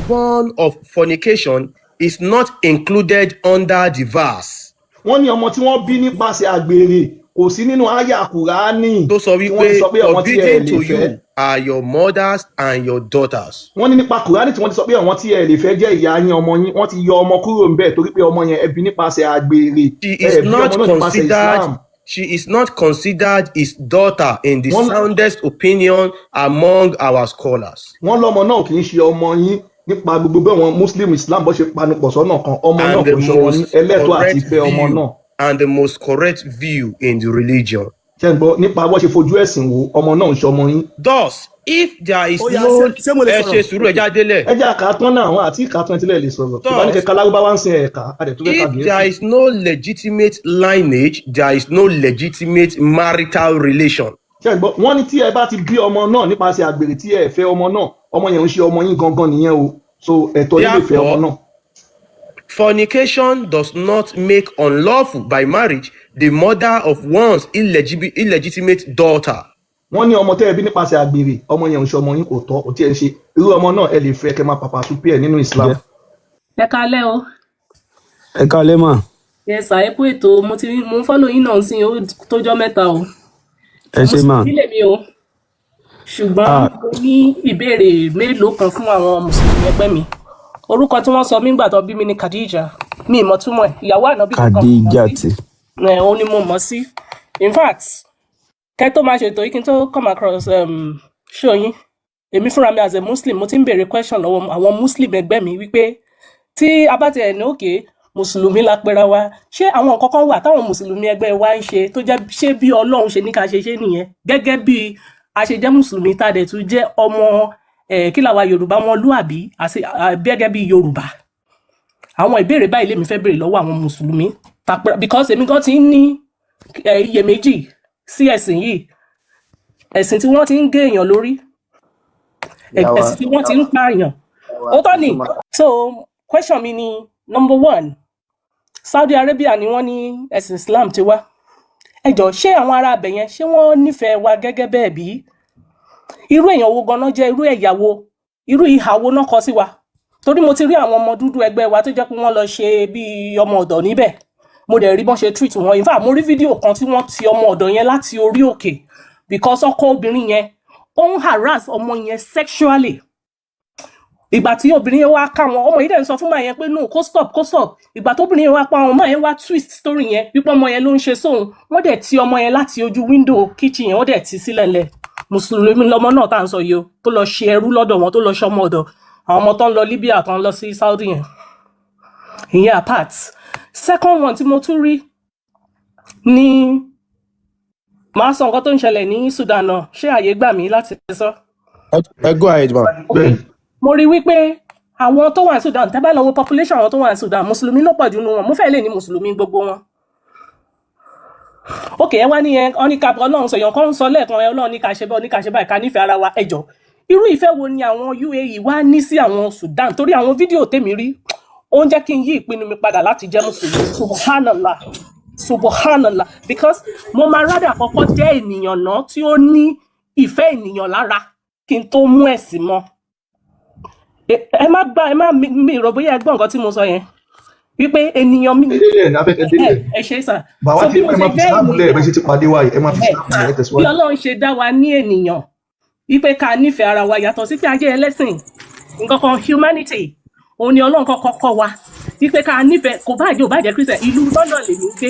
Born of fornication is not included under the verse. Wọ́n ní ọmọ tí wọ́n bí nípasẹ̀ àgbèrè kò sí nínú àyà Kùránì tó sọ tí wọ́n ti wípé sọ pé ọmọ tí ẹ forbidden lè to fẹ́. you are your mothers and your daughters. Wọ́n ní nípa Kùránì tí wọ́n ti sọ pé àwọn tí ẹ lè fẹ́ jẹ́ ìyá yín, ọmọ yín, wọ́n ti yọ ọmọ kúrò ńbẹ̀ torí pé ọmọ yẹn, ẹ bí nípasẹ̀ àgbèrè, She ẹ is bí not ọmọ náà nípasẹ̀ considered Islam. She is not considered his daughter in the Wọ́n soundest opinion among our scholars. Wọ́n lọ́mọ náà kì í ṣe ọmọ yín nípa gbogbo bẹ́ẹ̀ wọn Muslim Islam bó ṣe panupọ̀ sọ́nà kan, ọmọ náà And the kò ṣe ọmọ yín, most ẹlẹ́tọ̀ọ́ àti correct fẹ́ ọmọ view náà. And the most correct view in the religion. Ṣé ń gbọ́? Nípa bó ṣe fojú ẹ̀sìn wo, ọmọ náà ń ṣe ọmọ yín. Thus, if there is Ó yá, no ṣé mo lè ẹ sọ̀rọ̀? Ṣe sùúrù, ẹ jáde lẹ̀. Ẹ jẹ́ àkàtán náà, àwọn àti ìkàtán tílẹ̀ lè sọ̀rọ̀ tó bá ní Thus, kẹka lárúbáwá ń sin ẹ̀ka adẹ̀ tó fẹ́ ka if Gẹ̀ẹ́sì. there is no legitimate lineage, there is no legitimate marital relation. Ṣé ń gbọ́? Wọ́n ní tí ẹ bá ti bí ọmọ náà nípasẹ̀ àgbèrè tí ẹ fẹ́ ọmọ náà, ọmọ yẹn ń ṣe ọmọ yín gangan nìyẹn o, so ẹ̀tọ́ yín lè fẹ́ ọmọ Therefore, náà. fornication does not make unlawful by marriage the mother of one's illegitimate daughter. Wọ́n ní ọmọ tẹ́ ẹ bí nípasẹ̀ àgbèrè, ọmọ yẹn ń ṣe ọmọ yín, kò tọ́, kò tí ẹ ń ṣe irú ọmọ náà, ẹ lè fẹ́ kẹ́ máa pàpà súpì ẹ̀ nínú Islam. Jẹ́. Ẹ kalẹ́ o. Ẹ káalẹ́ mà. Yes sir, ẹ kú ètò. Mo ti mo ń follow yín náà sí, ó tójọ́ mẹ́ta o. Ẹ ṣé mà. Mùsùlùmí lèmi o, ṣùgbọ́n Ah, mo ní ìbéèrè mélòó kan fún àwọn mùsùlùmí ẹgbẹ́ mi. Orúkọ tí wọ́n sọ mí gbà tó bí mi ní Khadija. Mi ì mọ̀ túmọ̀ ẹ̀. Ìyàwó ànábì kankan mo mọ̀ Khadija sí. tí. Ẹ̀, òun ni mo mọ̀ sí. In fact, kẹ́ tó máa ṣètò yìí, kí n tó come across show yín, èmi fúnra mi as a Muslim, mo ti ń béèrè question lọ́wọ́ àwọn Muslim ẹgbẹ́ mi wípé tí a bá tiẹ̀ ní òkè mùsùlùmí la pera wa, ṣé àwọn nǹkan kan wà táwọn mùsùlùmí ẹgbẹ́ wa ń ṣe tó jẹ́ ṣé bí Ọlọ́run ṣe ní ká ṣe ṣe nìyẹn, gẹ́gẹ́ bí a ṣe jẹ́ mùsùlùmí tá a dẹ̀ tún jẹ́ ọmọ ẹ̀ kí làwa Yorùbá ọmọlúàbí àti gẹ́gẹ́ bí Yorùbá? Àwọn ìbéèrè báyìí lèmi fẹ́ béèrè lọ́wọ́ àwọn mùsùlùmí because èmi gan ti ń ní iyèméjì sí ẹ̀sìn yìí, ẹ̀sìn tí wọ́n ti ń gé èèyàn lórí, Ìyá wa, ẹ̀sìn tí wọ́n ti ń pààyàn. Ìyá wa, Ó tọ́ ni. tó máa So question mi ni, number one, Saudi Arabia ni wọ́n ní ẹ̀sìn Islam ti wá. Ẹ jọ̀ọ́, ṣé àwọn ará abẹ yẹn, ṣé wọ́n nífẹ̀ẹ́ wa gẹ́gẹ́ bẹ́ẹ̀ bí? Irú èèyàn wo ganan jẹ́? Irú ẹ̀yà wo, irú ìhà wo náà kọ sí wa? Torí mo ti rí àwọn ọmọ dúdú ẹgbẹ́ wa tó jẹ́ pé wọ́n lọ ṣe bíi ọmọ ọ̀dọ̀ níbẹ̀, mo dẹ̀ rí bọ́n ṣe treat wọn. In fact, mo rí fídíò kan tí wọ́n ti ọmọ ọ̀dọ̀ yẹn láti orí òkè because ọkọ obìnrin yẹn, ó ń harass ọmọ yẹn sexually. Ìgbà tí obìnrin yẹn wá ká wọn, ọmọ yìí dẹ̀ ń sọ fún màá yẹn pé no, kó stop, kó stop. Ìgbà tó obìnrin yẹn wá pa, àwọn ọmọ yẹn wá twist story yẹn wípé ọmọ yẹn ló ń ṣe sóhun. Wọ́n dẹ̀ ti ọmọ yẹn láti ojú window kitchen yẹn, wọ́n dẹ̀ ti sílẹ̀ lẹ̀. Mùsùlùmí lọmọ náà tá à ń sọ yìí o, tó lọ ṣe ẹrú lọ́dọ̀ wọn, tó lọ ṣọmọ ọ̀dọ̀ àwọn ọmọ tó ń lọ Libya, tó ń lọ sí Saudi yẹn. Ìyẹn apart. Second one tí mo tún rí ní, màá sọ nǹkan tó ń ṣẹlẹ̀ ní Sudan náà. Ṣé àyè gbà mí láti sọ? Ẹ go ahead, ma. Bẹ́ẹ̀. Mo rí wípé àwọn tó wà ní Sudan, tẹ́ bá lọ wo population àwọn tó wà ní Sudan, mùsùlùmí ló pọ̀ jù nínú wọn. Mo fẹ́ lè ní mùsùlùmí gbogbo wọn. Ok, ẹ wá ní ẹ ọ ní ká Ọlọ́run sọ, èèyàn kan ń sọ lẹ́ẹ̀kan ẹ, Ọlọ́run ní ká ṣe bẹ́ẹ̀, ní ká ṣe báyìí, ká nífẹ̀ẹ́ ara wa. Ẹ jọ̀ọ́, irú ìfẹ́ wo ni àwọn UAE wá ní sí àwọn Sudan? Torí àwọn fídíò tèmi rí, ó ń jẹ́ kí n yí ìpinnu mi padà láti jẹ́ mùsùlùmí. Subhanallah, subhanallah, because mo máa rather kọ́kọ́ jẹ́ ènìyàn náà tí ó ní ìfẹ́ ènìyàn lára kí n tó mú ẹ̀sìn mọ́. Ẹ má gbá, ẹ má mi rò bóyá ẹ gbọ́ nǹkan tí mo sọ yẹn wípé ènìyàn mi Ẹ délẹ̀ ní afẹ́kẹ́ ẹ délẹ̀. Ẹ ṣe sà. Bàwá So tí bí mo ẹ ṣe máa fi jẹ́ Islam lẹ̀, ènìyàn bẹ́ẹ̀ ṣe ti pàdé wa yìí, ẹ máa fi ẹ Islam lẹ̀, ẹ bí tẹ̀síwájú. Ọlọ́run ṣe dá wa ní ènìyàn wípé ká nífẹ̀ẹ́ ara wa, yàtọ̀ sí pé a jẹ́ ẹlẹ́sìn nǹkan kan, humanity òun ni Ọlọ́run kọ́kọ́ kọ́ wa wípé ká nífẹ̀ẹ́. Kò bá jẹ́ ò bá jẹ́ Christian. Ìlú London lèmi ń gbé.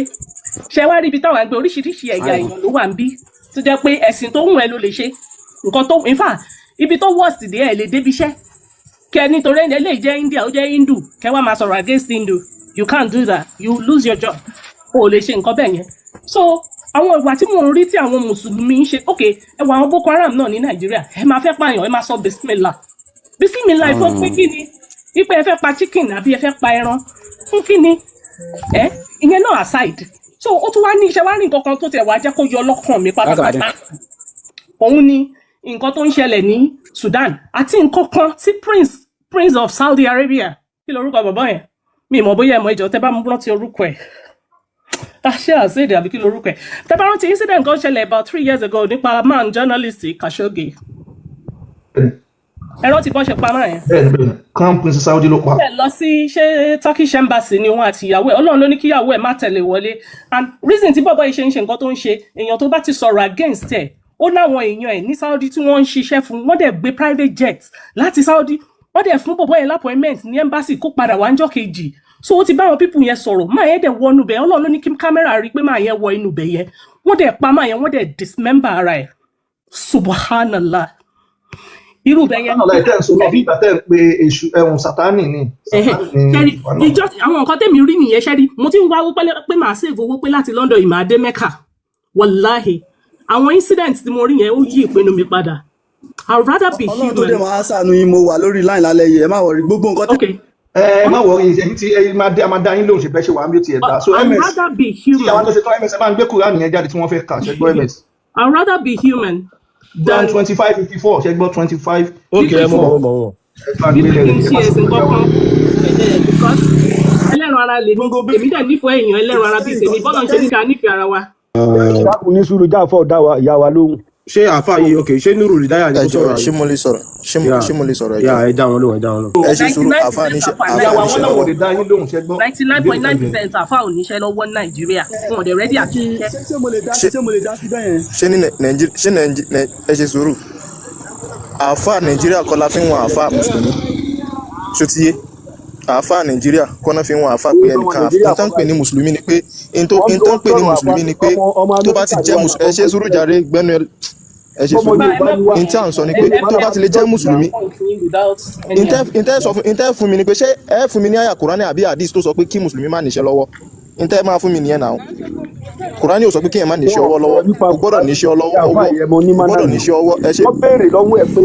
Ṣé wá rí ibi táwọn àgbẹ̀, oríṣiríṣi ẹ̀yà èèyàn ló wà ń bí, tó jẹ́ pé ẹ̀sìn tó wù ẹ́ ló lè ṣe nǹkan tó. In fact, ibi tó worst dé, ẹ̀ lè débi iṣẹ́ kẹ nítorí ẹni eléyìí jẹ́ India, ó jẹ́ Hindu, kẹ wá máa sọ̀rọ̀ against Hindu. You can't do that, you lose your job. O ò lè ṣe nǹkan bẹ́ẹ̀ yẹn. So àwọn ìwà tí mò ń rí tí àwọn mùsùlùmí ń ṣe, ok, ẹ wọ àwọn Boko Haram náà ní Nàìjíríà, ẹ máa fẹ́ pààyàn, ẹ máa sọ bismillah, bismillah ìfọ́ pé kí ni? Wípé ẹ fẹ́ pa chicken àbí ẹ fẹ́ pa ẹran fún kí ni? Ẹ ìyẹn náà aside, so ó tún wá ní iṣẹ́ wá ní nǹkan kan tó tiẹ̀ wá jẹ́ kó yọ lọ́kàn mi pátápátá, òun ni nǹkan tó ń ṣẹlẹ̀ ní Sudan àti nǹkan kan tí prince of Saudi Arabia, kí lorúkọ bàbá yẹn? Mi ì mọ̀ bóyá ẹ mọ̀. Ìjọ tẹ́ bá rántí orúkọ ẹ̀, ṣé àṣìdì àbí kí lorúkọ ẹ̀? Tẹ́ bá rántí incident kan ṣẹlẹ̀ about 3 years ago nípa man journalist Khashoggi. Ẹ rántí bọ́n ṣe pa máa yẹn. Bẹ́ẹ̀ni bẹ́ẹ̀ni, crown prince Saudi ló pa. Ẹ lọ sí ṣé Turkish embassy ni òun àti ìyàwó ẹ̀. Ọlọ́run ló ní kíyàwó ẹ̀ má tẹ̀lé wọlé. And reason tí bọ́bọ́ yìí ṣe ń ṣe nǹkan tó ń ṣe, èèyàn tó bá ti sọ̀rọ̀ against ẹ̀, ó láwọn èèyàn ẹ̀ ní Saudi tí wọ́n ń ṣiṣẹ́ fún, wọ́n dẹ̀ gbé private jet láti Saudi, wọ́n dẹ̀ fún bọ́bọ́ yẹn l'appointment ní embassy kó padà wá ńjọ́ kejì. So ó ti bá àwọn people yẹn sọ̀rọ̀, máa yẹn dẹ̀ wọnú bẹ̀. Ọlọ́run ló ní kí kámẹ́rà rí pé máa yẹn wọ inú bẹ̀ yẹn. Wọ́n dẹ̀ pa máa yẹn, wọ́n dẹ̀ dismember ara ẹ̀. Subhanallah, irú bẹ̀ yẹn. Subhanallah tẹ́ ń sọ náà bí ìgbà tẹ́ ń pe èṣù ẹ̀hún sátánì ni. Sátánì ni Ṣẹ́rí ìwà náà. ìjọ àwọn nǹkan tẹ̀mí rí nìyẹn. Ṣẹ́rí, mo ti ń wá owó pẹ́lẹ́ pé màá save owó pé láti London ìmọ̀ adé Mecca. Wàláhì, àwọn incident tí mo rí yẹn, ó yí ìpinnu mi padà. I'd rather be Ọlọ́run tó dé human. máa ṣàánú yín. Mo wà lórí line lálẹ́ yìí, ẹ má worry, gbogbo nǹkan tẹ́ Okay. Ẹ má worry, ẹ̀yin tí ẹ máa dé, a máa dá yín lóhùn. Ṣe bẹ́ẹ̀ ṣe wà á bí ó ti ẹ̀ dá so. I'd Ms rather be tí àwọn human. tó ṣe tán, ms, ẹ máa ń gbé Kúránì yẹn jáde tí wọ́n fẹ́ kà. Ṣe gbọ́, ms? I'd rather be human Quran than 25:54. Ṣe gbọ́, 25 Ok, wípé ẹ mọ̀ wọ́n, mọ̀ wọ́n. Ẹ bá ń wípé gbélé kí n rẹ̀, ẹ ṣe má sọ ẹ̀sìn pé ìyàwó. kankan. Because ẹlẹ́ran ara lèmi, gbogbo bí èmi dẹ̀ nífẹ̀ẹ́ èèyàn ẹlẹ́ran ara bíi tèmi. Bọ́lá ń ṣe ní ká nífẹ̀ẹ́ ara wa. Dákun, ní sùúrù, jáfọ́ dá wa ìyá wa lóhùn. Ṣé àáfàá yìí, ok, ṣé Nuru Ridaya ni Ẹ kó jọ̀ọ́, sọ̀rọ̀ àbí? ṣé mo lè sọ̀rọ̀? Ṣé mo Yà ṣé mo lè sọ̀rọ̀? Ẹ yà jọ̀ọ́, ẹ dá wọn lóhùn, ẹ dá wọn lóhùn. ẹ ṣe ninety sùúrù. nine Àáfàá percent níṣẹ́, àfà Ìyá àáfàá wa, níṣẹ́ wọn náà wò lọ́wọ́. lè dá yín lóhùn. Ṣe gbọ́ ninety nine ìbéèrè point tẹ́ nine béèrè. percent àfà ò níṣẹ́ lọ́wọ́ ní Nàìjíríà, wọn ò dẹ̀ ready Ẹ jẹ́ àti kí ṣiṣẹ́. ṣé mo lè dá sí Ṣé ṣé mo lè dá sí bẹ́ẹ̀ yẹn? Ṣé ní Nàìjíríà, ṣé Nàìjíríà, ẹ ṣe sùúrù. Àáfàá Nàìjíríà kọ́ la fi ń wọn àáfàá mùsùlùmí, ṣó ti yé? Àáfàá Nàìjíríà kọ́ náà fi ń wọn àáfàá pé Ọmọ ẹnìkan Nàìjíríà n tán kọ́ pè ní báyìí. mùsùlùmí ni pé n tó Wọ́n n tán wọ́n pè ní sọ̀rọ̀ àfa mùsùlùmí ni pé ọmọ tó bá ti Amẹ́ríkà ni jẹ́ wà mùsùlùmí, ẹ ọmọ ṣe sùúrù jàre, gbẹ́nu ẹ, ẹ ṣe ọmọ sùúrù. Bá ẹ Yorùbá má ni wá. N tí à ń sọ ni ẹ pé ẹ tó má bá ti lè jẹ́ mùsùlùmí, point yín without any ntẹ́ sọ fún ntẹ́ fún mi ni pé ṣé ẹ fún mi ní àyà Kùránì àbí àdìs tó sọ pé kí mùsùlùmí má níṣẹ́ lọ́wọ́? Ntẹ́ máa fún mi nìyẹn náà. Kùránì ò sọ pé kéèyàn má níṣẹ́ Wọn ọwọ́ lọ́wọ́. sọ̀rọ̀ nípa O gbọ́dọ̀ Kùránì níṣẹ́ tí ọwọ́, àáfàá yẹn mo ní o mánà gbọ́dọ̀ ni. níṣẹ́ ọwọ́. Ẹ ṣe Wọ́n béèrè lọ́wọ́ ẹ̀ pé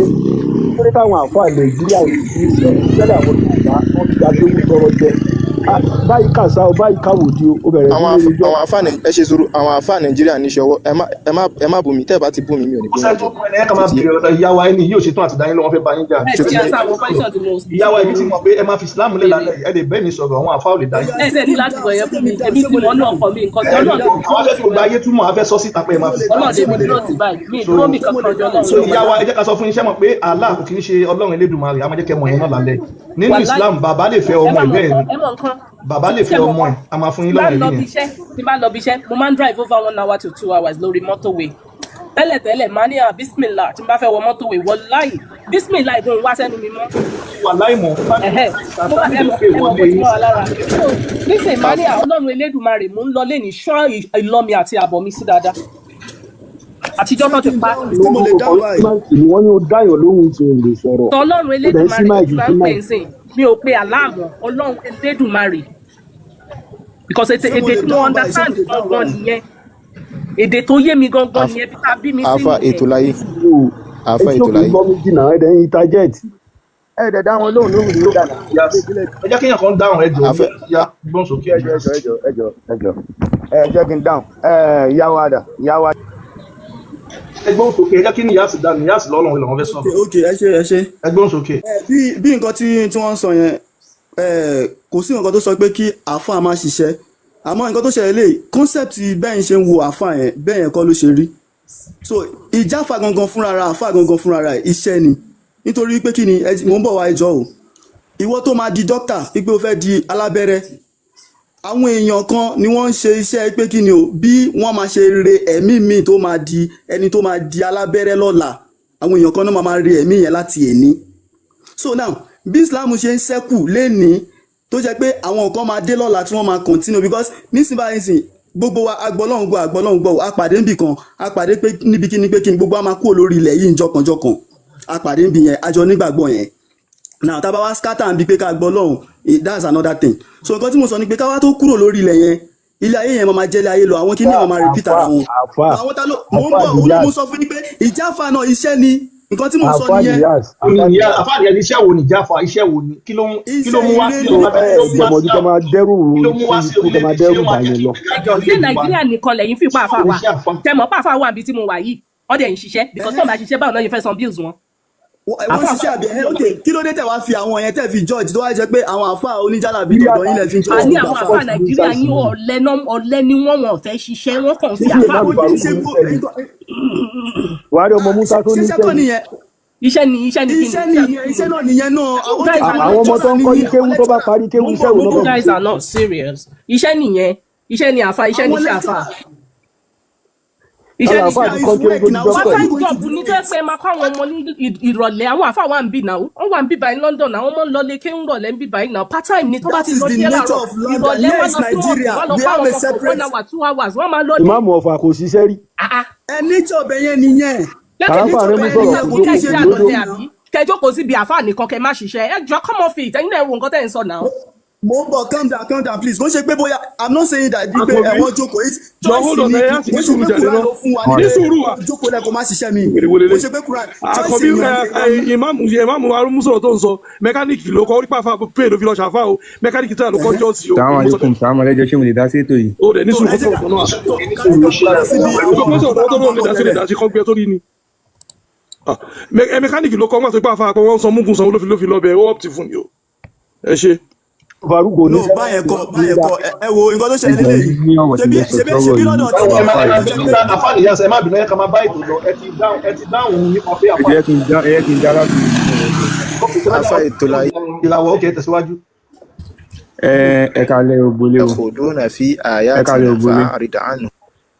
kí ló táwọn àáfàá Nàìjíríà ò ní iṣẹ́ tẹ́lẹ̀, àwọn Yorùbá wọ́n fi akéwù tọrọ jẹ. Ah, báyìí kàṣà o, báyìí káwòdì o, ó bẹ̀rẹ̀ sí àwọn ní rojọ́. àwọn àáfàá ẹ ṣe sùúrù. Àwọn àáfàá Nàìjíríà níṣẹ́ ọwọ́. Ẹ má bú mi. Tẹ́ ẹ bá ti bú mi, mi ò ní Kò bú yín sẹ́ni tó jọ. kún ẹni ẹ kàn Ṣó máa ti yé? bèrè ọ̀dọ̀ ìyá wa. Ẹni yìí ò ṣetán àti dá yín lóhùn, wọ́n fẹ́ bá yín jà. Ẹ Ṣó ti ti yé? answer àwọn question tí mo Ìyá tí wa, mo èmi ti mọ̀ pé ẹ máa fi Islam lẹ̀ béèrè. lálẹ́ yìí. Ẹ lè bẹ́ẹ̀ mi sọ̀rọ̀, àwọn àfáà ò lè dá Ó yín yá, Ẹ lóhùn. tẹ̀ ṣé ní kí n láti dáhùn bọ̀ ṣé yẹn kí fún mi mi. dáhùn Èmi ṣé ti mo lè mọ̀ ọ́nà dáhùn ọkọ mi nǹkan tí Ẹ lè Ọlọ́run dáhùn, lè àwọn dúró afẹ́ tì fi gbogbo báyìí. ayé túmọ̀, afẹ́ sọ síta pé ẹ Ṣé máa mo fi lè Islam dáhùn Ọlọ́run ṣé lè mo mi lè dúró dáhùn tì báyìí, mi so dúró mi Ṣé mo kankan lè jọ dáhùn Ọlọ́run so lọ. ìyá wa, ẹ jẹ́ ká sọ fún yín. Ṣé mọ̀ pé Allah kò kí ń ṣe Ọlọ́run Elédùmarè, a máa jẹ́ kẹ́ mọ̀ yẹn náà lálẹ́. Nínú Wàláì, Islam, bàbá lè fẹ́ ẹ ọmọ má ẹ̀ mọ bẹ́ẹ̀ nǹkan, ni ẹ mọ nǹkan. Bàbá lè Ṣé fẹ́ mọ ọmọ nǹkan? ẹ̀, a máa fún Tí yín bá lọ́rọ̀ lọ ẹ̀rí bí yẹn. iṣẹ́, tí bá lọ bí iṣẹ́, mo máa ń drive over 1 hour to 2 hours lórí motorway. Tẹ́lẹ̀tẹ́lẹ̀, máa ní à bísímìlà tí n bá fẹ́ wọ motorway. Wàláì, bísímìlà ìdùn wá sẹ́nu mi mọ́. Wà láìmọ̀ Ẹ̀hẹ́, mo bá sátánì ẹ ló mọ pè ẹ mọ wọlé kó tí yín mọ́ wa lára. So nísìnyí, máa ní à Ọlọ́run Elédùmarè, mò ń lọ lé ní ṣọ́ ìlọ mi àti àbọ̀ mi sí dáadáa. Àtijọ́ Ṣé tó ti kí n pa dáhùn ṣé mo lè Lórúkọ dáhùn sí báyìí? máìkì ni wọ́n ní ó dáyọ̀ lóhùn tí ò lè sọ̀rọ̀. Tọlọ́run Ó dẹ̀ ń sí Elédùmarè máìkì lèmi máa sí ń pè máìkì. ń sìn, mi ò pe aláàmọ́ Ọlọ́run Elédùmarè because èdè Ṣé mo èdè lè tí mo dáhùn báyìí ṣé understand mo lè dáhùn gangan báyìí? nìyẹn, èdè tó yé mi gangan nìyẹn, bí tá a bí mi sí Àáfàá nìyẹn. ètò láyé, O àáfàá etí ètò òkè láyé. gbọ́ méjì náà, ẹ̀dẹ̀ ń interjet. Ẹ dẹ̀ dá wọn lóhùn lóhùn ló dànù. Yes. Ẹ jẹ́ kéèyàn kan dáhùn, ẹ jọ̀ọ́. Àáfàá Ya gbọ́n sókè. Ẹjọ, ẹjọ, ẹjọ, ẹjọ, ẹjọ, ẹ jẹ́ kí n dáhùn. Ẹ ìyá wa dà, ìyá wa. Ẹ gbọ́n sókè, ẹ jẹ́ kí Níyàsì dá Níyàsì lọ́lọ́run lọ́wọ́ fẹ́ sọ̀rọ̀. Ok, ẹ ṣe, ẹ ṣe. Ẹ gbọ́n sókè. Ẹ, bí nǹkan tí wọ́n ń sọ yẹn, ẹ, kò sí nǹkan tó sọ pé kí àáfàá má ṣiṣẹ́, àmọ́ nǹkan tó ṣẹlẹ̀ lè concept bẹ́ẹ̀ ń ṣe ń wo àáfàá yẹn, bẹ́ẹ̀ yẹn kọ́ ló ṣe rí. So ìjáfà gangan fúnra ra, àáfàá gangan fúnra ra ẹ̀, iṣẹ́ ni. Nítorí pé kí ni mò ń bọ̀ wá. Ẹjọ́ o, ìwọ tó máa di dókítà wípé o fẹ́ di alábẹ́rẹ́, àwọn èèyàn kan ni wọ́n ń ṣe iṣẹ́ pé kí ni o, bí wọ́n máa ṣe re ẹ̀mí míì tó máa di ẹni tó máa di alábẹ́rẹ́ lọ́la, àwọn èèyàn kan náà máa re ẹ̀mí yẹn láti èní. So now, bí Islam ṣe ń ṣẹ́kù lénìí, tó jẹ́ pé àwọn kan máa dé lọ́la tí wọ́n máa continue, because nísìnyí báyìí sìn, gbogbo wa agbọ́lọ́hún gbọ́, agbọ́lọ́hún gbọ́, a pàdé níbì kan, a pàdé pé níbi kíni, pé kíni, gbogbo wa máa kúrò lórí ilẹ̀ yìí njọkànjọkàn. A pàdé níbi yẹn, a jọ nígbàgbọ́ yẹn. Now, tá a bá wá scatter níbi pé ká gbọ́ lọ́hùn, that's another thing. So nǹkan tí mo sọ ni pé ká wá tó kúrò lórí ilẹ̀ yẹn, ilé ayé yẹn máa jẹ́ ilé ayé lọ, àwọn kíní máa repeat ara wọn. Àfà Àwọn ta ló mò ń àfà bọ̀, òun ló Niyas mo sọ fún yín pé ìjáfà náà iṣẹ́ ni. Nǹkan tí mo sọ àfà nìyẹn. Niyas Ó ní àfà ìyá Niyas. Àfáà yẹn, iṣẹ́ wo ni ìjáfa? Iṣẹ́ wo ni? Kí ló Iṣẹ́ mú wá ire kí ni ló wá Ẹ kí ló mú wá gbọmọdún sí tó máa dẹ́rù kí ló mú wá sí sí ikú tó máa orílẹ̀-èdè? Ṣé dẹ́rù ó máa jẹ́ bàyàn kí lọ. ìgbéga Ẹjọ, ṣé orílẹ̀-èdè wa Nàìjíríà ni? nìkan lẹ́yìn fipá Ṣé àfà òun wà? iṣẹ́ àfáà? Tẹmọ pàfà wà níbi tí mo wà yìí, ọdẹ ń ṣiṣẹ́, because tó ń bá ṣiṣẹ́, báwo náà yẹn fẹ́ san bills wọn? Wọ́n Àfà ṣiṣẹ́ àbí ẹ? Ok, kí ló dé tẹ̀ wá fi àwọn yẹn tẹ̀ fi judge, tó wá jẹ́ pé àwọn àfáà oníjàlábí Bí tọ̀dọ̀ yín lẹ̀ fi ń judge Àní gbogbo àwọn àfáà? àfà Nàìjíríà yín, ọ̀lẹ náà, ọ̀lẹ ni wọ́n, wọn ò fẹ́ ṣiṣẹ́, wọ́n kàn fi Ṣíṣe àfà ìmáàmù Kò kí ń Farouk ṣe ní gbó sẹ́ni wàá rí ọmọ Musa tó ṣé ní sẹ́kọ̀ sẹ́ni. nìyẹn. Iṣẹ́ ni, iṣẹ́ ni kí ni? Iṣẹ́ nìyẹn, iṣẹ́ náà nìyẹn náà. You Àwọn guys are àwọn Àwọn not ọmọ tó lecturer ń kọ́ ní nìyẹn, kéwú àwọn tó bá lecturer. parí kéwú, Mo ń iṣẹ́ bọ̀, wo mo ń náà You bọ̀. fẹ́ fi guys ṣe? are not serious. Iṣẹ́ nìyẹn, iṣẹ́ ni àfa, iṣẹ́ ni Àwọn iṣẹ́ àfa. lecturer. Iṣẹ́ Táwọn ni àfáà iṣẹ́ ti kọ́ It's kéwú work tó di now. dókítà What are yìí. you Part-time going to job do ní tó yẹ it? pé ẹ máa kọ́ àwọn ọmọ ní ìrọ̀lẹ́. Àwọn àfa wà ń bì náà, wọ́n wà ń bì báyìí London, àwọn ọmọ ń lọ lé kéwú rọ̀lẹ́ ń bì báyìí náà. Part time ni tó bá That ti is lọ the sí nature láàárọ̀, of London. ìrọ̀lẹ́ Here wọ́n is lọ sí mosque, Nigeria. wọ́n lọ We kọ́ have àwọn a ọmọ for one separate. hour, 2 hours, wọ́n máa lọ lé. Ìmáàmù Ọ̀fà kò ṣiṣẹ́ rí. Ah ah. Ẹ nature ọbẹ̀ yẹn nìyẹn. Lẹ́kẹ̀ ní Kàráfà Nature rẹ mú ọbẹ̀ yẹn sọ̀rọ̀ nìyẹn, kò kò jókòó kí kẹ́ ń ṣe jẹ́ kò lódó. àlọ́lẹ̀ àbí kẹ́ jókòó síbi àfa nìkan kẹ́ má ṣiṣẹ́. Ẹ jọ, come off it. Ẹ̀yin náà ẹ wo nǹkan tẹ́ ẹ̀ ń sọ náà. Mo ń bọ̀, calm down, calm down, please. Kò ń ṣe pé bóyá, I'm not saying that bí pé Àkànbí, ẹ̀wọ̀n jókòó. It's jọ choice hold on ni. ẹ láti Kò ní ń ṣe sùúrù pé jáde Quran náà. ló fún wa ní Ní pé sùúrù wa. jókòó lẹ́kọ̀ọ́ má ṣiṣẹ́ mi. Wèrè wo Kò ń lélẹ̀? ṣe pé Quran choice Àkànbí, èèyàn ni. ìmáàmù, ìmáàmù arúmúsọ̀rọ̀ tó ń sọ, mẹkáníìkì ló kọ́, orí pàfà pé ló fi lọ ṣàfà o, mẹkáníìkì tí a ló kọ́ jọ́ọ̀sì o, Sàlámù èmi mo sọ alaikum, bẹ́ẹ̀. sàlámù alaikum, ṣé mo lè dá sí ètò yìí? Ó dẹ̀ ní So sùúrù ẹ kó jẹ́ sọ̀rọ̀ ká kan náà. tó ká ká padà síbi Èmi tó àwọn sọ̀rọ̀ ọ̀rọ̀ tó tá à ń lóun bá lè bọ̀ dá sí lè tẹ́lẹ̀. dá sí kọ́ gbé sórí ni. Ah, mẹkáníìkì ló kọ́, wọ́n sọ pé àfa àpọ̀ wọ́n sọ múgun sanwó ló fi lọ bẹ̀, ó ọ̀pì fún ni o. Ẹ ṣe. Farouk ò No, níṣẹ́ báyẹn láti kọ́, báyẹn nígbà. kọ́. Ẹ wo nǹkan tó ṣẹlẹ̀ Ẹjọ́ lélẹ́yìí. ní ọ̀rọ̀ tí Ṣebí mo sọ ṣebí sọ́rọ̀ ṣebí yìí, lọ́dọ̀ tí ẹ wọ́n má ẹ àfáà má ló yìí. jẹ́ bínú pé sá, àfáà nìyá, ẹ má bínú, ẹ ká máa bá ètò lọ. Ẹ ti dáhùn nípa pé Ẹ àfáà. jẹ́ kí n dá, ẹ jẹ́ kí n dá láti Ok, ṣe bá Afa dáhùn ètò láyé. ìràwọ̀. Ok, ẹ tẹ̀síwájú. Ẹ kalẹ̀ ògbólé o, Yakhuduna fi ẹ kalẹ̀ ayatina ògbólé. fa'arid anhu.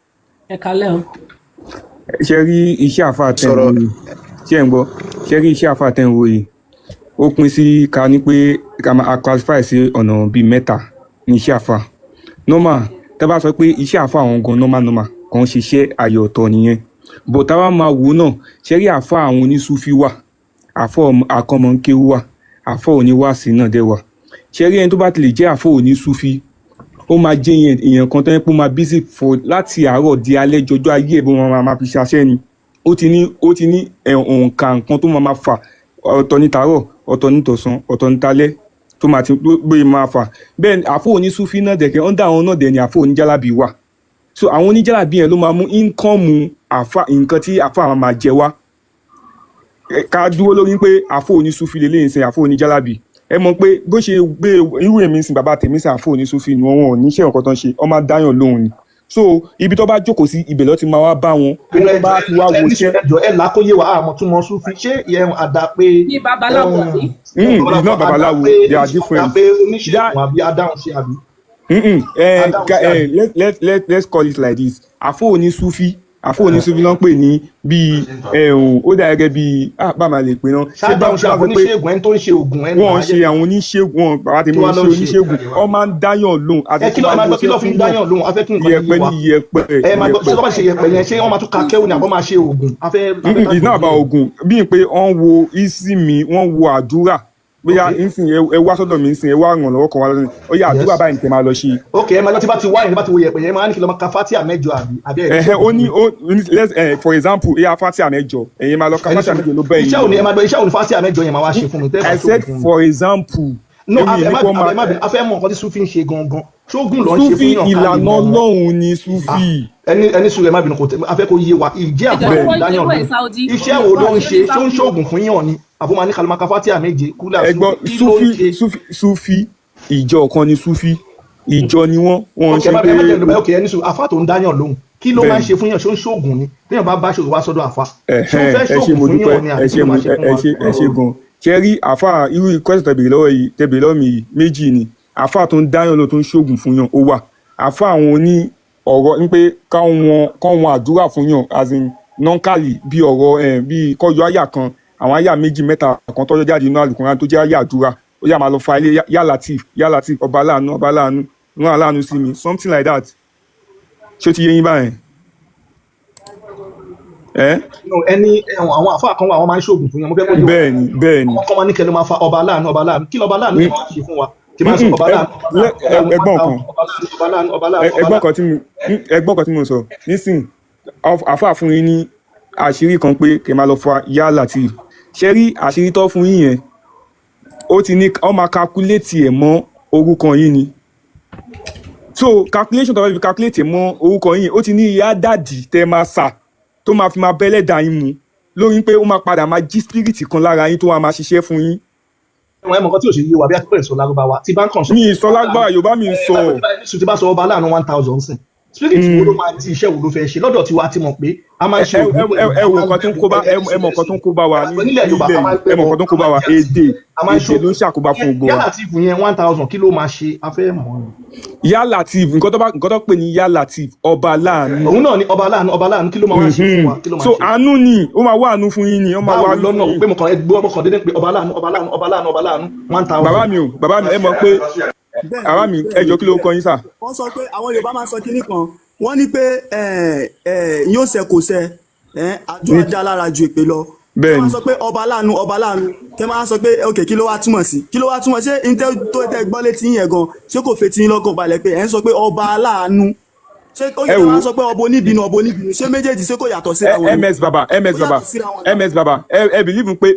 Ẹ kalẹ́ o. Ṣé rí iṣẹ́ àfáà tẹ̀ ń Sọ̀rọ̀ wò yìí? Ṣé ẹ̀ ń gbọ́? Ṣé rí iṣẹ́ àfáà tẹ̀ ń wò yìí? Ó pín sí ká ní pé ká máa classify sí ọ̀nà bíi mẹ́ta ní iṣẹ́ àfáà. Normal, tá bá sọ pé iṣẹ́ àfáà àwọn gan normal normal kàn ń ṣiṣẹ́ àyè ọ̀tọ̀ nìyẹn. But tá bá máa wò ó náà, ṣé rí àfáà àwọn onísúfí wà, àfáà akọ́mọkéwú wà, àfáà oníwàásí náà dẹ̀ wà. Ṣé rí ẹni tó bá ti lè jẹ́ àfáà onísúfí, ó máa jẹ́ èèyàn èèyàn kan tó yẹ pé ó máa busy for láti àárọ̀ di alẹ́ jọjọ́ ayé ẹ̀ bó máa máa fi ṣaṣẹ́ ni. Ó ti ní òǹkà nǹkan tó máa máa fà, ọ̀tọ̀ ní tàárọ̀, ọ̀tọ̀ ní tọ̀sán, ọ̀tọ̀ ní talẹ́, tó máa ti gbé máa fà bẹ́ẹ̀ ni. Àfọ onísúfí náà dẹ̀kẹ́ under àwọn náà dẹ̀ ni àfọ oníjàlábí wà. So àwọn oníjàlábí yẹn ló máa mú income àfa, nǹkan tí àfa máa máa jẹ wá. Ká dúró lórí pé àfọ onísúfí lélẹ́yìn sìn, àfọ oníjàlábí, ẹ mọ̀ pé bó ṣe gbé irú èmi sìn, bàbá tèmi sìn, àfọ onísúfí ni wọn, ò níṣẹ́ nǹkan tó ń ṣe, wọ́n máa dáyàn lóhùn ni. So ibi tó bá jókòó sí, ibẹ̀ ló ti máa wá bá wọn, owó tó bá fi wá Ẹ ní woṣẹ́. ẹjọ, ẹ là kó yé wa, àmọ́ tún mọ súfì, ṣé ìyẹn àdá pé Bí babaláwo àbí? It's not babaláwo, they are different. Àdá pé oníṣègùn àbí adáhùn ṣe àbí? Adáhùn ṣe àbí? Let's call it like this: àfọ onísúfí, àfọ onísúfí ló ń pè ní bíi ó dà gẹ́gẹ́ bíi, ah, bá máa lè pè náà, ṣé bá Ṣáàdáhùn ṣe bá àbí sọ pé oníṣègùn, ẹni tó ń ṣe ògùn ẹni wọ́n ń ṣe àwọn oníṣègùn, wọn bàbá tèmi Kí ò wá ń ló ṣe ń ṣe? oníṣègùn, wọ́n máa ń dáyàn lóhùn àti Ẹ kí kó ló máa máa gbọ́, kí woṣẹ́ ló fi ń fún yàn. dáyàn lóhùn? Afẹ́ kí nǹkan yé Iyẹ̀pẹ̀ wa. ní iyẹ̀pẹ̀. Ẹ máa gbọ́, ṣé Iyẹ̀pẹ̀. tó bá ṣe yẹ̀pẹ̀ yẹn, ṣé wọ́n máa tún ka kẹ́wù ni àbọ̀ máa ṣe ògùn? Afẹ́ It's not about oògùn, bíi pé wọ́n wo ìsinmi, wọ́n wo àdúrà, bóyá nsìn ẹ wá sọ́dọ̀ mi nsìn, ẹ wá ràn lọ́wọ́ kan wá lọ́dọ̀ mi, ó yá, àdúrà báyìí nìkẹ́ máa lọ ṣe. Ok, ẹ máa lọ, tí bá ti wá yẹn, tí bá ti wo yẹ̀pẹ̀ yẹn, máa ní kí ló máa ka fatia 8 àbí ẹ̀ Ẹ̀hẹ́, ó ní ó ní let's for example, ẹ̀yà fatia 8, ẹ̀yin máa lọ ka Ẹni fatia sùn 8 ló bẹ́ẹ̀ iṣẹ́ yín òní lọ. ẹ máa gbọ́, iṣẹ́ òní fatia 8 yẹn máa wá ṣe fún mi tẹ́ ẹ bá I ṣe said ògùn fún mi. for example. No, Èmi ẹ ní má kó ẹ máa má bínú, a fẹ́ mọ nǹkan tí sufi ń ṣe gangan. Ṣóògùn ló ń ṣe Sufi fún yàn ká lè ìlànà mọ̀ wọn. Ọlọ́run ni sufi. Ẹni sùúrù, ẹ má bínú, kò tẹ a fẹ́ kó yé wa ìjẹ́ Ẹjọ, àfáà ṣé tó ń wọ́n ń dáyàn ṣerú ẹ̀ lóhùn. Saudi? Iṣẹ́ wo ló Wọ́n ń ṣe ṣe? ní Ṣó ń Saudi o. ṣoògùn fún yàn ni àbó máa ní kalimaka fatia 7 kúlà Ẹ gbọ́, sufi, kí ló ń sufi ṣe? Sufi, sufi ìjọ kan ni sufi, ìjọ ni wọ́n ń Ok, ṣe ẹ má pé ẹ má jẹ́ lọ, ok, ẹni sùúrù, àfáà tó ń dáyàn lóhùn, kí ló máa ń bẹ́ẹ̀ni. ṣe fún yàn? Ṣó ń ṣoògùn ni? Téèyàn bá bá ṣòro wá sọ́dọ̀ àfáà, ṣó Ẹ̀hẹ́n, fẹ́ ẹ ṣé, ṣoògùn mo fún dúpẹ́. yàn ni Ẹ àbí kí ṣé, ló mo máa ṣe ẹ fún ẹ wa? ṣé, ẹ ṣé gan. Ṣe rí àáfàá, irú question tẹ̀bìrì lọ́wọ́ yìí, tẹ̀bìrì lọ́wọ́ mi yìí, méjì ni. Àáfàá tó ń dáyàn lọ tó ń ṣoògùn fún yàn ó wà, àáfàá àwọn oní ọ̀rọ̀ ní pé káwọn àdúrà fún yàn, as in nọ́ńkàlì, bí ọ̀rọ̀ ẹ̀ bí kọ́yọ àyà kan, àwọn àyà méjì mẹ́ta kan tọ́jọ́ jáde inú àlùkùránì tó jẹ́ àyà àdúrà, ó yà máa lọ fa ilé yà Latif, yà Latif, ọba aláàánú, ọba aláàánú, rán aláàánú sí mi, something like that. Ṣé ó ti yé yín báyẹn? Ẹ No, ẹni ẹwọn àwọn àfáà kan wà, wọn máa ń ṣoògùn fún yàn, mo fẹ́ kó yé wa. Bẹ́ẹ̀ ni, bẹ́ẹ̀ ni. Àwọn kan máa ní kẹlẹ́ máa fa ọba aláàánú, ọba aláàánú, kí lọba aláàánú yẹn máa ṣe fún wa? Tí máa ń sọ ọba aláàánú, ọba aláàánú, Ẹgbọ́n kan ọba aláàánú, ọba aláàánú, ọba aláàánú, ọba ẹgbọ́n aláàánú. kan tí mo ẹgbọ́n kan tí mo sọ nísìn, àáfàá fún yín ní àṣírí kan pé kẹ́ máa lọ fa yá Latif. Ṣe rí àṣírí tó fún yín yẹn, ó ti ní ọ máa calculate ẹ̀ mọ́ orúkọ yín ni. So calculation tó bá fi calculate ẹ̀ mọ́ orúkọ yín, ó ti ní iye àdàdì tẹ́ máa sà tó máa fi máa bẹ́lẹ̀ dà yín mu lórí pé ó máa padà máa jí spirit kan lára yín tó máa máa ṣiṣẹ́ fún yín. Ẹ̀wọ̀n, ẹ̀mọ̀ kan tí ò ṣe yé wa bí a ti pẹ̀lú sọ lárúbáwá tí bá ń kàn sọ. Mi ì sọ lágbára, Yorùbá mi ń sọ. Tí bá sọ ọba aláàánú 1,000 sìn, Spirit wo ló máa ti iṣẹ́ wo ló fẹ́ ṣe lọ́dọ̀ tiwa? Ti mọ̀ pé a máa ń Ẹ ṣe ẹ ògùn ẹ pẹ̀lú, ẹ a wo máa ń nǹkan tó ń gbẹ́bọ. kó bá Ẹ ẹ ẹ ẹ mọ nǹkan tó ń kó bá wa ní nílẹ̀ Yorùbá, nílẹ̀ a máa ń yìí, ẹ mọ gbẹ́bọ, nǹkan tó ń a kó bá máa ń wa, jẹ èdè a máa ń èdè ló ń ṣoògùn. ṣàkóbá fún gbogbo wa. Yálà tí ìfún yẹn 1,000, kí ló máa ṣe? A fẹ́ mọ̀ ni. Yá Latif, nǹkan tó pè ní Yá Latif, ọba láàánú. Òun náà ni ọba aláàánú. Ọba aláàánú, kí ló máa wá ṣe fún wa? Kí ló máa So ṣe? àánú ni ó máa wá, àánú fún yín ni ó máa wá Báwo àánú lọ́nà fún yín. pé mo kàn ẹ gbọ́, mo kàn dédé pé ọba aláàánú, ọba aláàánú, ọba aláàánú, ọba aláàánú, 1,000. Bàbá mi o, bàbá mi, ẹ mọ̀ pé Bẹ́ẹ̀ bàbá ni, mi, bẹ́ẹ̀ ẹ ni. jọ, kí ló kọ yín sà? Wọ́n sọ pé àwọn Yorùbá máa ń sọ kinní kan, wọ́n ní pé yóò ṣẹ kò ṣẹ, àdúrà Ní dá lára ju èpè lọ. Tẹ́ bẹ́ẹ̀ máa ni sọ pé ọba aláàánú, ọba aláàánú, tẹ́ máa sọ pé ok, kí ló wá túmọ̀ sí? Kí ló wá túmọ̀? Ṣé n tẹ́ tó tẹ́ gbọ́ létí yẹn gan, ṣé kò fetí yín lọ́kàn balẹ̀ pé ẹ̀ ń sọ pé ọba aláàánú? Ṣé ó yẹ Ẹ tẹ́ wò máa sọ pé ọba oníbínú, ọba oníbínú, ṣé méjèèjì, ṣé kò yàtọ̀ síra wọn ni? Ms Baba, ms Ó Baba, yàtọ̀ síra wọn náà. Ms Baba, ẹ believe pé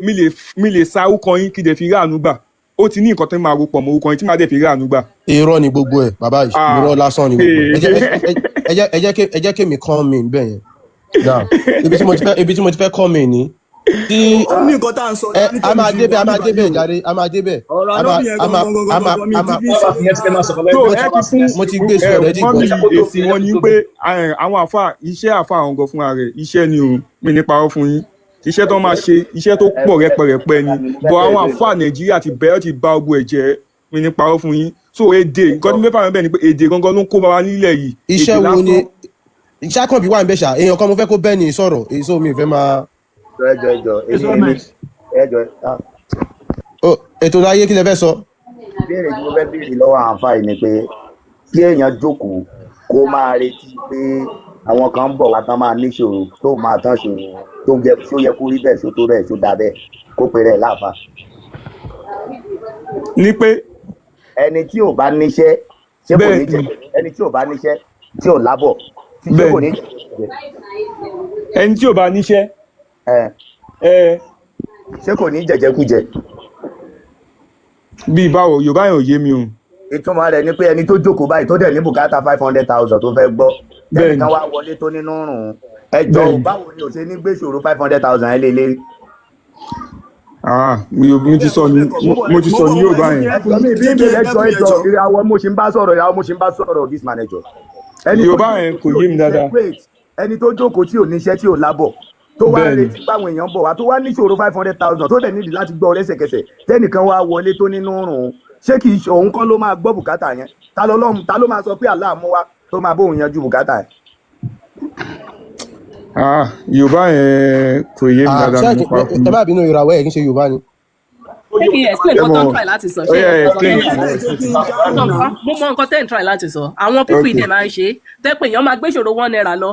mi lè sa orúkọ yín kí dẹ̀ fi ráàánú gbà. Ó ti ní nǹkan tó máa ro pọ̀ mọ́ orúkọ yín tí máa dẹ̀ fi ráàánú gbà. Irọ́ ni gbogbo ẹ̀, bàbá yìí. Ah. Irọ́ lásán ni gbogbo ẹ̀. Ẹ jẹ́ ẹ jẹ́ kémi come in bẹ́ẹ̀ yẹn now. Ibi tí mo ti fẹ́ come in ni tí Ó ní nǹkan tá à ń sọ ẹ ní a tèmi máa fi débẹ̀, wà a máa níbà débẹ̀ yìí o. jàre, a máa débẹ̀. Ọ̀rọ̀ A máa ànábì yẹn a máa gangan a gangan máa gangan mi a ti máa fi ń Wọ́n bá ṣeré fi yẹn sílẹ̀, máa sọ̀rọ̀ So lẹ́yìn. ẹ ti fún Mo ti gbé sí ẹ already mọ́mí gan. èsì wọn ni pé àwọn àfa, iṣẹ́ àfa àwọn gan fúnra rẹ̀ iṣẹ́ ni o. Mi ní parọ́ fún yín, iṣẹ́ tó máa ṣe, iṣẹ́ tó pọ̀ rẹpẹrẹpẹ ni bọ̀. Àwọn àfa Nàìjíríà ti bẹ̀rẹ̀, ti ba ogun ẹ̀ jẹ́. Mi ní parọ́ fún yín. So èdè, nǹkan tí mo fẹ́ fà bẹ́ẹ̀ ni pé èdè gangan ló ń kó bá wa nílẹ̀ yìí, èdè Iṣẹ́ wo ni lásán. Iṣẹ́ àkànbí wà ń bẹ̀ ṣá? Èèyàn kan mo fẹ́ kó bẹ́ẹ̀ ni sọ̀rọ̀ èyí, so mi ò fẹ́ máa. Ẹjọ, ẹjọ, èmi èmi ẹjọ, ah. Ó, ètò ayé, kí lẹ fẹ́ sọ? Ìbéèrè tí mo fẹ́ béèrè lọ́wọ́ àǹfà yìí ni pé kí èèyàn jókòó kó máa retí pé àwọn kan ń bọ̀ wá tán máa níṣòro tó máa tán ṣòro tó yẹ, tó yẹ kó rí bẹ́ẹ̀, ṣó tó bẹ́ẹ̀, ṣó dáa bẹ́ẹ̀, kó pe rẹ̀ láàfà? Ní pé Ẹni tí ò bá níṣẹ́, ṣé kò ní bẹ́ẹ̀ jẹ? ni. Ẹni tí ò bá níṣẹ́, tí ò lábọ̀, tí ṣé kò Bẹ́ẹ̀ ní ni. jẹ? Ẹni tí ò bá níṣẹ́ Ẹ ẹ ṣé kò ní jẹjẹkújẹ? Bíi báwo? Yorùbá yẹn ò yé mi o. Ìtumọ̀ rẹ̀ ni pé ẹni tó jókòó báyìí tó dẹ̀ ní bùkátà 500,000 tó fẹ́ gbọ́, Bẹ́ẹ̀ tẹnìkan ni. wá wọlé tó nínú rùn, ẹjọ́ Bẹ́ẹ̀ o, ni. báwo ni ò ṣe ní gbé ìṣòro 500,000 ẹ lé lérí? Ah, mi ti sọ ní mo ti sọ ní Yorùbá yẹn. Ẹjọ́ mi bí mi, ẹjọ́, ẹjọ́, ìràwọ̀ mo ṣì ń bá sọ̀rọ̀, ìràwọ̀ mo ṣì ń bá sọ̀rọ̀, this manager. Ẹni tó Yorùbá jókòó yẹn kò tí ò yé mi níṣẹ́, dáadáa. wait, ẹni tó jókòó tí ò níṣẹ́, tí ò lábọ̀, tó wá ń Bẹ́ẹ̀ ni. retí páwọn èèyàn bọ̀ wá, tó wá níṣòro 500,000, tó dẹ̀ nídìí láti gbọ́ lẹ́sẹ̀kẹsẹ̀, tẹ́nìkan wá wọlé tó nínú rùn, ṣé kì í ṣe òun kọ́ ló máa gbọ́ bùkátà yẹn? Ta ló lọ́hùn, ta ló máa sọ pé Allah mú wá tó máa bóun yanjú bùkátà yẹn? Ah, Yorùbá yẹn kò yé mi Ah, dáadáa, ṣé mi ní parọ́ fún ẹ yín. má bínú, ìràwọ̀ ẹ̀ kì í ṣe Yorùbá ni. Ṣé kí n explain Ẹ nǹkan tó ń mọ̀ try láti sọ? Ó Ṣé yẹ nǹkan tó explain. ń try láti sọ? Mo mọ nǹkan tẹ́ ń try láti sọ. Àwọn people ìdẹ̀ máa ń ṣe tẹ́ pé èèyàn máa gbé ìṣòro ₦1 lọ,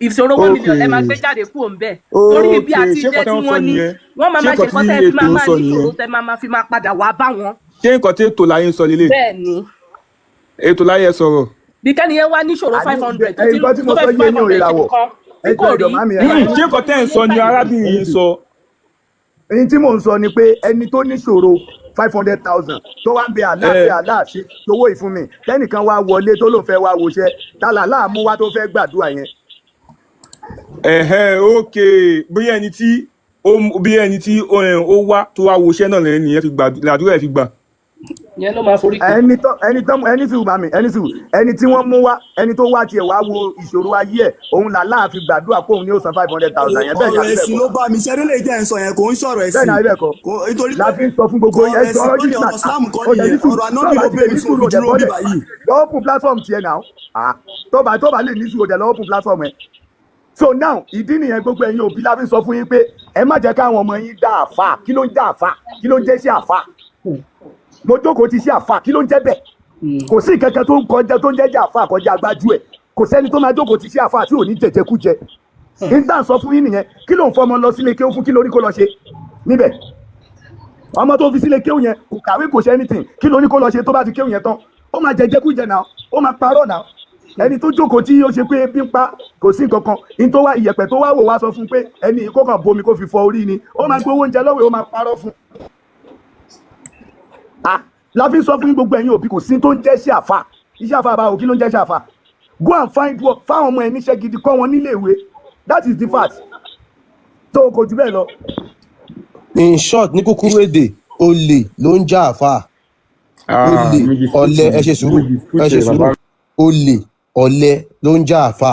ìṣòro 1 million lẹ máa gbé jáde kúrò ń bẹ̀ torí ibi àti Ṣé jẹ́ nǹkan tí tí wọ́n sọ wọ́n ní nìyẹn? Wọ́n máa Ṣé máa ṣe nǹkan nǹkan tí tẹ́ fi ètò máa ń máa sọ níṣòro nìyẹn? tẹ́ máa máa fi máa padà wá bá wọn. Ṣé nǹkan tí ètò láyé ń sọ lélẹ̀? Bẹ́ẹ̀ ni. Ètò láyé, ẹ sọ̀rọ̀. Bí kẹ́ni yẹn wá níṣòro Àní 500 tó ti nǹkan tí tó mo fẹ́ sọ fi yé five yín ò hundred ṣe ìràwọ̀ nǹkan tí ẹjọ́ kò ẹjọ́ rí. màmí ẹ má Ṣé nǹkan tẹ́ ń sọ ni arábìnrin yìí ń sọ? Èyí tí mò ń sọ ni pé ẹni tó níṣòro 500,000 tó wá ń bẹ Allah Ẹ pé Allah ṣe owó ìfún mi, tẹnìkan wá wọlé tó lóun fẹ́ wá woṣẹ́, tálà láàmú wá tó fẹ́ gbàdúrà yẹn. Ẹ̀hẹ́, ok, bí ẹni tí ó ẹ̀, ó wá tó wá woṣẹ́ náà lẹ́yìn nìyẹn fi gbà, làdúrà ẹ̀ fi gbà. Ìyẹn ló máa forí kò. Ẹni tó ẹni sùúrù màmí, ẹni sùúrù, ẹni tí wọ́n mú wá, ẹni tó wá tiẹ̀ wá wo ìṣòro ayé ẹ̀, òun là láàfin gbàdúrà pé òun ni ó san 500,000 yẹn. Bẹ́ẹ̀ ni Ọ̀rọ̀ àbí bẹ́ẹ̀ ẹ̀sìn kọ́? ló bá mi ṣeré lè jẹ́ ń sọ yẹn, kò ń sọ̀rọ̀ Bẹ́ẹ̀ ẹ̀sìn. ni àbí bẹ́ẹ̀ kọ́? Nítorí La pé fi ń sọ fún gbogbo ọ̀rọ̀ ẹjọ́ ẹ̀sìn kọ́ ni, Yusuf ọ̀rọ̀ Islam kọ́ ó yẹ nìyẹn. Yusuf Ọ̀rọ̀ tó ànábì bá ló ti bẹ̀ lè mí ní tí mo sùúrù fi òdẹ dúró bọ́lẹ̀ bíbá yìí. lọ́wọ́ open platform tiẹ̀ náà. Ah, tó bá lè ní sùúrù, òdẹ lọ́wọ́ open platform ẹ̀. So now, ìdí nìyẹn, gbogbo ẹ̀yin òbí, la fi ń sọ fún yín pé ẹ má jẹ́ káwọn ọmọ yín dá àfà. Kí ló ń dá àfà? Kí ló ń jẹ́ sí àfà? Mo jókòó ti sí àfà, kí ló ń jẹ́ bẹ́ẹ̀? Kò sí nǹkan kan tó ń kọjá tó ń jẹ́ jẹ́ àfà kọjá agbájú ẹ̀. Kò sẹ́ni tó máa jókòó ti sí àfà tí ò ní jẹjẹkújẹ. Nígbà sọ fún yín nìyẹn. Kí ló ń fọmọ lọ sílé kéwú fún? Kí ló ní kó lọ ṣe níbẹ̀? Ọmọ tó fi sílé kéwú yẹn kò kàwé, kò ṣe anything. Kí ló ní kó lọ ṣe? Tó bá ti kéwú yẹn tán, ó máa jẹjẹkújẹ náà, ó máa parọ́ náà. Ẹni tó jókòó tí ó ṣe pé ebi ń pa, kò sí nǹkan kan ní tó wá ìyẹ̀pẹ̀ tó wá wò wá sọ fún un pé ẹni yìí kó kàn bomi kó fi fọ orí ni, ó máa gbowó oúnjẹ lọ́wọ́ ẹ̀, ó máa parọ́ fún un. Ah, la fi ń sọ fún yín, gbogbo ẹ̀yin òbí, kò sí tó ń jẹ́ sí àfà. Iṣẹ́ àfà báwo? Kí ló ń jẹ́ sí àfà? Go and find work fáwọn ọmọ ẹ̀, níṣẹ́ gidi, kọ́ wọn nílé ìwé. That is the fact. Tó kò jù bẹ́ẹ̀ lọ. In short, ní kúkúrú èdè, olè ló ń jà àfà. Ah, Olè, mi dispute ọ̀lẹ. Ẹ ṣe mi sùúrù, dispute ẹ ṣe ẹ sùúrù. Bàbá. Olè. Ọ̀lẹ ló ń já àáfà,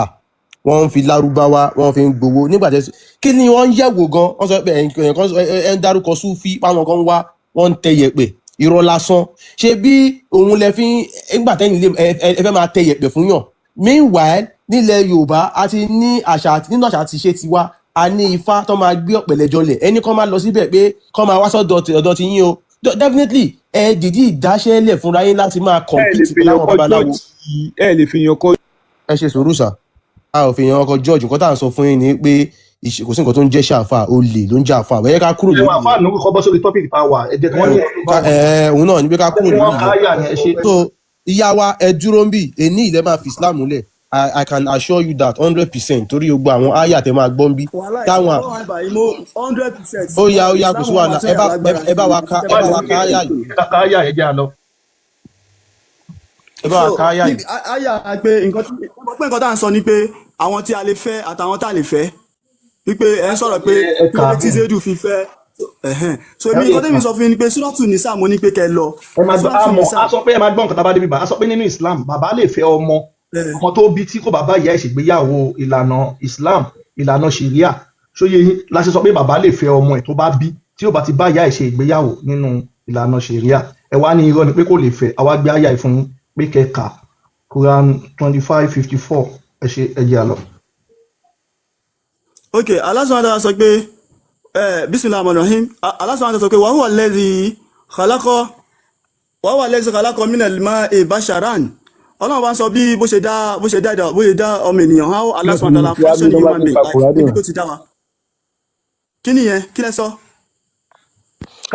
wọ́n ń fi lárúbáwá wọ́n fi ń gbowó nígbà tẹ́ kí ni wọ́n ń yẹ̀wò gan. Wọ́n sọ pé ẹ̀yìn kan ẹ̀ ń dárúkọ súfì páwọn kan wá, wọ́n ń tẹ yẹ̀pẹ̀, irọ́ lásán. Ṣé bí òun lẹ fi ń nígbà tẹ́yìn lé ẹ fẹ́ máa tẹ yẹ̀pẹ̀ fún yàn? Meanwhile, nílẹ̀ Yorùbá, a ti ní àṣà, nínú àṣà àti ìṣe tiwa, a ní Ifá tó máa gbé ọ̀pẹ̀lẹ̀ jọlẹ̀. Ẹni kan máa lọ síbẹ̀ pé kọ́ máa wá sọ́dọ̀ ọ̀dọ̀ ti yín o. Definitely ẹ dìídì ìdáṣẹ́lẹ̀ fúnra yín láti máa Ẹ lè compete fi pẹ̀lú yan àwọn kọ babaláwo. judge, ẹ lè fi yan kọ. Ẹ ṣe sùúrù sà, a ò fi yan ọkọ george. Nǹkan tá à ń sọ fún yín ni pé kò sí nǹkan tó ń jẹ́ ṣàfà, olè ló ń jẹ́ àfà. Ẹ yẹ ká kúrò Ẹ lórí wà yẹn. fáànù kọ́ bọ́ sórí topic tá a wà, ẹ jẹ́ kí wọ́n ní Ẹ òun náà ní pé ká kúrò kí lórí wọ́n yẹn. káyà yẹn ṣe. So ìyá wa, ẹ dúró ń bì, èní ilẹ̀ máa fi Islam múlẹ̀. I can assure you that 100%, torí gbogbo àwọn àyà tẹ máa gbọ́ ń bí Wàhálà táwọn ìsìlámù wà báyìí, mo 100%. Ó yá, ó yá, kò sí Ìsìlámù wàhálà. máa tún Ẹ bá yà lágbára ẹ bá wa ká, ẹ bá wa ká àyà yìí. Káyà yẹn jẹ́ àlọ́. Ẹ bá wa So ká àyà níbi yìí. Àyà pé nǹkan tí mo pé, nǹkan tá à ń sọ ni pé àwọn tí a lè fẹ́ àtàwọn tá a lè fẹ́, wípé ẹ ń sọ̀rọ̀ pé Ẹ kí kà ló dé tí Zédù fi fẹ́ ẹ̀hẹ́n. So èmi, nǹkan tẹ́mi sọ fún yín ni pé Súrátù Nìsá, mo ní pé kẹ́ ẹ lọ Ẹ máa gbọ́ Súrátù àmọ́ Nìsá. A sọ pé ẹ máa gbọ́ nǹkan tá a bá débi bá a sọ pé nínú Islam, bàbá lè fẹ́ ọmọ ọmọ tó bí tí kò bàbá ìyá ẹ̀ ṣègbéyàwó, ìlànà Islam, ìlànà Sharia. Ṣóyè yín? La ṣe sọ pé bàbá lè fẹ́ ọmọ ẹ̀ tó bá bí tí ó bá ti bá ìyá ẹ̀ ṣe ìgbéyàwó nínú ìlànà Sharia. Ẹ wá ní irọ́ ni pé kò lè fẹ́. Àwa gbé àyà ẹ̀ fún yín pé kẹka Quran 25:54. Ẹ ṣe, ẹ jẹ́ àlọ́. Ok, Allah subhanahu wa ta'ala sọ pé bismillahir rahmanir rahim. Allah subhanahu wa ta'ala sọ pé wa huwa alladhi khalaqa, wa huwa alladhi khalaqa minal ma'i basharan. Ọlọ́run bá ń sọ bí bó ṣe dá bó ṣe dá ọmọ ènìyàn, how Allah subhanahu wa ta'ala fashion human being, like níbi tó ti dá wa. Kí nìyẹn? Kí lẹ sọ?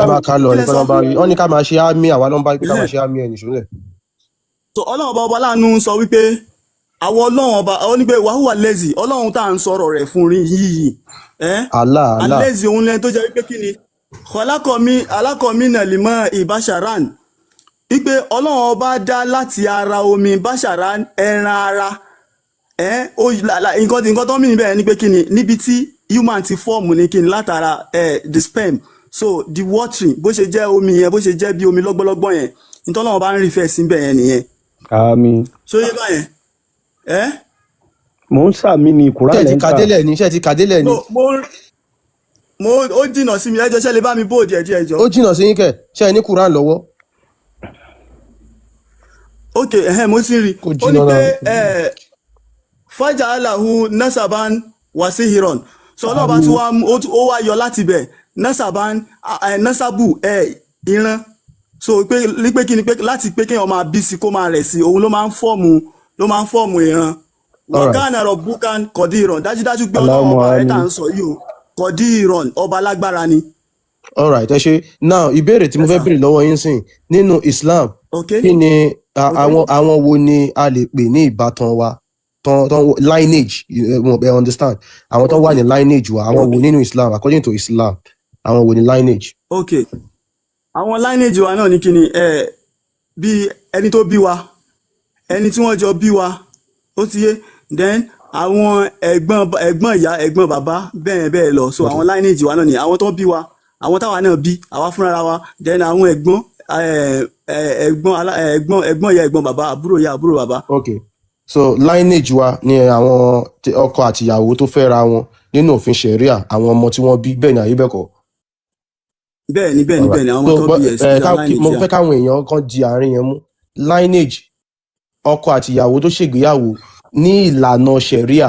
Ẹ máa ká lọ. Kí lẹ Nìkan sọ? ló ń bá rí wọn ní ká máa ṣe àmì, àwa ló ń bá rí pé ká máa ṣe àmì ẹ̀ nìṣó lẹ̀. So Ọlọ́run ọba, ọba láàánú, ń sọ wípé àwọn Ọlọ́run ọba, ó ní pé wàhùwà lẹ́zì, Ọlọ́run tá à ń sọ̀rọ̀ rẹ̀ fún rí yìí ẹ́ Allah, Allah. Alẹ́zì, òun lẹ́ni tó jẹ́ wípé kí ni kọlákọ̀mí alákọ̀mí náà lè mọ ìbáṣàrán, wípé Ọlọ́run ọba dá láti ara omi báṣàrán, ẹran ara ẹ́ ó nǹkan tó mìíràn bẹ́ẹ̀ ni pé kí ni níbi tí human ti form ní kí ni látara the sperm. So the watering, bó ṣe jẹ́ omi yẹn, bó ṣe jẹ́ bí omi lọ́gbọ́lọ́gbọ́ yẹn, nítorí Ọlọ́run ọba ń rí fẹ́ sí bẹ́ẹ̀ yẹn nìyẹn. Àmín. So yé báyẹn ẹ́. Mò ń sàmì ní Ṣé Kùránì ẹ ti lẹ́ ń kà kà. délẹ̀ ni? Ṣé ẹ ti kà délẹ̀ ni? No, mo ó jìnnà sí mi. Ẹjọ, ṣe lè bá mi bóòdì ẹjọ ẹjọ. Ó jìnnà sí yín kẹ̀? Ṣé ẹ ní Quran lọ́wọ́? Ok, ẹhẹn, mo ti rí. Kò Ó ní jìnnà pé náà. Fájà aláhu nasaban wasihiron. So Ọlọ́run bá tún wá ó wá yọ láti bẹ̀ nasaban, nasabu, ìran. So pé kí ni, pé láti pé kéèyàn máa bí sí, kó máa rẹ̀ sí, òun ló máa ń form ìran. Alright. Wàkánà rọ̀bùkán kọ̀dí ìrọ̀n, dájúdájú pé Ọlọ́run Allahumma ọba rẹ̀ tá à àmín. ń sọ yìí o, kọ̀dí ìrọ̀n, ọba lágbára ni. Alright, ẹ ṣe. Now, ìbéèrè tí mo Yes, fẹ́ sir. béèrè lọ́wọ́ yín sìn, nínú Islam, kí ni àwọn wo ni a lè pè ní ìbátan wa, tán lineage, mo ẹ understand, àwọn tó wà ní lineage wa, àwọn wo nínú Islam, according to Islam, àwọn wo ni lineage? Ok, àwọn lineage wa náà ní kíni bí ẹni tó bí wa, ẹni tí wọ́n jọ bí wa, ó ti yé. Then àwọn ẹ̀gbọ́n, ẹ̀gbọ́n ìyá, ẹ̀gbọ́n bàbá, bẹ́ẹ̀ bẹ́ẹ̀ lọ. So àwọn lineage wa náà ni àwọn tó bí wa, àwọn táwa náà bí, àwa fúnra wa, then àwọn ẹ̀gbọ́n ẹ̀gbọ́n ẹ̀gbọ́n, ẹ̀gbọ́n ìyá, ẹ̀gbọ́n bàbá, àbúrò ìyá, àbúrò bàbá. Ok, so lineage wa ni àwọn ọkọ àtìyàwó tó fẹ́ ra wọn nínú òfin sharia, àwọn ọmọ tí wọ́n bí. Bẹ́ẹ̀ ni àyè bẹ́ẹ̀ kọ́? Bẹ́ẹ̀ ni, bẹ́ẹ̀ ni. Alright. Bẹ́ẹ̀ ni, àwọn ọmọ So tó but, bí ẹ̀ sí lineage mo yà. fẹ́ káwọn èèyàn kan di àárín yẹn mú. Lineage, ọkọ àtìyàwó tó ṣègbéyàwó ní ìlànà sharia,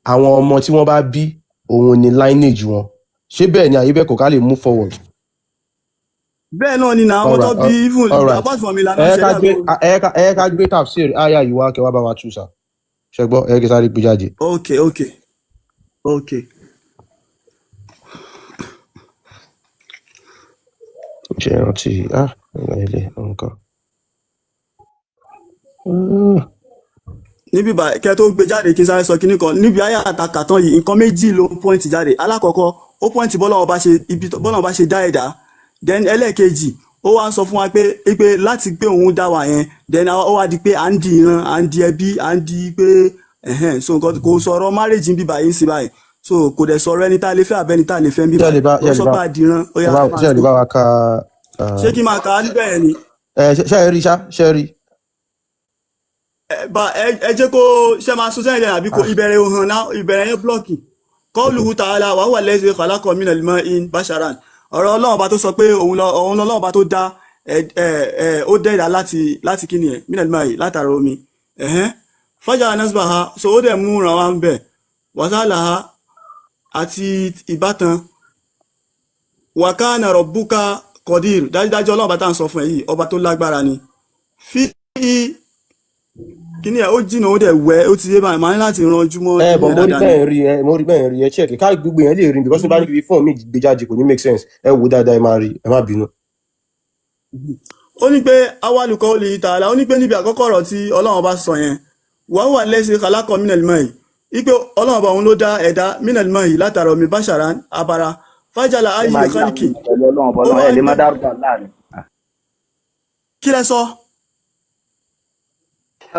àwọn ọmọ tí wọ́n bá bí, òun ni lineage wọn. Ṣé bẹ́ẹ̀ ni àyè bẹ́ẹ̀ kọ́, ká lè move forward? Bẹ́ẹ̀ náà ni na, àwọn tó Alright, bí, even alright. apart from ìlànà Ẹ ká sharia gbé gan. ẹ ká gbé tafsir aya yìí wá, kẹ́ wá bá wa tú sà. Ṣẹgbọ́, ẹ kí sáré gbé jáde. Ok. Ṣe é rántí ilé nǹkan? Níbi bá kẹ tó gbé jáde, kí n sáré sọ kinní kan níbi ayé àtàkàtàn yìí. Nǹkan méjì ló ń point jáde. Alákọ̀ọ́kọ́, ó point bọ́lá ọba ṣe ibi bọ́lá ọba ṣe dá ẹ̀dá. Then ẹlẹ́ẹ̀kejì, ó wá ń sọ fún wa pé láti pé òun dá wa yẹn, then ó wá di pé à ń di ìran, à ń di ẹbí, à ń di pé ẹ̀hẹ́n. So nǹkan kò sọ̀rọ̀ marriage ń bí báyìí ń sí báyìí. So kò dẹ̀ sọ̀rọ̀ ẹni tá a lè fẹ́ àbẹ́ni tá a lè fẹ́ ń bí Ṣé ẹ lè báyìí. bá Ó ṣé ẹ lè sọ bá pé àdìran ó ẹ yá bá máa ṣé ẹ lè tó bá wa ka? Ṣé kí n máa kà á níbẹ̀ yẹn ni? Ẹ ṣe ẹ rí ṣá, ṣe ẹ rí? Bá ẹ jẹ́ kó ṣe máa sún sẹ́yìn lẹ́yìn àbí kó ìbẹ̀rẹ̀ òhàn náà, ìbẹ̀rẹ̀ yẹn blọ́ọ̀kì. Kọ́ọ̀lùhù tààlà wà wà lẹ́sẹ̀ khalaqo minal ma'in basharan. Ọ̀rọ̀ Ọlọ́run ọba tó sọ pé òun lọ́lọ́run ọba tó dá ẹ ẹ ẹ ó dẹ́ra láti kíni ẹ̀ minal ma'i, látara omi. Ẹ̀hẹ́n, fajara nasbaha, so ó dẹ̀ mú ràn wá ń bẹ̀ wàsálàha àti ìbátan. Wàkánà rọ̀bùkà kọ̀dír, dájúdájú Ọlọ́run ọba tá à ń sọ fún ẹ yìí, ọba tó lágbára ni. Fi kíní ẹ̀ ó jìnnà, ó dẹ̀ wẹ́, ó ti yé báyìí, màá ní láti ranjú mọ́ Ẹ kíní bọ̀ ẹ̀ mo rí dáadáa ni. bẹ́ẹ̀ rí ẹ, mo rí bẹ́ẹ̀ rí ẹ. Check ká gbogbo yẹn lè rí, because ní bá ní fi fóònù mi gbé jáde, kò ní make sense. Ẹ wò dáadáa, ẹ máa rí, ẹ má bínú. Ó ní pé awálùkọ́ ó lè tààlà, ó ní pé níbi àkọ́kọ́ ọ̀rọ̀ tí Ọlọ́run bá sọ yẹn, wàá wà lẹ́sẹ̀ kálákọ̀ mínàlímọ̀ yìí, wípé Ọlọ́run bá òun ló dá ẹ̀dá mínàlímọ̀ yìí látara omi, báṣàrà abara fájàlá Ẹ ayé máa yí àwọn kálíkì. èèyàn pẹ̀lú Ọlọ́run ọba Ó Ọlọ́run wá ẹ lè ní má pé dárúkọ láàrin. kí lẹ sọ,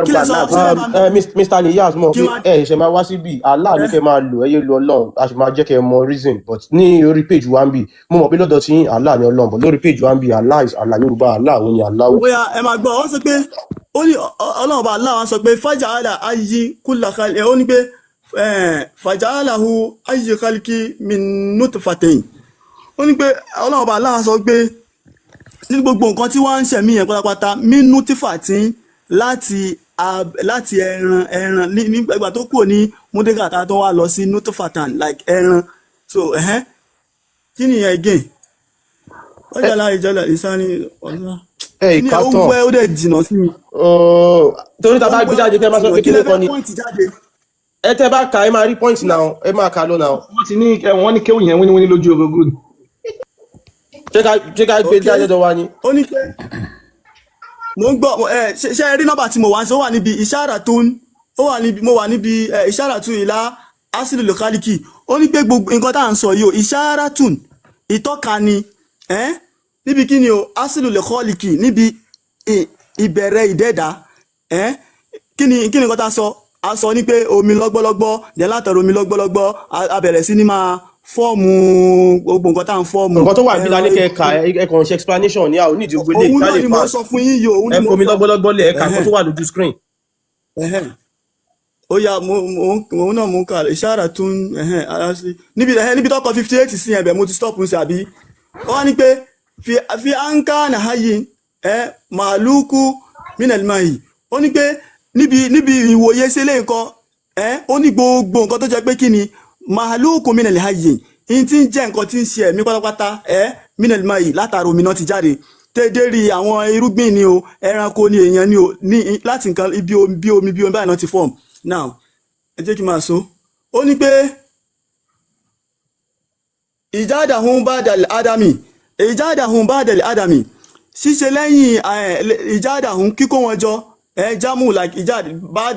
kí Dárúkọ lẹ sọ, Allah ṣé fún bẹ́ẹ̀ mi. bá mi Mr. Niyaz mọ̀ kí pé wọ́n ẹ ṣe máa wá síbí, Allah ní ẹ kẹ́ máa lò, ẹ yé lu Ọlọ́run, a sì máa jẹ́ kẹ́ ẹ mọ reason. But ní orí page one b, mo mọ̀ pé lọ́dọ̀ tí Allah ní Ọlọ́run, but lórí page one b, Allah is Allah, Yorùbá Allah òun ni Allah. Bóyá ẹ máa gbọ́, wọ́n sọ pé ó ní Ọlọ́run bá Allah wá sọ pé fájàlá ayé kúlà kálí, ó ní pé fàjàlá hu ayé kálíkì min nutfatain. Ó ní pé Ọlọ́run bá Allah sọ pé ní gbogbo nǹkan tí wọ́n ń ṣẹ̀mí yẹn pátápátá, min nutfatin, láti ẹran nígbà tó kúrò ní múdégàtà tó wá lọ sí nutfatan, like ẹran. So ẹ̀hẹ́n, kí nìyẹn again? Fájàlá ìjọlá ìsáni ọ̀la Ẹ kí ni ìka ẹ ó tán wẹ́, ó dẹ̀ jìnnà sí mi. Oh, torí tá a Ó bá wẹ́, gbé ó jáde dẹ̀ tẹ́ máa sọ jìnnà. pé Kí lẹ kíní fẹ́ kan ni pọ́ìntì jáde? Ẹ tẹ́ bá kà, ẹ máa rí point now, ẹ máa kà lọ now. Wọ́n ti ní ẹ, wọ́n ní kéwù yẹn wíníwíní lójú orogún ni. Ṣé ká gbé Ok, jáde lọ́dọ̀ wa ni? Ó ní pé mo ń gbọ́ ẹ, ṣe ẹ rí nọ́mbà tí mo wà ń sọ, ó wà níbi ìṣára tó ń ó wà níbi, mo wà níbi ẹ ìṣára tún ìlà asìlì lòkálíkì. Ó ní pé gbogbo nǹkan tá à ń sọ yìí o, ìṣára tún ìtọ́ka ni ẹ níbi kí ni o, asìlì lòkọ́lìkì, níbi ìbẹ̀rẹ̀ ìdẹ́ẹ̀dá. Ẹ kí ni nǹkan tá a sọ? A sọ ní pé omi lọ́gbọ́lọ́gbọ́ dẹ̀, látara omi lọ́gbọ́lọ́gbọ́ a bẹ̀rẹ̀ sí ní máa fọ́ọ̀mù gbogbo nǹkan tá à ń fọ́ọ̀mù Nǹkan tó wà níbí la ẹran ní kẹ́ ẹ kà, ẹ kàn ṣe explanation ní àwọn onídìí gbélé Òun ká náà lè ni mo fast. sọ fún yín yìí, òun Ẹ ni mo fomi sọ. lọ́gbọ́lọ́gbọ́ lẹ̀, ẹ kà nǹkan Ẹ̀hẹ́n, tó wà lójú screen. Ẹ̀hẹ́n. Ó yá, mo náà mo ń kà ìṣára tún ẹ̀hẹ́n ara sí níbi, ẹ̀hẹ́n, níbi tọkọ 58 sí yẹn, bẹ̀ mo ti stop ń ṣe àbí. Ó wá ní pé fi anka nàáyí ẹ màlúkú mínàlímáyì. Ó ní pé níbi ìwòye sí ilé nǹkan ẹ, ó ní gbogbo nǹkan tó jẹ́ pé kí ni màlúkú mínàlímáyì, in tí ń jẹ́ nǹkan tí ń ṣe ẹ̀mí pátápátá ẹ mínàlímáyì, látara omi náà ti jáde tẹ́ẹ̀dẹ́rì. Àwọn irúgbìn ni o, ẹranko ni, èèyàn ni o, ní láti nǹkan ibi omi bí omi bí omi báyìí náà ti form. Now ẹ jẹ́ kí n máa so. Ó ní pé ìjádàhùn bá dàlẹ̀ ádámì, ìjádàhùn bá dàlẹ̀ ádámì, ṣíṣe lẹ́yìn ìjádàhùn, kíkó wọn jọ ẹ, jámù like ìjád bá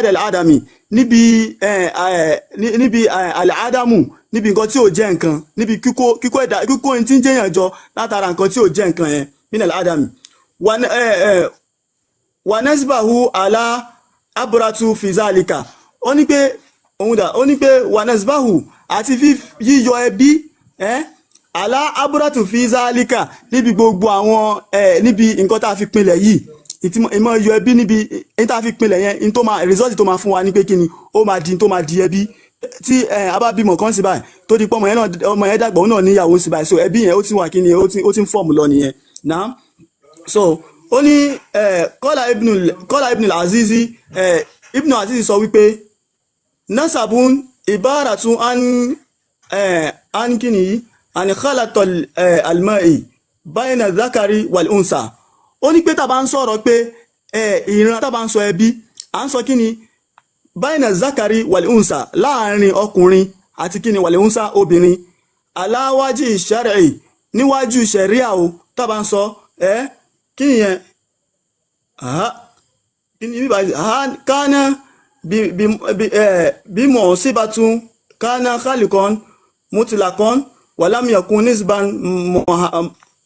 dàlẹ̀ ádámì, níbi ẹ ẹ níbi àlẹ́ ádámù, níbi nǹkan tí ò jẹ́ nǹkan, níbi kíkó ẹ̀dá, kíkó ẹni tí ń jẹ́yàn jọ látara nǹkan tí ò jẹ́ nǹkan yẹn, mínàlẹ̀ ádámì wà ní ẹ ẹ wanasbahu ala abratu fizalika. Ó ní pé òun dà, ó ní pé wanasbahu àti yíyọ ẹbí ẹ ala abratu fizalika, níbi gbogbo àwọn ẹ, níbi nǹkan tá a fi pinlẹ̀ yìí, ìmọ̀ yọ ẹbí níbi ní tá a fi pinlẹ̀ yẹn, ní tó máa result tó máa fún wa ní pé kí ni ó máa di, tó máa di ẹbí tí ẹ a bá bímọ kan sí báyìí, tó di pé ọmọ yẹn náà, ọmọ yẹn dàgbà, òun náà níyàwó sí báyìí. So ẹbí yẹn ó ti wà, kí ni ó ti ń form lọ nìyẹn náà. So ó ní kọ́lá ibn azizi, ibn azizi sọ wípé nasabun ibaratun an an kini yìí an khalatol almai bayna zakari wal unsa. Ó ní pé tá a bá ń sọ̀rọ̀ pé ìran, tá a bá ń sọ ẹbí, à ń sọ kí ni bayna zakari wal unsa, láàrin ọkùnrin àti kí ni wal unsa, obìnrin, aláwájú ìṣẹ́rẹ̀, níwájú ṣẹ̀ríà o. Tá a bá ń sọ kí nìyẹn? Aha, kí ni bíbá ha kánà bí mọ̀ síbàtún kánà kálíkan mutlaqan wàlámìyàkún nisban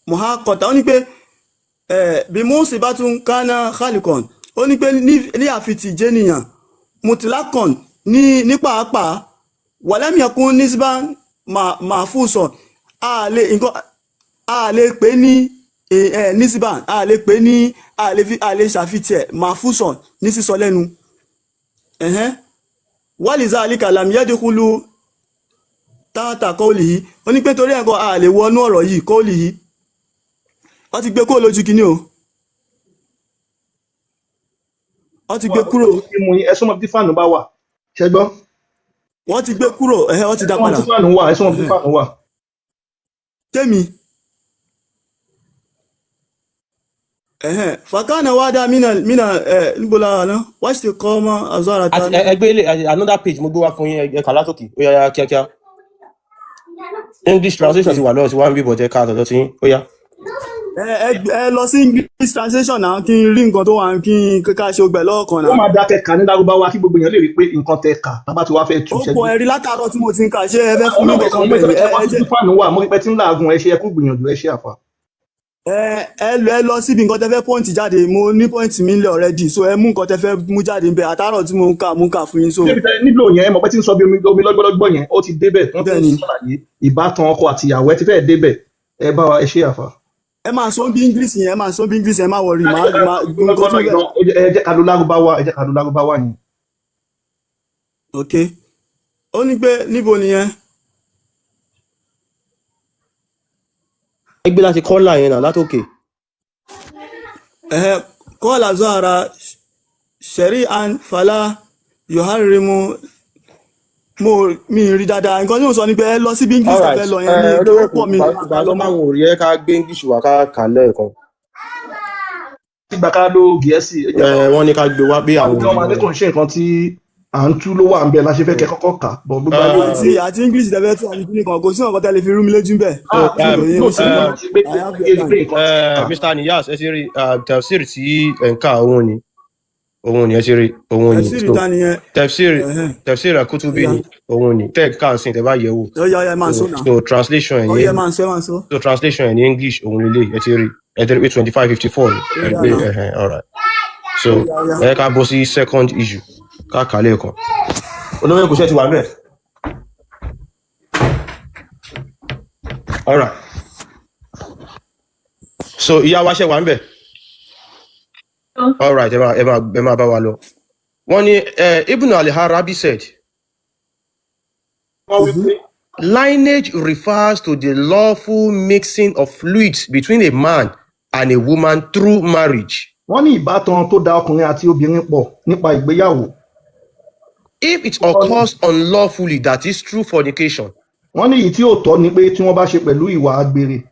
muhaqata. Ó ní pé bí mọ̀ síbàtún kánà kálíkan, ó ní pé ní àfitì jẹ́nìyàn mutlaqan ní pàápàá, wàlámìyàkún nisban mahfusan, a lè nǹkan a lè pè ní Ẹ nísìbà a lè pè ní, a lè fi, a lè ṣàfihàn ẹ̀ mafuson ní sísọ lẹ́nu. Ẹ̀hẹ́n, wálìzá alika lam yadkhulu táàtà kọ́ọ̀lì yìí. Ó ní pé torí ẹ̀kọ́ a lè wọnú ọ̀rọ̀ yìí, kọ́ọ̀lì yìí wọ́n ti gbé kúrò lójú kínní o, wọ́n ti gbé kúrò. Ẹ súnmọ́ bí fáànù bá wà, ṣẹ gbọ́? Wọ́n ti gbé kúrò. Ẹ̀hẹ́, wọ́n ti Ẹ dá súnmọ́ padà. bí fáànù wà, ẹ súnmọ́ bí Ẹ̀hẹ́. fáànù wà. Tèmi, ẹ̀hẹ́n, fàkànà wádà mínà mínà ẹ̀ níbo la wà náà wá ṣe kọ́ ọmọ azọ́ra ta Àti ẹgbẹ́ ilé another page mo gbé wá fún yín, ẹ kà látòkè. Ó yá yá, kíákíá. English Ok. translation ti wà lọ́wọ́ tí wọ́n ń bí bọ̀jẹ̀ ká àtọ̀dọ̀ tí yín. Ó yá. Ẹ lọ sí English translation náà kí n rí nǹkan tó wà, kí n ká ṣe ogbẹ̀ lọ́wọ́ kan Ó náà. máa dákẹ́ kà ní lárúbáwá kí gbogbo èèyàn lè rí i pé nǹkan tẹ kà tábà tí wàá fẹ́ tú Ó ṣẹ́jú. pọ̀ ẹ̀rí látàárọ̀ tí mo ti ń kà, ṣé ẹ fẹ́ fún mi Ọlọ́run kankan ẹ̀sìn bẹ́ẹ̀ ni? ẹ Ẹ wá ẹ jẹ́ sí fáànù wà, mo rí pé tí ń làágùn. Ẹ ṣe, ẹ kú gbìyànjú, ẹ ṣe àfà. Ẹ lọ síbi nǹkan tẹ fẹ́ pọ́ǹtì jáde. Mo ní pọ́ǹtì mi ńlẹ̀ already, so ẹ mú nǹkan tẹ fẹ́ mú jáde ńbẹ. Àtàárọ̀ tí mo ń kà, mo ń kà fún yín, so. Débi tẹ nílò yẹn, ẹ mọ̀ pé tí ń sọ bí omi omi lọ́gbọ́lọ́gbọ́ yẹn, ó ti débẹ̀, wọ́n ti Bẹ́ẹ̀ ń ni. ṣàlàyé ìbátan ọkọ àti ìyàwó, ẹ ti fẹ́ẹ̀ débẹ̀. Ẹ bá wa, ẹ ṣe àfà. Ẹ máa sọ bí English yẹn, ẹ máa sọ bí English yẹn, má wọrí, má má nǹkan tí mo fẹ́. Ẹ jẹ́ ká lo lárúbáwá, ẹ jẹ́ ká lo lárúbáwá yẹn. Ok, ó ní pé níbo nìyẹn? Ẹ gbé láti kọ́là yẹn náà látòkè. Ẹ̀hẹ́, kọ́ọ̀lá zọ́ara ṣẹ̀rí an fàlà yoharimu. Mo mi rí dáadáa. Nǹkan tí mo sọ ni pé ẹ lọ síbi English tẹ Alright. fẹ́ lọ yẹn, mi ó Olówó pọ̀ mi ìgbà lè máa ìgbà kà tó lọ mọ́. máa ń rí ẹ ká gbé English wá ká kà lẹ́ẹ̀kan. Ti gbà ká lo Gẹ̀ẹ́sì, ẹ jẹ́ Ẹ wọ́n ní ká gbé wá pé àwọn àwùjọ ò rí ọmọdé wọn. kò ń ṣe nǹkan tí à ń tú ló wà ń bẹ la ṣe fẹ́ kẹ́ kọ́kọ́ kà bọ̀ gbogbo ayé ò Àti àti English tẹ fẹ́ tú àti kíní kan, kò sí nǹkan tẹ lè fi rú mi lójú bẹ́ẹ̀. So So ìyẹn no ò ṣe sí mọ́. nǹkan tí pé I have your kí pé time. nǹkan tí kà. Mr. Niyas, ẹ ti rí tafsir tí ẹ̀ ń kà, òun ni, òun ni, ẹ ti rí, òun ni. Tẹ̀síìrì So ta nìyẹn? tafsir Ẹ̀hẹ́n. tafsir Kutubi Ó yá. ni, òun ni tẹ́ ẹ̀ kà ń sìn tẹ́ bá yẹ̀ wò. Ó yá, ó yá, ẹ máa So sọ náà. so translation ẹ̀ Ó ní yá, ẹ máa sọ, ẹ máa sọ. So translation ẹ̀ ní English òun lélẹ̀. Ẹ ti rí, ẹ ti rí pé 2554 ni. Ó Ẹ rí yá pé náà. ẹ̀hẹ̀n, alright. So Ó yá, ó yá. ẹ ká bọ́ sí second issue ká kà á lẹ́ẹ̀kan. Olówó èkó ṣe ti wà ń bẹ̀. Alright. So ìyá wa ṣe wà ń bẹ̀. Alright, ẹ máa bá wa lọ. Wọ́n ní Ibn al-Arabi said, Wọ́n wí pé lineage refers to the lawful mixing of fluids between a man and a woman through marriage. Wọ́n ní ìbátan tó da ọkùnrin àti obìnrin pọ̀ nípa ìgbéyàwó. If it Wọ́n ní occurs unlawfully, that is through fornication, wọ́n ní èyí tí ò tọ́ ni pé tí wọ́n bá ṣe pẹ̀lú ìwà àgbèrè,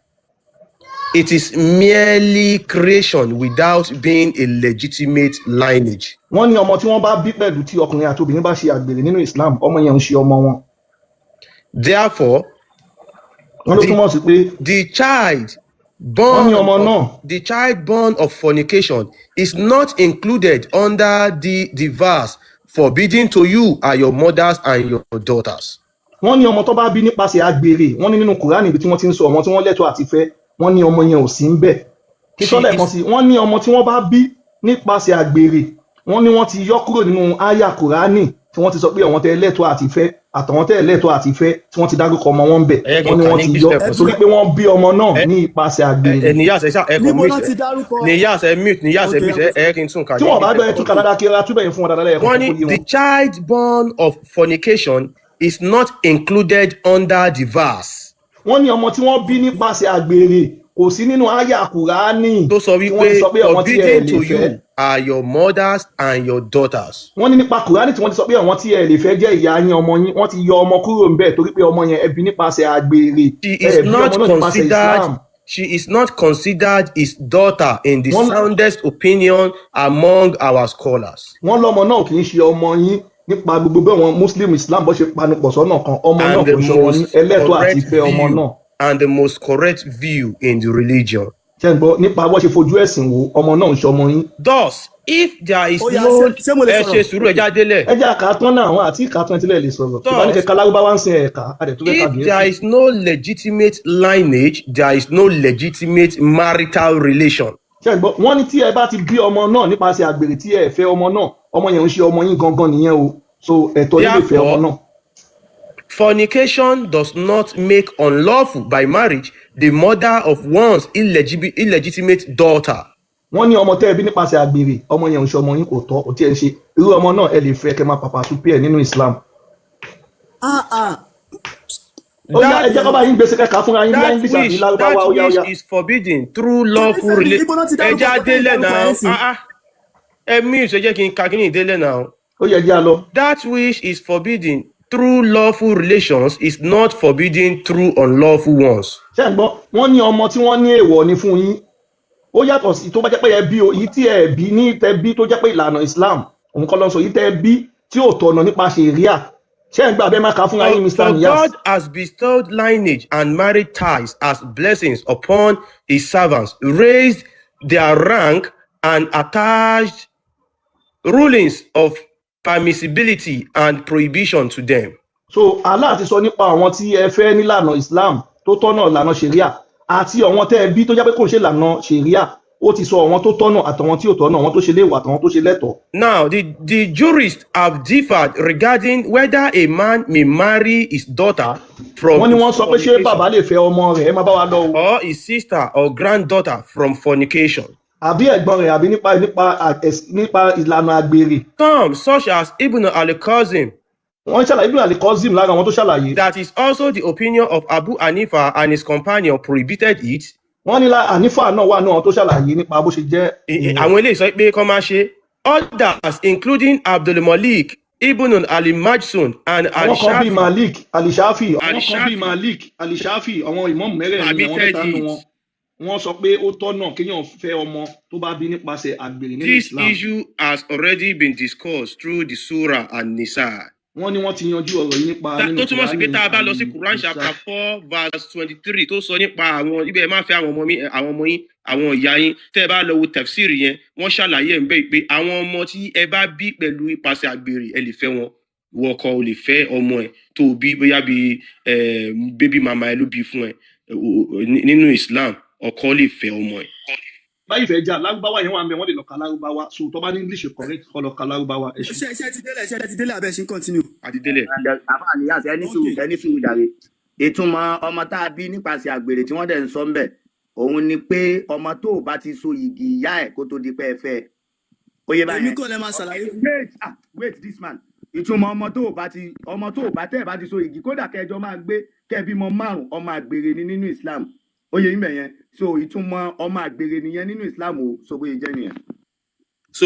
it is merely creation without being a legitimate lineage. Wọ́n ní ọmọ tí wọ́n bá bí pẹ̀lú tí ọkùnrin àti obìnrin bá ṣe àgbèrè nínú Islam, ọmọ yẹn ń ṣe ọmọ wọn. Therefore, Wọ́n ló the, túmọ̀ sí pé the child wọ́n ní born ọmọ of náà the child born of fornication is not included under the verse forbidding to you are your mothers and your daughters. Wọ́n ní ọmọ tó bá bí nípasẹ̀ àgbèrè, wọ́n ní nínú Kùránì ibi tí wọ́n ti ń sọ ọmọ tí wọ́n lẹ́tọ̀ọ́ àti fẹ́, wọ́n ní ọmọ yẹn ò sí ń bẹ̀. Kí She sọ lẹ́ẹ̀kan is sí, wọ́n ní ọmọ tí wọ́n bá bí nípasẹ̀ àgbèrè, wọ́n ní wọ́n ti yọ kúrò nínú áyà Kùránì tí wọ́n ti sọ pé àwọn tẹ́ lẹ́tọ̀ọ́ àti fẹ́ àtàwọn tẹ́ lẹ́tọ̀ọ́ àti fẹ́ tí wọ́n ti dárúkọ ọmọ wọn bẹ̀, Ẹ jẹ́ kí wọ́n n ní kà wọ́n ní ti English yọ lẹ́ẹ̀kan sí. torí pé wọ́n bí ọmọ náà Ẹ ní ipasẹ̀ ẹ àgbèrè. Niyas, ẹ ṣá ẹ kàn Níbo mute náà ti dárúkọ? Niyas, ẹ mute. Niyas, ẹ Ok. mute. Ẹ kí n tún kà Tí ní wọ́n bá English gbọ́, ẹ lẹ́ẹ̀kan túkà sí. dáadáa, kí ẹ túbẹ̀ yẹn fún wọn dáadáa lẹ́ẹ̀kan Wọ́n sí ní kó yé the wọn. child born of fornication is not included under the verse Wọ́n ní ọmọ tí wọ́n bí nípasẹ̀ àgbèrè kò sí nínú áyà Kùránì tó sọ tí wọ́n ti wípé sọ pé àwọn tí ẹ forbidding lè to fẹ́. you are your mothers and your daughters. Wọ́n ní nípa Kùránì tí wọ́n ti sọ pé àwọn tí ẹ lè fẹ́ jẹ́ ìyá yín, ọmọ yín, wọ́n ti yọ ọmọ kúrò ńbẹ̀ torí pé ọmọ yẹn ẹ bí nípasẹ̀ àgbèrè, She ẹ is bí not ọmọ náà nípasẹ̀ considered Islam. She is not considered his daughter in the Wọ́n soundest opinion among our scholars. Wọ́n lọ́mọ náà kì í ṣe ọmọ yín nípa gbogbo bẹ́ẹ̀ wọn Muslim Islam bó ṣe panupọ̀ sọ́nà kan, ọmọ náà And the kò ṣe ọmọ yín, most ẹlẹ́tọ̀ọ́ àti correct fẹ́ ọmọ view náà. and the most correct view in the religion. Ṣé ń gbọ́? Nípa bó ṣe fojú ẹ̀sìn wo, ọmọ náà ń ṣe ọmọ yín. Thus, if there is Ó yá, no ṣé mo lè ẹ sọ̀rọ̀? ṣe sùúrù, ẹ jáde lẹ̀. Ẹ jẹ́ àkàtán náà, àwọn àti ìkàtán tílẹ̀ lè sọ̀rọ̀ tó bá ní Thus, kẹka lárúbáwá ń sin ẹ̀ka adẹ̀ tó fẹ́ ka if there Gẹ̀ẹ́sì. is no legitimate lineage, there is no legitimate marital relation. Ṣé ń gbọ́? Wọ́n ní tí ẹ bá ti bí ọmọ náà nípasẹ̀ àgbèrè tí ẹ fẹ́ ọmọ náà, ọmọ yẹn ń ṣe ọmọ yín gangan nìyẹn o, so ẹ̀tọ́ yín lè fẹ́ ọmọ Therefore, náà. Fornication does not make unlawful by marriage the mother of one's illegitimate daughter. Wọ́n ní ọmọ tẹ́ ẹ bí nípasẹ̀ àgbèrè, ọmọ yẹn ò ń ṣe ọmọ yín, kò tọ́, kò tiẹ̀ ń ṣe irú ọmọ náà, ẹ lè fẹ́ kẹ́ máa pàpà súpì ẹ̀ nínú Islam. Ah ah. Ó yá, ẹ That jẹ́ kó bá yín gbèsè kẹ́ka fúnra yín bí that English àbí which Lárúbáwá. That Ó yá, ó which yá. is forbidden through Kí ni lawful sẹ́ni relation. ibo náà ti Ẹ dárúkọ já ọkọ tẹ́yìn délẹ̀ dárúkọ náà. yẹn sí? Ah ah, ẹ mí ìṣe jẹ́ kí n ka kíní délẹ̀ náà. Ó yẹ jẹ́ a lọ. That which is forbidden through lawful relations is not forbidden through unlawful ones. Ṣé ń gbọ́? Wọ́n ní ọmọ tí wọ́n ní èèwọ̀ ni fún yín, ó yàtọ̀ sí tó bá jẹ́ pé ẹ bí o, èyí tí ẹ bí ní tẹ bí tó jẹ́ pé ìlànà Islam òun kọ́ ló ń sọ, èyí tẹ bí tí ò tọ̀nà nípa ṣẹ̀ríà. Ṣé ń gbà bẹ́ẹ̀? Má kà á fúnra For, yín, Mr. for Niyas. God has bestowed lineage and marriage ties as blessings upon his servants, raised their rank and attached rulings of permissibility and prohibition to them. So Allah ti sọ nípa àwọn tí ẹ fẹ́ nílànà Islam tó tọ́nà ìlànà ṣẹ̀ríà àti àwọn tẹ́ ẹ bí tó jẹ́ pé kò ń ṣe ìlànà ṣẹ̀ríà. Ó ti sọ àwọn tó tọ́nà àtàwọn tí ò tọ́nà, àwọn tó ṣe léèwọ̀ àtàwọn tó ṣe lẹ́tọ̀ọ́. Now, the jurists have differed regarding whether a man may marry his daughter from Wọ́n ní wọ́n sọ pé ṣé fornication bàbá lè fẹ́ ọmọ rẹ̀? Ẹ má bá wa lọ o. or his sister or granddaughter from fornication. Àbí ẹ̀gbọ́n rẹ̀, àbí nípa ìlànà àgbèrè. Some, such as Ibn al-Qasim, Wọ́n ṣàlàyé, Ibn al-Qasim lára àwọn tó ṣàlàyé. that is also the opinion of Abu Hanifa and his companion, prohibited it. Wọ́n ní Hanifa náà wà náà tó ṣàlàyé nípa bó ṣe jẹ́ ìyẹn. Àwọn eléyìí sọ pé kọ́ máa ṣe. Others, including Abdul Malik, Ibn al-Majsun and Àwọn kan bíi al-Shafi, Malik, Alishafi, àwọn kan bíi al-Shafi Malik, Alishafi, àwọn ìmáàmù mẹ́rẹ̀ẹ̀rin, àwọn permitted mẹ́ta nínú it. wọn, wọ́n sọ pé ó tọ́nà kéèyàn fẹ́ ọmọ tó bá bí nípasẹ̀ àgbèrè nínú This Islam. issue has already been discussed through the Surah and Nisa. Wọ́n ní wọ́n ti yanjú ọ̀rọ̀ yìí nípa nínú Tó túmọ̀ sí pé Kùránì tá a bá lọ sí àti Quran Nisa. chapter 4 verse 23 tó sọ nípa àwọn ibẹ̀, ẹ má fẹ́ àwọn ọmọ mi, àwọn ọmọ yín, àwọn ìyá yín. Tẹ́ ẹ bá lọ wo tafsir yẹn, wọ́n ṣàlàyé ẹ̀ ń bẹ́ẹ̀ pé àwọn ọmọ tí ẹ bá bí pẹ̀lú ipasẹ̀ àgbèrè, ẹ lè fẹ́ wọn. Ìwọ ọkọ, o lè fẹ́ ọmọ ẹ tó o bí, bóyá bí baby mama ẹ ló bí fún ẹ. Nínú Islam, ọkọ lè fẹ́ ọmọ ẹ. Báyìí fẹ́ jà, Lárúbáwá yẹn wà ń bẹ, wọ́n lè lọ ka Lárúbáwá. So tó bá ní English correct, kọ́ lọ ka Lárúbáwá. Ẹ ṣe. Ṣé ti délẹ̀? Ṣé ti délẹ̀ abẹ́ ṣe ń continue? Àti délẹ̀. Àfáà Niyas, ẹni sùúrù. Okay. Ẹni sùúrù jàre. Ìtumọ̀ ọmọ tá a bí nípasẹ̀ àgbèrè tí wọ́n dẹ̀ ń sọ ń bẹ̀, òun ni pé ọmọ tó o bá ti so yìgì ìyá ẹ̀ kó tó di pé ẹ fẹ́ ẹ, ó yé Èmi báyẹn. kọ́ lẹ máa ṣàlàyé fún. Wait, ah, wait, this man. Ìtumọ̀ ọmọ tó o bá ti, ọmọ tó o bá tẹ́ ẹ̀ bá ti so igi, kódà kẹjọ máa gbé kẹ́ bímọ márùn, ọmọ àgbèrè ni nínú Islam. Ó yé yín bẹ̀yẹn? So ìtumọ̀ ọmọ àgbèrè nìyẹn nínú Islam o. So bóyá jẹ́ nìyẹn. So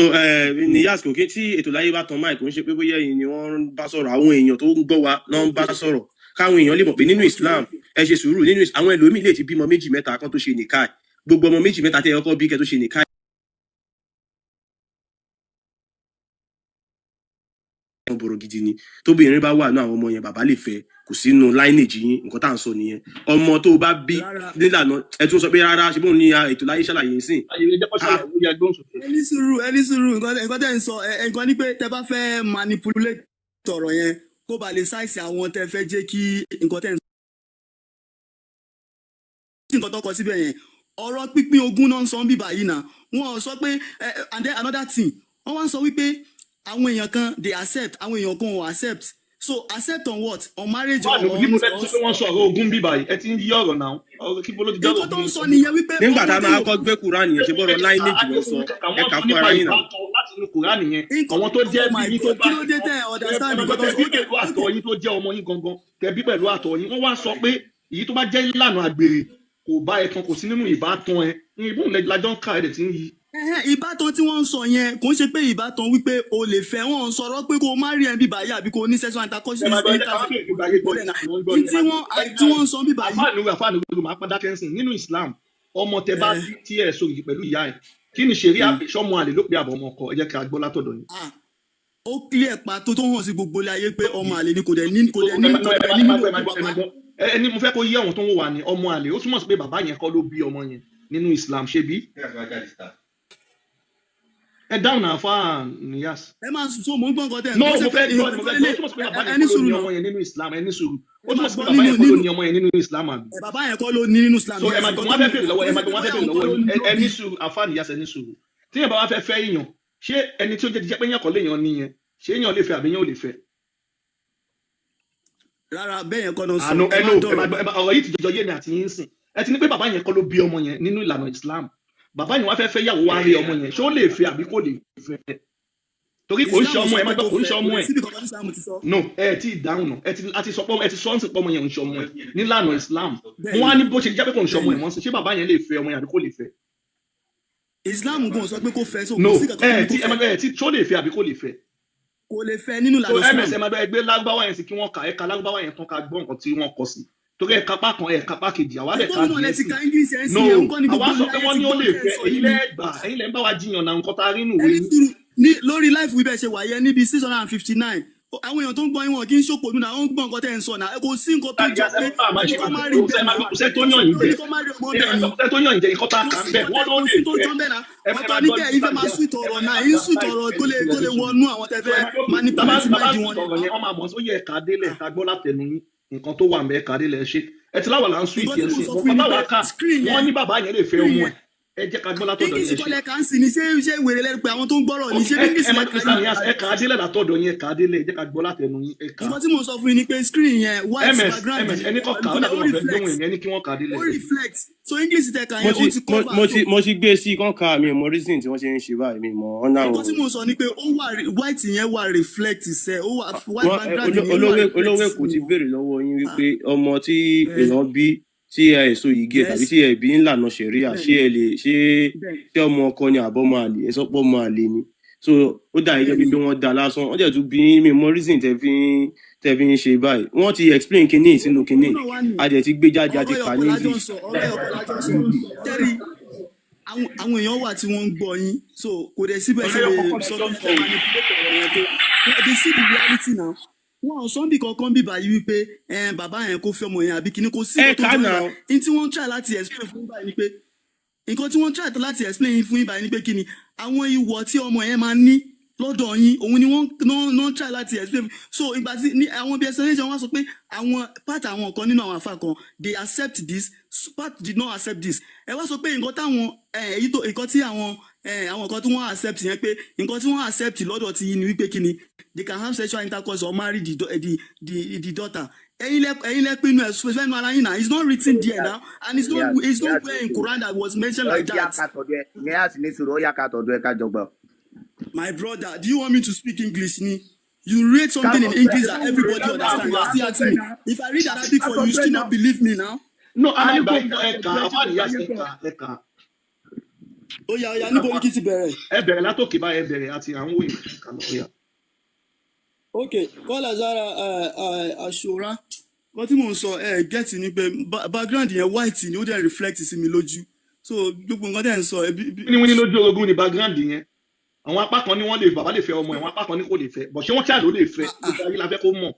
Niyas, kò kí tí ètò láyé bá tan máì, kò ń ṣe pé bóyá ẹ̀yin ni wọ́n ń bá sọ̀rọ̀, àwọn èèyàn tó ń gbọ́ wa náà ń bá sọ̀rọ̀, káwọn èèyàn lè mọ̀ pé nínú Islam, ẹ ṣe sùúrù, nínú àwọn ẹlòmíì lè ti bímọ méjì mẹ́ta kan tó ṣe nìkáì. Gbogbo ọmọ méjì mẹ́ta tẹ́ ẹ kọ́kọ́ bí kẹ́ tó ṣe nìkáì, bọ̀rọ̀ gidi ni. Tóbìnrin bá wà ní àwọn ọmọ yẹn, bàbá lè fẹ́, kò sínú lineage yín. Nǹkan tá à ń sọ nìyẹn. Ọmọ tó o bá bí Rárá. nílànà, ẹ tún sọ pé rárá, ṣe bóun ní ètò láyé ṣàlàyé ń sìn. Ayé, ẹ jẹ́ kó ṣàlàyé, ó yá, gbóhùn sókè. Ẹ ní sùúrù, ẹ ní sùúrù. Nǹkan tẹ́ ń sọ, nǹkan ní pé tẹ́ bá fẹ́ manipulate ọ̀rọ̀ yẹn kó ba lè ṣàìsí àwọn tẹ́ fẹ́ jẹ́ kí nǹkan tẹ́ ń sí nǹkan tó kọ síbẹ̀ yẹn, ọ̀rọ̀ pínpín ogún náà ń sọ bíbà yìí náà. Wọ́n sọ pé and then another thing, wọ́n wá ń sọ wípé àwọn èèyàn kan they accept, àwọn èèyàn kan ò accept. So accept on what? On marriage or Wà ní on níbo lẹ ti sọ pé wọ́n sọ ọ̀rọ̀ ogún bíbà yìí? Ẹ ti ń yí ọ̀rọ̀ náà. Ọ̀rọ̀ kí bó ló ti jẹ́ ọ̀rọ̀ Nǹkan tó ogún? ń sọ nìyẹn wípé Nígbà ọmọ tá a máa téèyàn kọ́ gbé Quran yẹn, ṣe bọ́rọ̀ lineage ló sọ. Ẹ Àwọn kà sọ fún nípa ara yín náà. ìbátan láti inú Kùránì yẹn. Nǹkan Àwọn tó jẹ́ Oh bí my yín tó God, bá kí ló dé tẹ́ ẹ understand ọmọ nǹkan tó tẹ ń sọ? bí Okay. pẹ̀lú àtọ̀ yín tó jẹ́ ọmọ yín gangan, tẹ bí pẹ̀lú àtọ̀ yín, wọ́n wá sọ pé èyí tó bá jẹ́ ìlànà àgbèrè kò bá ẹ kan, kò sí nínú ìbátan ẹ. Ìbùn lẹjọ ń kà ẹ dẹ̀ ti ń yí. Ẹhẹ́n, ìbátan tí wọ́n ń sọ yẹn kò ń ṣe pé ìbátan wípé o lè fẹ́. Wọ́n ń sọ̀rọ̀ pé kó o má rí ẹ̀ bíbá yìí àbí kó o ní sexual intercourse Ẹ máa gbọ́, ẹ jẹ́ ká wá intercourse bèèrè gbogbo ayé gbọ́ náà yìí, wọ́n ń gbọ́ ní yìí, ẹ tí máa wọ́n gbọ́. tí wọ́n ń sọ bíbá yìí. Àfáànù, máa padà kẹ́sìn nínú Islam, ọmọ tẹ bá Ẹ bí tí ẹ so yìí pẹ̀lú ìyá ẹ, kí ni ṣeré àpè sọmọ àlè ló pe àbọ̀ ọmọ ọkọ? Ẹ jẹ́ ká gbọ́ látọ̀dọ̀ yín. Ah, ó clear pa tó hàn sí gbogbo ilé ayé pé ọmọ àlè ni, kò dẹ̀ ní kò dẹ̀ Ẹ ní máa kò ẹ dẹ̀ máa ní ẹ máa mímọ̀ gbọ́, ẹ máa òkú gbọ́, ẹ bàbá. máa gbọ́. Ẹni mo fẹ́ kó yé àwọn tó ń wò wá ní ọmọ àlè, ó túmọ̀ sí pé bàbá yẹn kọ́ ló bí ọmọ yẹn nínú Islam, ṣe bí? Ẹ dáhùn náà, fáà Niyas. Ẹ máa sọ, mò ń gbọ́ nǹkan tẹ̀ No, ń mo ṣe pé fẹ́ gbọ́ ni, mo fẹ́ gbọ́. Ó túmọ̀ sí pé bàbá ẹ yẹn ní kọ́ ló sùúrù ní náà. ọmọ yẹn nínú Islam. Ẹ ní sùúrù. Ó Ẹ túmọ̀ máa sí pé gbọ́ bàbá nínú yẹn kọ́ ló nínú ní ọmọ yẹn nínú Islam, àbí? Bàbá yẹn kọ́ ló ní nínú Islam. So ẹ Yes. máa Nǹkan gbọ́, wọ́n tó fẹ́ ní béèrè lọ́wọ́, kò ẹ ń ṣe máa pé gbọ́, wọ́n bóyá fẹ́ béèrè òun kọ́ lọ́wọ́ ló yín. ní ló Ẹ ní bí. sùúrù, àfáà Niyas, ẹ ní sùúrù. Tí yẹn bá wá fẹ́ fẹ́ èèyàn, ṣé ẹni tí ó jẹ́ pé yẹn kọ́ léèyàn ní yẹn, ṣé èèyàn lè fẹ́ àbí yẹn ò lè fẹ́? Rárá, bẹ́ẹ̀ yẹn kọ́ ló ń sọ. Àánú Ẹ má ẹnu ẹ dọ̀rọ̀ máa gbọ́, ọ̀rọ̀ yìí ti jọjọ yé mi àti yín sìn. Ẹ ti ní pé bàbá yẹn kọ́ ló bí ọmọ yẹn nínú ìlànà Islam. Bàbá yẹn wá fẹ́ fẹ́ yàwó, wá rí ọmọ yẹn, ṣé ó lè fẹ́ àbí kò lè fẹ́? Torí kò ń ṣe Islam ọmọ sọ ẹ, má pé gbọ́, kó kò ń ṣe fẹ́, kò ọmọ lè ẹ. síbi kankan tí Islam ti sọ. No, ẹ ti dáhùn nù. Ẹ ti a ti sọ pé ẹ ti sọ ń sìn pé ọmọ yẹn ò ń ṣe ọmọ ẹ nílànà Islam. Mo Bẹ́ẹ̀ni, wá ní bó ṣe jẹ́ pé kò ń ṣe ọmọ ẹ bẹ́ẹ̀ni. mọ́ sí, ṣé bàbá yẹn lè fẹ́ ọmọ yẹn àbí kò lè fẹ́? Islam gan sọ pé kó fẹ́, so No, kò sí kankan tó ẹ ní kó ti ẹ má fẹ́. gbọ́, ẹ ti ṣó lè fẹ́ àbí kò lè fẹ́? Kò lè fẹ́ nínú So ìlànà ms Islam. ẹ máa gbọ́, ẹ gbé lágbáwá yẹn sí kí wọ́n kà, ẹ ka lágbáwá yẹn tán ká gbọ́ nǹkan tí wọ́n kọ sí, torí ẹ kápá kan, ẹ kápá kejì, àwa dẹ̀ Ẹgbọ́n ka mi náà lẹ ti Gẹ̀ẹ́sì. ka English ẹ̀ ń No, sìn yẹn, nǹkan ni àwa gbogbo sọ ilé pé ayé wọ́n ti ní ó gbọ́ lè tẹ́ ẹ fẹ́. sọ Ẹ̀yin yìí ni. lẹ́ gbà, ẹ̀yin lẹ́ ń bá wa jiyàn náà, nǹkan tá a rí nù Ẹni wé yín. sùúrù ní lórí life wíbẹ̀ ṣe wà yẹn níbi 659, àwọn èèyàn tó ń gbọ́ yín wọn kì í ṣòpò nínú àwọn ń gbọ́ nǹkan tẹ́ ẹ̀ ń sọ náà. Kò sí nǹkan tó jọ Ìyá pé ẹ má máa ẹni ṣe kó má rí kò bẹ́ẹ̀ sẹ́ náà, kò sẹ́ tó yàn yín ẹni jẹ, kó má rí ọmọ ẹ bẹ́ẹ̀ ni. kò sẹ́ tó yàn yín jẹ, nǹkan tá a Kò kà ń sí bẹ̀ nǹkan wọ́n tẹ́ ló kò lè sí tó fẹ́. jọ bẹ́ẹ̀ náà. Ẹ má Ọ̀tọ̀ máa ní gbọ́ kẹ́ ẹ̀yin fẹ́ máa ìyá sweet ẹ ọ̀rọ̀ má náà, máa ẹ̀yin gbà sweet láì ọ̀rọ̀ ẹ tó ní lè sùúrù, tó ẹ lè ní sùúrù. wọnú àwọn tẹ́ So fẹ́ ẹ má gbọ́, manipulate tábà mind wọn sọ̀rọ̀ ni. yẹn, wọ́n máa mọ̀ ó yẹ ẹ̀ka délẹ̀ ká gbọ́ látẹnu yín nǹkan tó wà ń bẹ, ẹ̀ka délẹ̀. Ẹ ṣe ẹ ti láwà là ń sweet Nǹkan tí yẹn mò ń sí sọ bọ̀ fún yín ni táwa pé kà screen wọ́n yẹn ní bàbá yẹn lè fẹ́ screen ọmọ yẹn ẹ, ẹ jẹ́ ká gbọ́ látọ̀dọ̀ English yín, ẹ ṣe. kọ́lẹ̀ kà ń sìn ní ṣé wèrè lẹ́nu pé àwọn tó ń gbọ́rọ̀ ní Ok, ṣé ẹ English ẹ má lẹ́ka Mr. yìí. Niyas, ẹ kà á délẹ̀ látọ̀dọ̀ yín, ẹ kà á délẹ̀, ẹ jẹ́ ká gbọ́ látẹnu yín, ẹ kà á. Nǹkan tí mò ń sọ fún yín ni pé screen yẹn white Ms background ms yẹn ẹni kọ́ pẹ̀lú kà á, ó kọ́lẹ̀ dàbí ó wọn fẹ́ reflect, gbóhùn ẹ̀mí, ẹni kí wọ́n kà á délẹ̀. ó reflect, so English tẹ̀ kà Mo yẹn ó ti ti mo cover mo so ti mo ti gbé sí kọ́ńkà, mi ò mọ reason tí wọ́n ṣe ń ṣe báyìí, mi ò mọ ọ̀nà nǹkan tí àwọn. mò ń sọ ni pé ó wà white yẹn wà reflect sẹ, ó wà white Wọn background yẹn wà olówó reflect olówó sí èkó ti wọn. béèrè lọ́wọ́ yín Ah, wípé ọmọ tí ẹ èèyàn bí tí ẹ èso yìí ẹ tàbí yes tí ẹ bí ńlànà ṣẹ̀ríà, ṣé bẹ́ẹ̀ni ẹ lè ṣé bẹ́ẹ̀ni ṣé ọmọ ọkọ ni àbọ̀mọ àlè? Ẹ sọ pé ọmọ àlè ni, so ó dà gẹ́gẹ́ bíi bẹ́ẹ̀ni pé wọ́n dá lásán, wọ́n dẹ̀ tún bí yín, mi mọ reason tẹ fi ń ṣe báyìí. Wọ́n ti explain kinní sínú òun kinní, náà wà ní a dẹ̀ ti gbé jáde, a ọ̀rọ̀ ti kà ẹyọkan ní lájọ ń English. sọ, ọ̀rọ̀ ẹyọkan lájọ ń sọ tẹ́rí. Àwọn èèyàn wà tí wọ́n ń gbọ́ yín, so kò dẹ̀ síbẹ̀ Ọ̀rọ̀ ṣe ẹyọ lè kọ̀ọ̀kan sọ lẹjọ pé ń sọ fẹ́ o. manipulate ọ̀rọ̀ yẹn tó. They see the reality now. Wọn ò sọ́nbì kankan bí báyìí wípé ẹn, bàbá yẹn kó fẹ́ ọmọ yẹn àbí kíní, kò sí Ẹ nǹkan tó kà jọ náà. níbà. Ní tí wọ́n ń try láti explain fún báyìí ni pé nǹkan tí wọ́n ń try láti explain fún yín báyìí ni pé kí ni àwọn ìwọ̀ tí ọmọ yẹn máa ní lọ́dọ̀ yín, òun ni wọ́n náà ń try láti explain. So ìgbà tí ní àwọn bí explanation, wọ́n sọ pé àwọn part, àwọn kan nínú àwọn àfa kan, they accept this part, did not accept this. Ẹ wá sọ pé nǹkan táwọn èyí tó nǹkan tí àwọn àwọn nǹkan tí wọ́n accept yẹn, pé nǹkan tí wọ́n accept lọ́dọ̀ ti yín ni wípé kí ni they can have sexual intercourse or marry the daughter. Ẹ̀yin lẹ pinnu ẹ̀ fẹ́nu ara yín náà. It's not written there now and it's not Níyàsí it's not Níyàsí where in ní sùúrù. Quran that was mentioned Ó like yá that. ká tọ̀dọ̀ ẹ, Níyàsí ní sùúrù, ó yá ká tọ̀dọ̀ ẹ ká jọ gbọ́. My brother, do you want me to speak English ni? You read Ká something in tọ̀dọ̀ ẹ, English that ṣé wèrè everybody lọ́nà understand. You àbúrò are still asking me. àtọ̀tẹ̀ If I read Arabic for you, you àtọ̀tẹ̀ still náà not believe me now. No, a a máa ní gbà kò yín ká gbọ́, ẹ kà tọ̀dọ̀ á ẹ tí àfáà kò Niyas, gbáyé ẹ gbọ́. kà á, ẹ kà á. Ó yá, ó yá, níbo ni kí n ti bẹ̀rẹ̀? Ẹ bẹ̀rẹ̀ látòkè báyìí, ẹ bẹ̀rẹ̀ àti àwọn òyìnbó kà lọ, ó yá. Okay, Kọ́lá Zara Aṣọra. Nǹkan tí mò ń sọ ẹ get ni pé background yẹn white ni, ó dẹ̀ reflect sí mi lójú. So gbogbo nǹkan tẹ̀ ń sọ ẹ bí. Wíníwíní lójú orogún ni background yẹn. Àwọn apá kan ní wọ́n lè, bàbá lè fẹ́ ọmọ ẹ̀, àwọn apá kan ní kò lè fẹ́, bọ̀ ṣé wọ́n ṣáà ló lè fẹ́? Gbogbo ayé la fẹ́ kó mọ̀.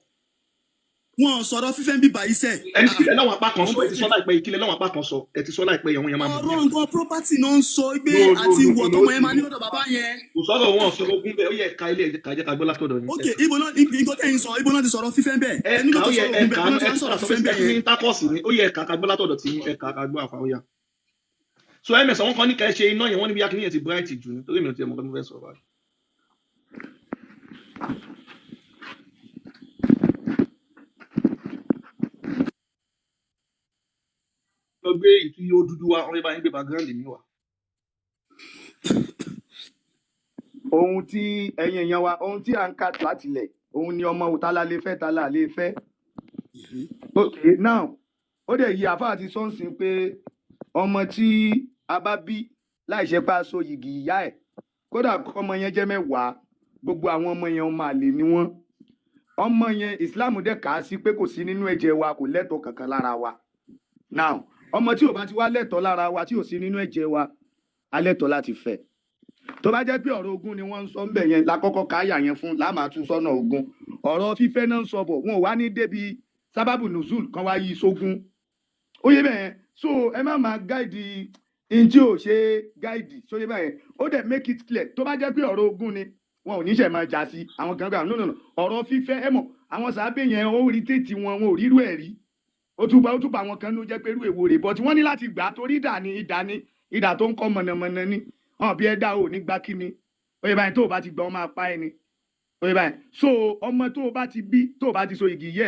Wọn ò sọ̀rọ̀ fífẹ́ ń bíbá iṣẹ́. Ẹni kílẹ̀ láwọn apá kan sọ, ẹ ti sọ láìpẹ́ yìí, kílẹ̀ láwọn apá kan sọ, ẹ ti sọ láìpẹ́ yìí, àwọn yẹn máa mọ̀ Ọ̀rọ̀ ní. nǹkan property náà ń sọ pé No, no, àti no, ìwọ̀ no, tọmọ yẹn máa ní no. lọ́dọ̀ bàbá yẹn. Kò sọ̀rọ̀ wọn sọ̀rọ̀ ogún bẹ́ẹ̀, ó yẹ ẹ̀ka ilé ẹ̀ka jẹ́ ká gbọ́ látọ̀dọ̀ yín. Ok, ibo náà nǹkan tẹ̀ ń sọ, ibo náà ti sọ̀rọ̀ fífẹ́ bẹ́ẹ̀. Ẹni Ẹ̀ka kò ó tó yẹ sọ̀rọ̀ ogún ẹ̀ka bẹ́ẹ̀, ibo náà ti ẹ wá ń sọ̀rọ̀ sọ pé fífẹ́ bẹ́ẹ̀ ẹ ti ní yẹn. intercourse ni, ó yẹ ẹ̀ka ká gbọ́ látọ̀dọ̀ tí ẹ̀ka ká gbọ́ àfa ó yá. So ms àwọn kan ní ká ẹ ṣe iná yẹn, wọ́n ní bí akíní yẹn ti bright jù ní torí mi ò tiẹ̀ mọ̀ pé mo fẹ́ sọ̀rọ̀ báyìí. Lọ gbé ìtú yóò dúdú wá, wọ́n fẹ́ bá yín gbé background mi wá. Ohun tí ẹ̀yin èèyàn wa, ohun tí à ń kà látilẹ̀, òun ni ọmọ ta la lè fẹ́, ta la lè fẹ́. Ok, now ó dẹ̀ yí àfáà ti sọ́ọ̀sìn pé ọmọ tí a bá bí láì ṣe pé a so yìgì ìyá ẹ̀, kódà kọ́mọ yẹn jẹ́ 10, gbogbo àwọn ọmọ yẹn ọmọ àlè ni wọ́n. Ọmọ yẹn Islam dẹ̀ kà á sí pé kò sí nínú ẹ̀jẹ̀ wa, kò lẹ́tọ̀ọ́ kankan lára wa. Now ọmọ tí ò bá ti wá lẹ́tọ̀ọ́ lára wa, tí ò sí nínú ẹ̀jẹ̀ wa, a lẹ́tọ̀ọ́ láti fẹ́. Tó bá jẹ́ pé ọ̀rọ̀ ogún ni wọ́n ń sọ ńbẹ̀ yẹn, lákọ́kọ́ káyà yẹn fún láàmà tún sọ́nà ogún. Ọ̀rọ̀ fífẹ́ náà ń sọ bọ̀, wọn ò wá ní débi sábàbù nùzúl kan wá yí sógún, ó yé bẹ́ẹ̀ yẹn. So ẹ má máa gáìdì in tí ò ṣe gáìdì, ṣó yé bẹ́ẹ̀ yẹn. Ó dẹ̀ make it clear, tó bá jẹ́ pé ọ̀rọ̀ ogún ni, wọn ò ní ṣe máa jà sí àwọn kan gbà. No, no, no, ọ̀rọ̀ fífẹ́, ẹ mọ̀ àwọn sàábẹ̀ yẹn, ó rí tètè wọn, wọn ò rírú ẹ̀ rí. Ó tún bá àwọn kan ló jẹ́ pé irú èwo rè, but wọ́n ní láti gbà á torí ìdà ni, ìdà ni, ìdà tó ń kọ́ mọ̀nàmọ́ná ni. Hàn bí ẹ dá ò ní gbá kí ni, ó yẹ báyìí, tó o bá ti gbà, ọ́ máa pa ẹni, ó yẹ báyìí. So ọmọ tó o bá ti bí, tó o bá ti so igi yẹ,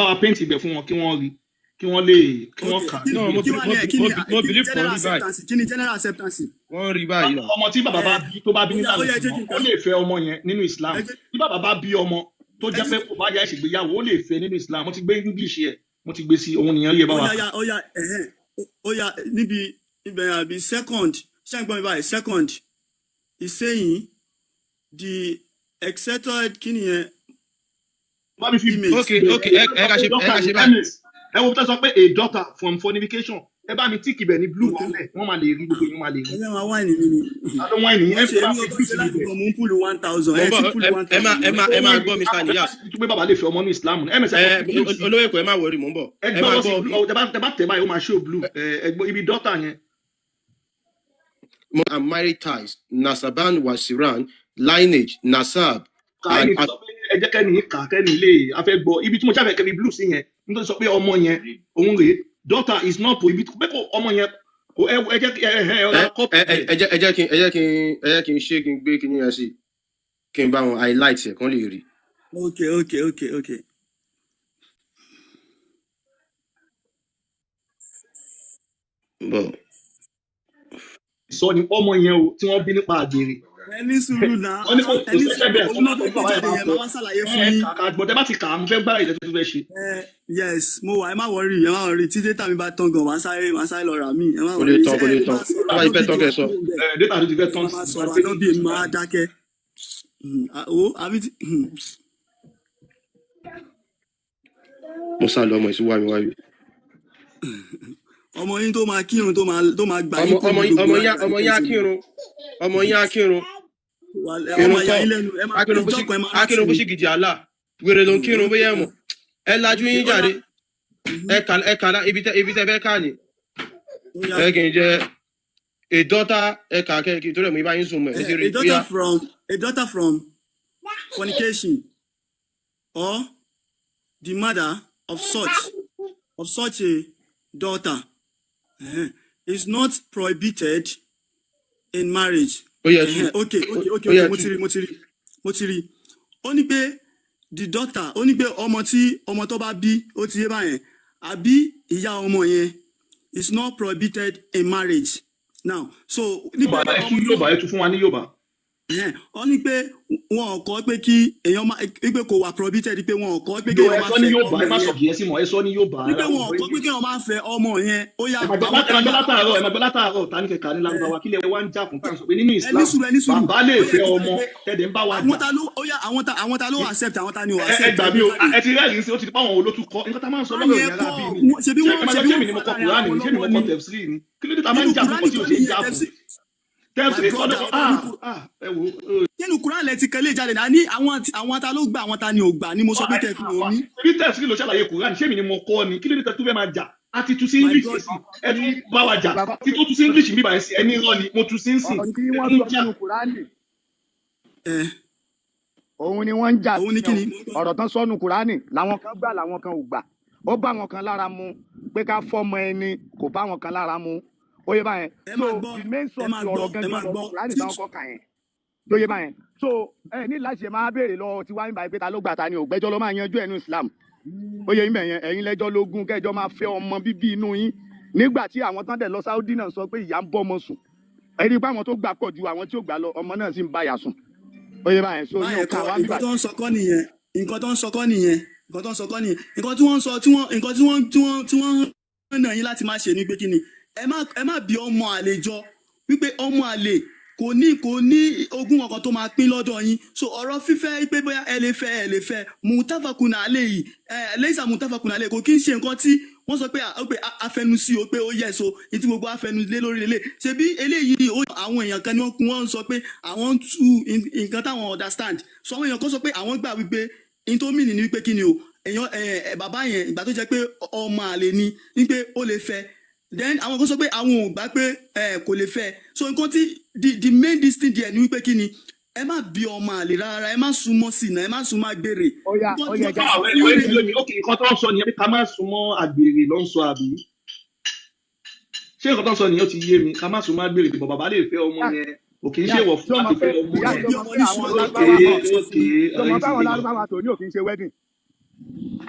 bá wa paint ibẹ̀ fún wọn kí wọ́n rí. Kí wọ́n lè kí wọ́n Ok, kà kí ní No, bí mo kí believe wá mo ní ẹ kí mo ni mo kí ni believe kàn general rí báyìí. acceptance, kí ni general acceptance? Wọ́n rí báyìí náà. Ọmọ tí bàbá Ẹ bá bí tó bá bí ó yá, ó nílànà yá, ẹ jẹ́ kí ìsìnmọ́, n ó kà. lè fẹ́ ọmọ yẹn nínú Islam. Ẹ jẹ́ Tí bàbá bá bí ọmọ tó ẹ jẹ́ jẹ́ pé kò bá yá ìṣègbéyàwó, ó lè fẹ́ nínú Islam. Mo ti gbé English yẹ, mo ti gbé sí òun nìyẹn yẹ bá ó wa yá kà. yá, ó yá, ẹ̀hẹ́n, ó yá, níbi ibẹ̀ yẹn àbí second, ṣé ń gbọ́ mi báyìí? Second is saying the accepted kí nìyẹn Bá mi fi image. Ok, ok, ẹ ẹ tó ẹ sọ ká pé ṣe, ẹ daughter ká ní ṣe báyìí. ms, ẹ wo tó sọ pé a daughter from fornication, ẹ bá mi tíìkì bẹ̀ ní blue Ok, wálẹ̀, wọ́n máa lè rí, gbogbo èèyàn máa lè rí. Ẹ fẹ́ máa wáìnì mi ni. Ta ló wáìnì Mo yín? ń ṣe Ẹ bá èmi fi ò tó blue ṣe sí láìpẹ́ ibẹ̀. gan, mo ń pùlù 1,000, Mo ẹ ń ti bọ̀, pùlù ẹ one ẹ máa thousand ẹ máa Ó ẹ máa wáìnì gbọ́ Mr. akọ̀fẹ́ Niyas. láti tún pé bàbá lè fẹ́ ọmọ ní Islam ms, ẹ Ẹ kàn fi blue sí. Olówó Èkó, ẹ má wọrí, mò ń bọ̀. Ẹ Ẹ máa gbọ́wọ́ sí gbọ́ blue, ọ tẹ bá tẹ báyìí, ó máa show blue. Ẹ gbọ́ ibi daughter yẹn. And marriage ties, Nasaban Wasiran, lineage, Nasab, Kà and ẹni tó sọ pé ẹ jẹ́ kẹ́ni yìí kà, kẹ́ni lè a fẹ́ gbọ́ ibi tí mo ṣàfẹ́ kẹ́ni blue sí yẹn, nítorí sọ pé ọmọ yẹn òun rèé, daughter is not prohibit pé kò ọmọ yẹn kò ẹ ẹ jẹ́ ẹ ẹ ẹ ọ̀rá copy ẹ ẹ ẹ̀. ẹ jẹ́ kí n ṣe kí n gbé kíní yẹn sí, kí n bá wọn highlight ẹ̀ kán lè rí. Ok. Bọ̀ Sọ ni ọmọ yẹn o tí wọ́n bí nípa àgbèrè, Ẹ ní sùúrù náà, wọ́n ní kò ẹ kò ní sẹ́sẹ́ sùúrù, bẹ́ẹ̀ òun tó náà bá fẹ́ tó gbé bàbá yẹn jáde bá yẹn, fẹ́ máa wá ṣàlàyé fún ẹ yín. kà ká gbọ́, tẹ bá ti kà á, mo fẹ́ gbára ìdẹ́tọ́ tó fẹ́ ṣe. Ẹ yes, mo wà, ẹ má wọrí, ẹ má wọrí, tí data mi bá tán gan, màá sáré lọ rà mí, ẹ má Kò lè wọrí. tán, Ṣé kò ẹ lè lè tán. máa Tó sọ̀rọ̀ bá ti ànábì fẹ́ tán kí kẹ́ wọ́n sọ. kúrò ńbẹ̀? Ẹ data tó ti fẹ́ Ẹ tán máa sí sọ̀rọ̀ máa gbé ànábì, èmi máa dákẹ́. Ó àbí tí Mo sá lọ, ọmọ ìsú wá mi wá mi. Ọmọ yín tó máa kírun, tó máa gbà Ọmọ yín kúrò ọmọ ní yín gbogbo ọmọ yín àgbà ọmọ yín yín tẹ̀sí ni. akírun, ọmọ yín akírun. Ẹ Irun máa ya kọ́ yín lẹ́nu, ẹ máa akírun bó ìjọ ṣì kan ẹ máa rántí akírun bó mi. ṣì gidi àlà wèrè ló ń kírun bóyá ẹ mọ̀. Ẹ lajú Ok, yín ó yá, jàre. Ẹ kà lá ibi tẹ fẹ́ kà ní. Ó yá. Ẹ kì í jẹ a daughter, ẹ kà kẹ́ kí torí ẹ̀ mo ibà yín sùn mọ̀ ẹ ti A rí bóyá. daughter from fornication or the mother of such a daughter is not prohibited in marriage. Ó yẹ tú. Okay, ok ok Ó ok yẹ mo tú. ti rí, mo ti rí, mo ti rí. Ó ní pé the daughter, ó ní pé ọmọ tí ọmọ tó bá bí, ó ti yé báyẹn, àbí ìyá ọmọ yẹn is not prohibited in marriage now. So ní pé Yorùbá, ẹ ọmọ tún tí Yorùbá, ẹ tún fún wa ní Yorùbá. Ẹhẹ́n, ó ní pé wọn ò kọ́ pé kí èèyàn má pé kò wà prohibited, pé wọn ò kọ́ pé Yo, kéèyàn ẹ má sọ ní fẹ́ Yorùbá, ọmọ ẹ má sọ yẹn, Gẹ̀ẹ́sì mọ́, ẹ sọ ní Yorùbá. wípé Ara wọn ò ògbó kọ́ pé English. kéèyàn má fẹ́ ọmọ yẹn. Ó yá, Ẹ máa gbọ́ àwọn ẹ máa tá gbọ́ látàárọ̀, ẹ máa gbọ́ látàárọ̀, ta ní kẹkà ní Lárúbáwá, kí lẹ wá ń jà fún tá à ń sọ pé nínú Ẹ ní Islam sùúrù, ẹ ní sùúrù. bàbá lè Ó yẹ fẹ́ kí ọmọ pé tẹ̀dẹ̀ ń bá wa àwọn jà. ta ló, ó yá, àwọn ta ló accept, àwọn ta ni ò Ẹ accept, gbà ẹ mí gbé o, jáde. ẹ ti rẹ́rìn sí, ó ti di páwọn olótú kọ nǹkan tá a máa ń sọ Báyẹn lọ́rọ̀ ìyá kọ́ aláàbí ni. ṣebí Ṣé wọ́n ẹ máa lọ ṣebí ṣé wọ́n mi ni mo fà kọ láàrin ara Kùránì wọn ni, ṣé mi mo lọ́wọ́ kọ ni. tẹ̀fsírì ni? Kí ló dé tá a máa ń Nínú jà fún Kùránì nǹkan tí ò kọ́ ṣe é nìyẹn jà fún? tẹ̀fsí. My Tẹ̀fsírì kọ́ brother, ló ọ̀tọ̀ ní ah ah ẹ wo. Nínú Kùránì lẹ ti kẹlé jáde náà ní àwọn ta ló gbà, àwọn ta ni ò gbà ni mo sọ pé kẹ́ fi hàn mí. Ṣebí tẹ̀fsírì ló ṣàlàyé Kùránì, ṣé mi ni mo kọ́ ni? Kí ló dé tẹ́ tó fẹ́ máa jà? A ti tú sí My English brother, sí, ẹ tún bá wa jà. Tí tó tú sí English bíbá ẹ sí, ẹni irọ́ ni mo tú sí ń sìn, Ọ̀rọ̀ tí ẹ wọ́n tún sọ jà. nínú Kùránì, ẹ òun ni wọ́n ń jà òun sí ni kí yẹn ni o. Ọ̀rọ̀ tán sọ́nu Kùránì làwọn kan gbà, làwọn kan ò gbà. Ó bá wọn kan lára mu pé ká fọ́mọ ẹni, kò bá wọn kan lára mu. Ó yé báyẹn. Ẹ So máa gbọ́, the main ẹ source máa ọ̀rọ̀ gbọ́, ẹ gangan máa lọ̀rọ̀ gbọ́ Kùránì tí táwọn kọ́ kà yẹn. Tó yé báyẹn. So ẹ ní láti ṣe máa béèrè lọ tí wàá ń bá pé ta ló gbà, ta ni ò gbẹ́jọ́ ló máa yanjú ẹ̀ ní Islam. Ó yẹ yín bẹ̀yẹn, ẹ̀yin lẹ́jọ́ lógún kẹjọ́ máa fẹ́ ọmọ bíbí inú yín. Nígbà tí àwọn tán dẹ̀ lọ Saudi náà sọ pé ìyá ń bọ́mọ sùn. Ẹ rí i pé àwọn tó gbà pọ̀ ju àwọn tí ò gbà lọ, ọmọ náà sì ń bá ìyá sùn. Ó yé báyẹn. So yín ò Báyẹn kàn kọ́ wá bíbà. Nǹkan tó ń sọ kọ́ nìyẹn, nǹkan tó ń sọ kọ́ nìyẹn, nǹkan tó ń sọ kọ́ nìyẹn. Nǹkan tí wọ́n ń sọ, tí wọ́n nǹkan tí wọ́n ń nà yín láti má ṣe ni pé kí ni, ẹ má bí ọmọ àlè jọ, wípé ọmọ àlè kò ní ogún kankan tó máa pín lọ́dọ̀ yín. So ọ̀rọ̀ fífẹ́ pé bóyá ẹ lè fẹ́, ẹ lè fẹ́, mutafakuna alẹ́ yìí, ẹ lẹ́sà mutafakuna alẹ́, kò kí ń ṣe nǹkan tí wọ́n sọ pé ó pé afẹnusí o, pé ó yẹ so ní tí gbogbo afẹnulé lórí lélẹ̀. Ṣebí eléyìí ó àwọn èèyàn kan ni wọ́n ń sọ pé àwọn ń tú nǹkan táwọn understand. So àwọn èèyàn kan sọ pé àwọn gbà wípé in tó mìnì ni wípé kí ni o, èèyàn ẹ ẹ bàbá yẹn, ìgbà tó jẹ́ pé ọmọ àlè ni, wípé ó lè fẹ́. Then àwọn kan sọ pé àwọn ò gbà pé ẹ kò lè fẹ́. So nǹkan tí the main this thing there ni wípé kí ni, ẹ má bí ọmọ àlè rárá, ẹ má súnmọ́ sí náà, ẹ má súnmọ́ àgbèrè. Ó yá, Nǹkan ó tí yá, wọ́n ẹja fẹ́ sọ Àwọn fún ẹ̀wẹ̀ yín ti lómi. Ok, nǹkan tó ń sọ nìyẹn pé ká má súnmọ́ àgbèrè ló ń sọ, àbí? Ṣé nǹkan tó ń sọ nìyẹn? Ó ti yé mi, ká má súnmọ́ àgbèrè bọ̀, bàbá lè fẹ́ ọmọ yẹn, kò kì í Ìyá ṣèwọ̀ fún ṣé o mọ̀ láti pé fẹ́ ọmọ ìyá yẹn. ṣé bí o mọ̀ ọmọ pé ní àwọn sùúrù. Ok, lárúbáwá kan ok, ṣé o ọ̀rọ̀ mọ̀ yìí pé ti àwọn yé mi. lárúbáwá tòní ò kì í ṣe wedding?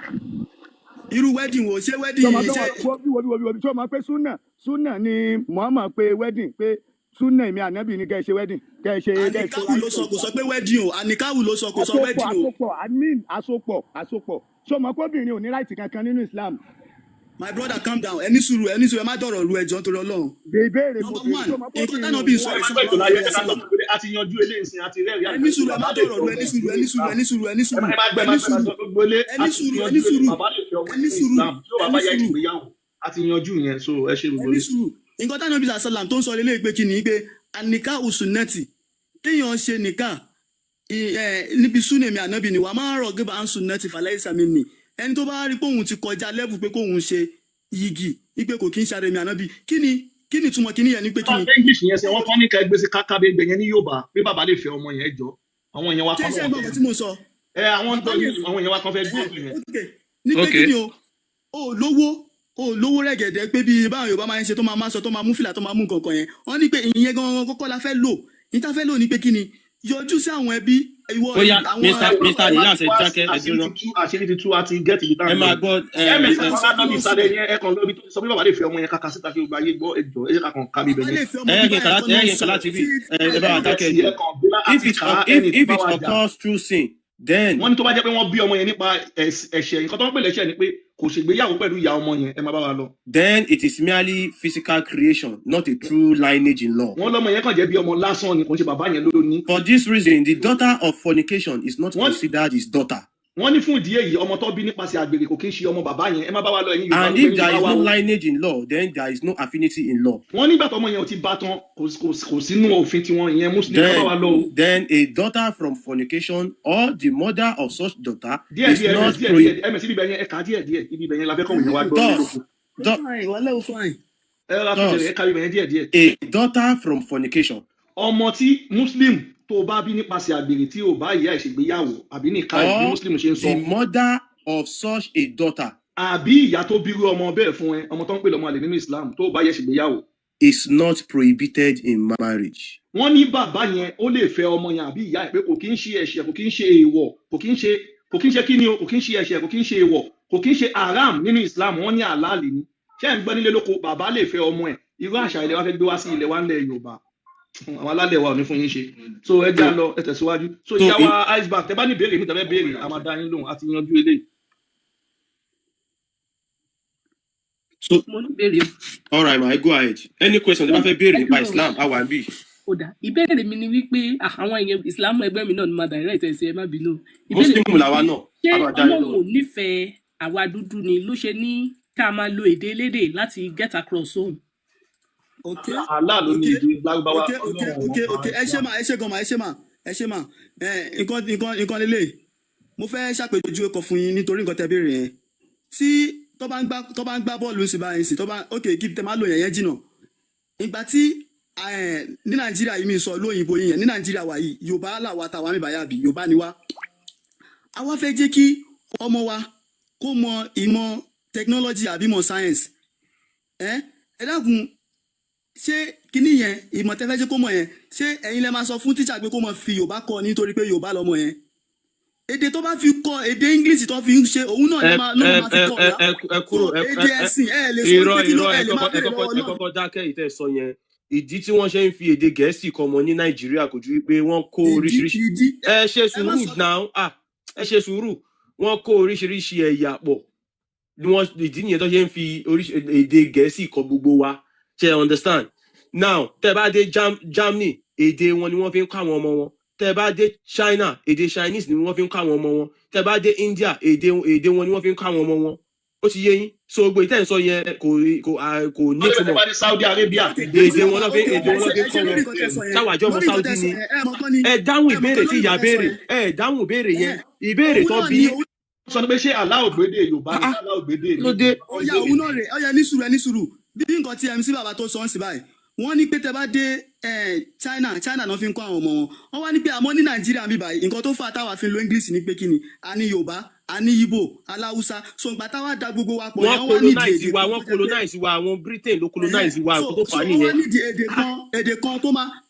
Irú wedding wo? Ṣé wedding Ṣé o mọ̀ pé ṣé wọ́n wo bí wo bí wo bí, ṣé o mọ̀ pé súnà súnà ni Muhammad pé wedding, pé súnà èmi ànábì ni kẹ́ ẹ ṣe wedding, kẹ́ ẹ ṣe kẹ́ ẹ ṣe Àníkáwù ló sọ, kò sọ pé wedding o. Àníkáwù ló sọ, kò sọ àsopọ̀ wedding o. Àsopọ̀, I mean àsopọ̀, àsopọ̀. Ṣé o mọ̀ pé obìnrin ò ní right kankan nínú Islam? My brother, calm down. Ẹ ní sùúrù, ẹ ní sùúrù, ẹ má dọ̀rọ̀ ru ẹjọ́ nítorí Ọlọ́run. Ìbéèrè mo Number béèrè, one, ṣé o mọ̀ pé nǹkan obìnrin tánà ò bí ní sọ Ẹ right má gbọ́ ètò sallallahu láyé, alaihi ẹ ká wasallam. sọ pé a ti yanjú eléyìí sin, a ti rẹ́rìí Ẹ ní ànábì sùúrù, ẹ bàbá má lè dọ̀rọ̀ fẹ́ ru, ọmọ ẹ ní ẹ̀ sùúrù, nínú ẹ ní sùúrù, Islam. ẹ ní sùúrù, ẹ ní Ẹ má sùúrù, ẹ má gbọ́, ẹ ẹ má ní gbọ́, ẹ má sùúrù, gbọ́ gbogbo ilé, ẹ a ní ti sùúrù, ẹ yanjú ní eléyìí, sùúrù, bàbá lè fẹ́ ọmọ ẹ ẹ̀ ní nínú sùúrù, Islam tí ó bá ẹ ní bá yá sùúrù, ìgbéyàwó, a ti yanjú yẹn, so ẹ ṣe ẹ gbogbo ní ilé. sùúrù. Nǹkan tánà bí sàlám tó ń sọ lélẹ́yìí pé kí ni pé àníká usunnati, téèyàn ṣe nìka níbi súnèmí ànábì ni wàá máa rọ̀ gíba sunnati falaysa minni. Ẹni tó bá rí pé òun ti kọjá level pé kóun ṣe yìgì wípé kò kí ń ṣàrẹ̀mí ànábì, kí ni túmọ̀ kí ni yẹn ni pé kí Bá ni gbé English yẹn sẹ, wọ́n kàn ní ká gbé sí kákábé gbẹ yẹn ní Yorùbá pé bàbá lè fẹ́ ọmọ yẹn jọ. Àwọn èèyàn wa ṣé kan iṣẹ́ náà ìgbọ̀n kan tí mo sọ ẹ àwọn ń bàbá gbọ́ lè yín, àwọn èèyàn wa kan fẹ́ gbọ́ yẹn. Ok, ní pé Ok. kí ni o ò lówó, ò lówó rẹ̀gẹ̀dẹ̀ pé bí báwọn Yorùbá máa ń ṣe tó máa máa sọ, tó máa mú fìlà, tó máa mú nǹkan kan yẹn, wọ́n ní pé ìyẹn gangan kọ́kọ́ la fẹ́ lò. Ní tá fẹ́ lò ní pé kí ni yọjú sí àwọn ẹbí ìwọ Ó yá, àwọn Mr. Mr. Ẹ má Nilas, ti ẹ wá dákẹ́, ẹ àṣírí dúró. ti tú, àṣírí ti tú, a ti gẹ́tì ibi tá Ẹ à ń lọ. máa gbọ́ ẹ Ms kí ẹ ló kàn ń sọ, bá kí lọ ló bí ń sọ? ìsàlẹ̀ yẹn, ẹ kàn lọ ibi tó ti sọ pé bàbá lè fẹ́ ọmọ yẹn, kàkà síta kí gbogbo ayé gbọ́, ẹ jọ, ẹ jẹ́ ká kàn ká bíbẹ̀ Bàbá yẹn. lè fẹ́ ọmọ Ẹ bí kí n báyẹn kà kọ́ láti ló ẹ ń kí n kà sọ láti bí tí ẹ bá wa Ẹ dákẹ́ sì jù. ẹ kàn gbé If láti it kà á if ẹnì tí if bá it wa jà. occurs through sin, then Wọ́n ní tó bá jẹ́ pé wọ́n bí ọmọ yẹn nípa ẹ̀ṣẹ̀, nǹkan tó ń pè lẹ́ṣẹ̀ ni pé kò ṣègbéyàwó pẹ̀lú ìyá ọmọ yẹn, ẹ máa bá wa lọ. Then it is merely physical creation, not a true lineage in law. Wọ́n lọ́mọ yẹn kàn jẹ́ bí ọmọ lásán ni, kò ń ṣe bàbá yẹn ló ní. For this reason, the daughter of fornication is not Wọ́n considered his daughter. Wọ́n ní fún ìdí èyí, ọmọ tó bí nípasẹ̀ àgbèrè kò kí ń ṣe ọmọ bàbá yẹn. Ẹ má bá wa lọ, ẹ̀yin Yorùbá And ló pé if ní there Yorùbá is wa no o. lineage in law, then there is no affinity in law. Wọ́n nígbà tọmọ yẹn ò ti bá tán, kò sínú òfin tiwọn, ìyẹn Muslim. Ẹ má bá wa lọ o. Then a daughter from fornication or the mother of such daughter Díẹ̀ is díẹ̀, not ms díẹ̀ pro. díẹ̀, ms, ibi ibẹ̀ yẹn, ẹ kà á díẹ̀ díẹ̀, ibi ibẹ̀ yẹn la fẹ́ kọ́ òyìnbó wa gbọ́ ní Thus, lóko. Ó thus, fine, wàhálà, ó fine. Ẹ rọra fi thus, ṣẹlẹ̀, ẹ ka ibẹ̀ yẹn díẹ̀ díẹ̀. a daughter from fornication Ọmọ tí Muslim tó bá bí nípasẹ̀ àgbèrè tí ò bá ìyá ẹ̀ ṣègbéyàwó àbí nìka ẹ̀ bí or Muslim ṣe ń sọ, the mother of such a daughter àbí ìyá tó bírú ọmọ bẹ́ẹ̀ fún ẹ, ọmọ tó ń pè lọ́mọ àlè nínú Islam tó bá yẹ ṣègbéyàwó, is not prohibited in marriage. Wọ́n ní bàbá yẹn ó lè fẹ́ ọmọ yẹn àbí ìyá ẹ̀, pé kò kí ń ṣe ẹ̀ṣẹ̀, kò kí ń ṣe èèwọ̀, kò kí ń ṣe kí ni o, kò kí ń ṣe ẹ̀ṣẹ̀, kò kí ń ṣe èèwọ̀, kò kí ń ṣe haram nínú Islam. Wọ́n ní àlàálì ni. Ṣé ẹ̀ ń gbọ́ nílé lóko? Bàbá lè fẹ́ ọmọ ẹ̀. Irú àṣà ilẹ̀ wa fẹ́ gbé wá sí ilẹ̀ wa ńlẹ̀ Yorùbá, àwọn alálẹ̀ wa ò ní fún yín ṣe. So ẹ já So, lọ, ẹ tẹ̀síwájú. So so ìyá in, wa iceberg, tẹ bá ní ìbéèrè mi tẹ fẹ́ béèrè, a máa dá yín lóhùn, a ti yanjú eléyìí. So Mo ní ìbéèrè o. All right, ma, go ahead. Any question tẹ bá fẹ́ béèrè Ẹ nípa dúró. Islam, a wà níbí. Ó dà, ìbéèrè mi ni wípé àwọn èèyàn ìsìlámù ẹgbẹ́ mi náà ni máa direct ẹ̀ sí, ẹ má bínú o. Ìbéèrè mi Muslim ni làwa pé náà, ṣé a máa dá yín Ọlọ́run lóhùn. ò nífẹ̀ẹ́ àwa dúdú ni ló ṣe ní ká máa lo èdè elédè láti get across home? Ok. Allah ló ní Ok. èdè Lárúbáwá, Ok, ok. Ọlọ́run ò Ok, mọ̀ ok, pa ẹ ṣé Islam. mà, ẹ ṣé gan mà, ẹ ṣé mà, ẹ ṣé mà. Ẹ nǹkan lélẹ̀, mo fẹ́ ṣàpèjúwe kan fún yín nítorí nǹkan tẹ́ béèrè yẹn, tí tó bá ń gbá bọ́ọ̀lù sí báyìí sí, tó bá, ok, kí tẹ máa lò yẹn yẹn jìnnà. Ìgbà tí ní Nàìjíríà yìí, mi sọ lóyìnbó yìí yẹn, ní Nàìjíríà wà yìí, Yorùbá làwa tàwa mi bàyà bí Yorùbá ni wá, àwa fẹ́ jẹ́ kí ọmọ wa kó mọ ìmọ̀ technology àbí ìmọ̀ science. Ẹ dákun, ṣé kíní yẹn, ìmọ̀ tẹ́fẹ́ jẹ́ kó mọ̀ yẹn, ṣé ẹ̀yin lẹ máa sọ fún tíṣà pé kó mọ̀ fi Yorùbá kọ́ nítorí pé Yorùbá lọmọ yẹn? Èdè tó bá fi kọ́, èdè English tó fi ń ṣe, òun náà Ẹ ló máa ló ẹ máa fi ẹ kọ́ ẹ ọ̀la. ẹ ẹ So kúrò ẹ èdè ẹ ẹ ẹ̀sìn, ẹ lè sọ Irọ́, wípé kí ló irọ́, ẹ ẹ lè máa kọ́kọ́ ẹ béèrè kọ́kọ́ lọ́wọ́ ẹ náà. kọ́kọ́ dákẹ́ ìtẹ́ sọ yẹn. Ìdí tí wọ́n ṣe ń fi èdè Gẹ̀ẹ́sì kọ́ ọmọ ní Nàìjíríà kò ju wípé wọ́n kó Ìdí oríṣiríṣi ìdí ẹ ṣe ẹ má sùúrù sọ. now, ah, ẹ ṣe sùúrù. Wọ́n kó oríṣiríṣi ẹ̀yà pọ̀ ni wọ́n, ìdí nìyẹn tó ṣe ń fi èdè Gẹ̀ẹ́sì kọ́ gbogbo wa. Ṣe ẹ understand now? Tẹ́ bá dé Germany, èdè wọn ni wọ́n fi ń kọ́ àwọn ọmọ wọn. Tẹ́ bá dé China, èdè Chinese ni wọ́n fi ń kọ́ àwọn ọmọ wọn. Tẹ́ bá dé India, èdè wọn ni wọ́n fi ń kọ́ àwọn ọmọ wọn. Ó ti yé yín? So gbogbo ìtẹ́ ń sọ yẹn kò Wọ́n lè bẹ̀rẹ̀ nítumọ̀. bá ní Saudi Arabia, Ok. èdè Èdè wọn Bàbá, lọ́ fi ok, èdè ẹ wọn lọ́ ṣe fi ẹ ń ṣe kọ́ lórí wọn. nǹkan tẹ́ sọ yẹn, Ṣáwàjọ́ ọmọ lórí nǹkan Saudi tẹ́ sọ ni. yẹn, ẹ mọ̀ kán ni Ẹ dáhùn ẹ mọ̀ ìbéèrè kán tí lórí ìyá nǹkan tẹ́ sọ béèrè. yẹn. Ẹ dáhùn ìbéèrè Ẹ yẹn, ìbéèrè òun tó náà bí ni òun Sọ ni pé ṣé Allah ò gbédè Yorùbá ni? Ah, Allah ò gbédè ló mi dé. Ó yá, òun náà rè. Ó yá, ní sùúrù, ẹ ní sùúrù. Bí nǹkan tí MC bàbá tó sọ ń sì báyìí, wọ́n ní pé tẹ́ bá dé China, China náà fi ń kọ́ àwọn ọmọ wọn. Wọ́n wá ní pé àmọ́ ní Nàìjíríà mi báyìí, nǹkan tó fà táwa fi ń lo English ní pé kí ni, a ní Yorùbá, A ní Yíbò, aláwùsá. So ìgbà táwa da gbogbo wa pọ̀ Wọ́n yẹn, wọ́n wá nídìí colonize èdè wa, kan wọ́n tó jẹ́ pé colonize wa, àwọn Britain ló ẹ̀hẹ́n, colonize wa, so nǹkan tó so fà á wọ́n wá nìyẹn. nídìí èdè kan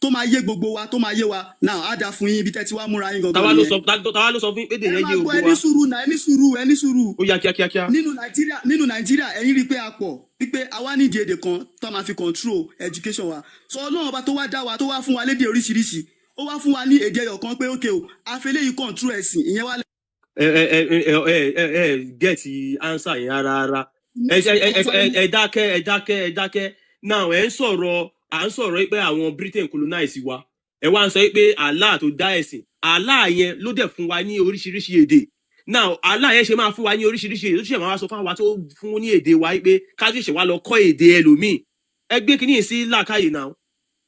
tó máa yé gbogbo wa, tó máa yé wa. Now á dáa fún yín, ibi tẹ́ ti wá múra yín gangan Tàwa ló nìyẹn. sọ, tàwa ló sọ fún yín pé èdè Ẹ yẹn máa yé gbọ́, gbogbo ẹ ní wa? sùúrù náà, ẹ ní sùúrù, ẹ ní sùúrù. Ó yá, kíákíákíá. Nínú Nàìjíríà, ẹ̀yin rí i pé a pọ̀, wípé àwa nídìí èdè kan tó máa fi control education wa. So Ọlọ́run ọba tó wá dá wa, tó wá fún wa lédè oríṣiríṣi, ó wá fún wa ní èdè ẹyọ kan pé ókè o, àfẹlẹ́ yìí control ẹ̀sìn ìyẹn wá. Ẹ ẹ ẹ ẹ ẹ ẹ ẹ get answer yẹn rárá rárá. Ẹ ẹ ẹ ẹ ẹ dákẹ́, ẹ dákẹ́, ẹ dákẹ́. Now ẹ ń sọ̀rọ̀, à ń sọ̀rọ̀ pé àwọn Britain colonize wa, ẹ wá ń sọ pé Allah tó dá ẹ̀sìn, Allah yẹn ló dẹ̀ fún wa ní oríṣiríṣi èdè. Now Allah yẹn ṣe máa fún wa ní oríṣiríṣi èdè, tó ṣe máa wá sọ fún àwa tó fún ní èdè wa pé ká ṣẹ̀ṣẹ̀ wá lọ kọ́ èdè ẹlòmíì? Ẹ gbé kínní sí làákàyè now.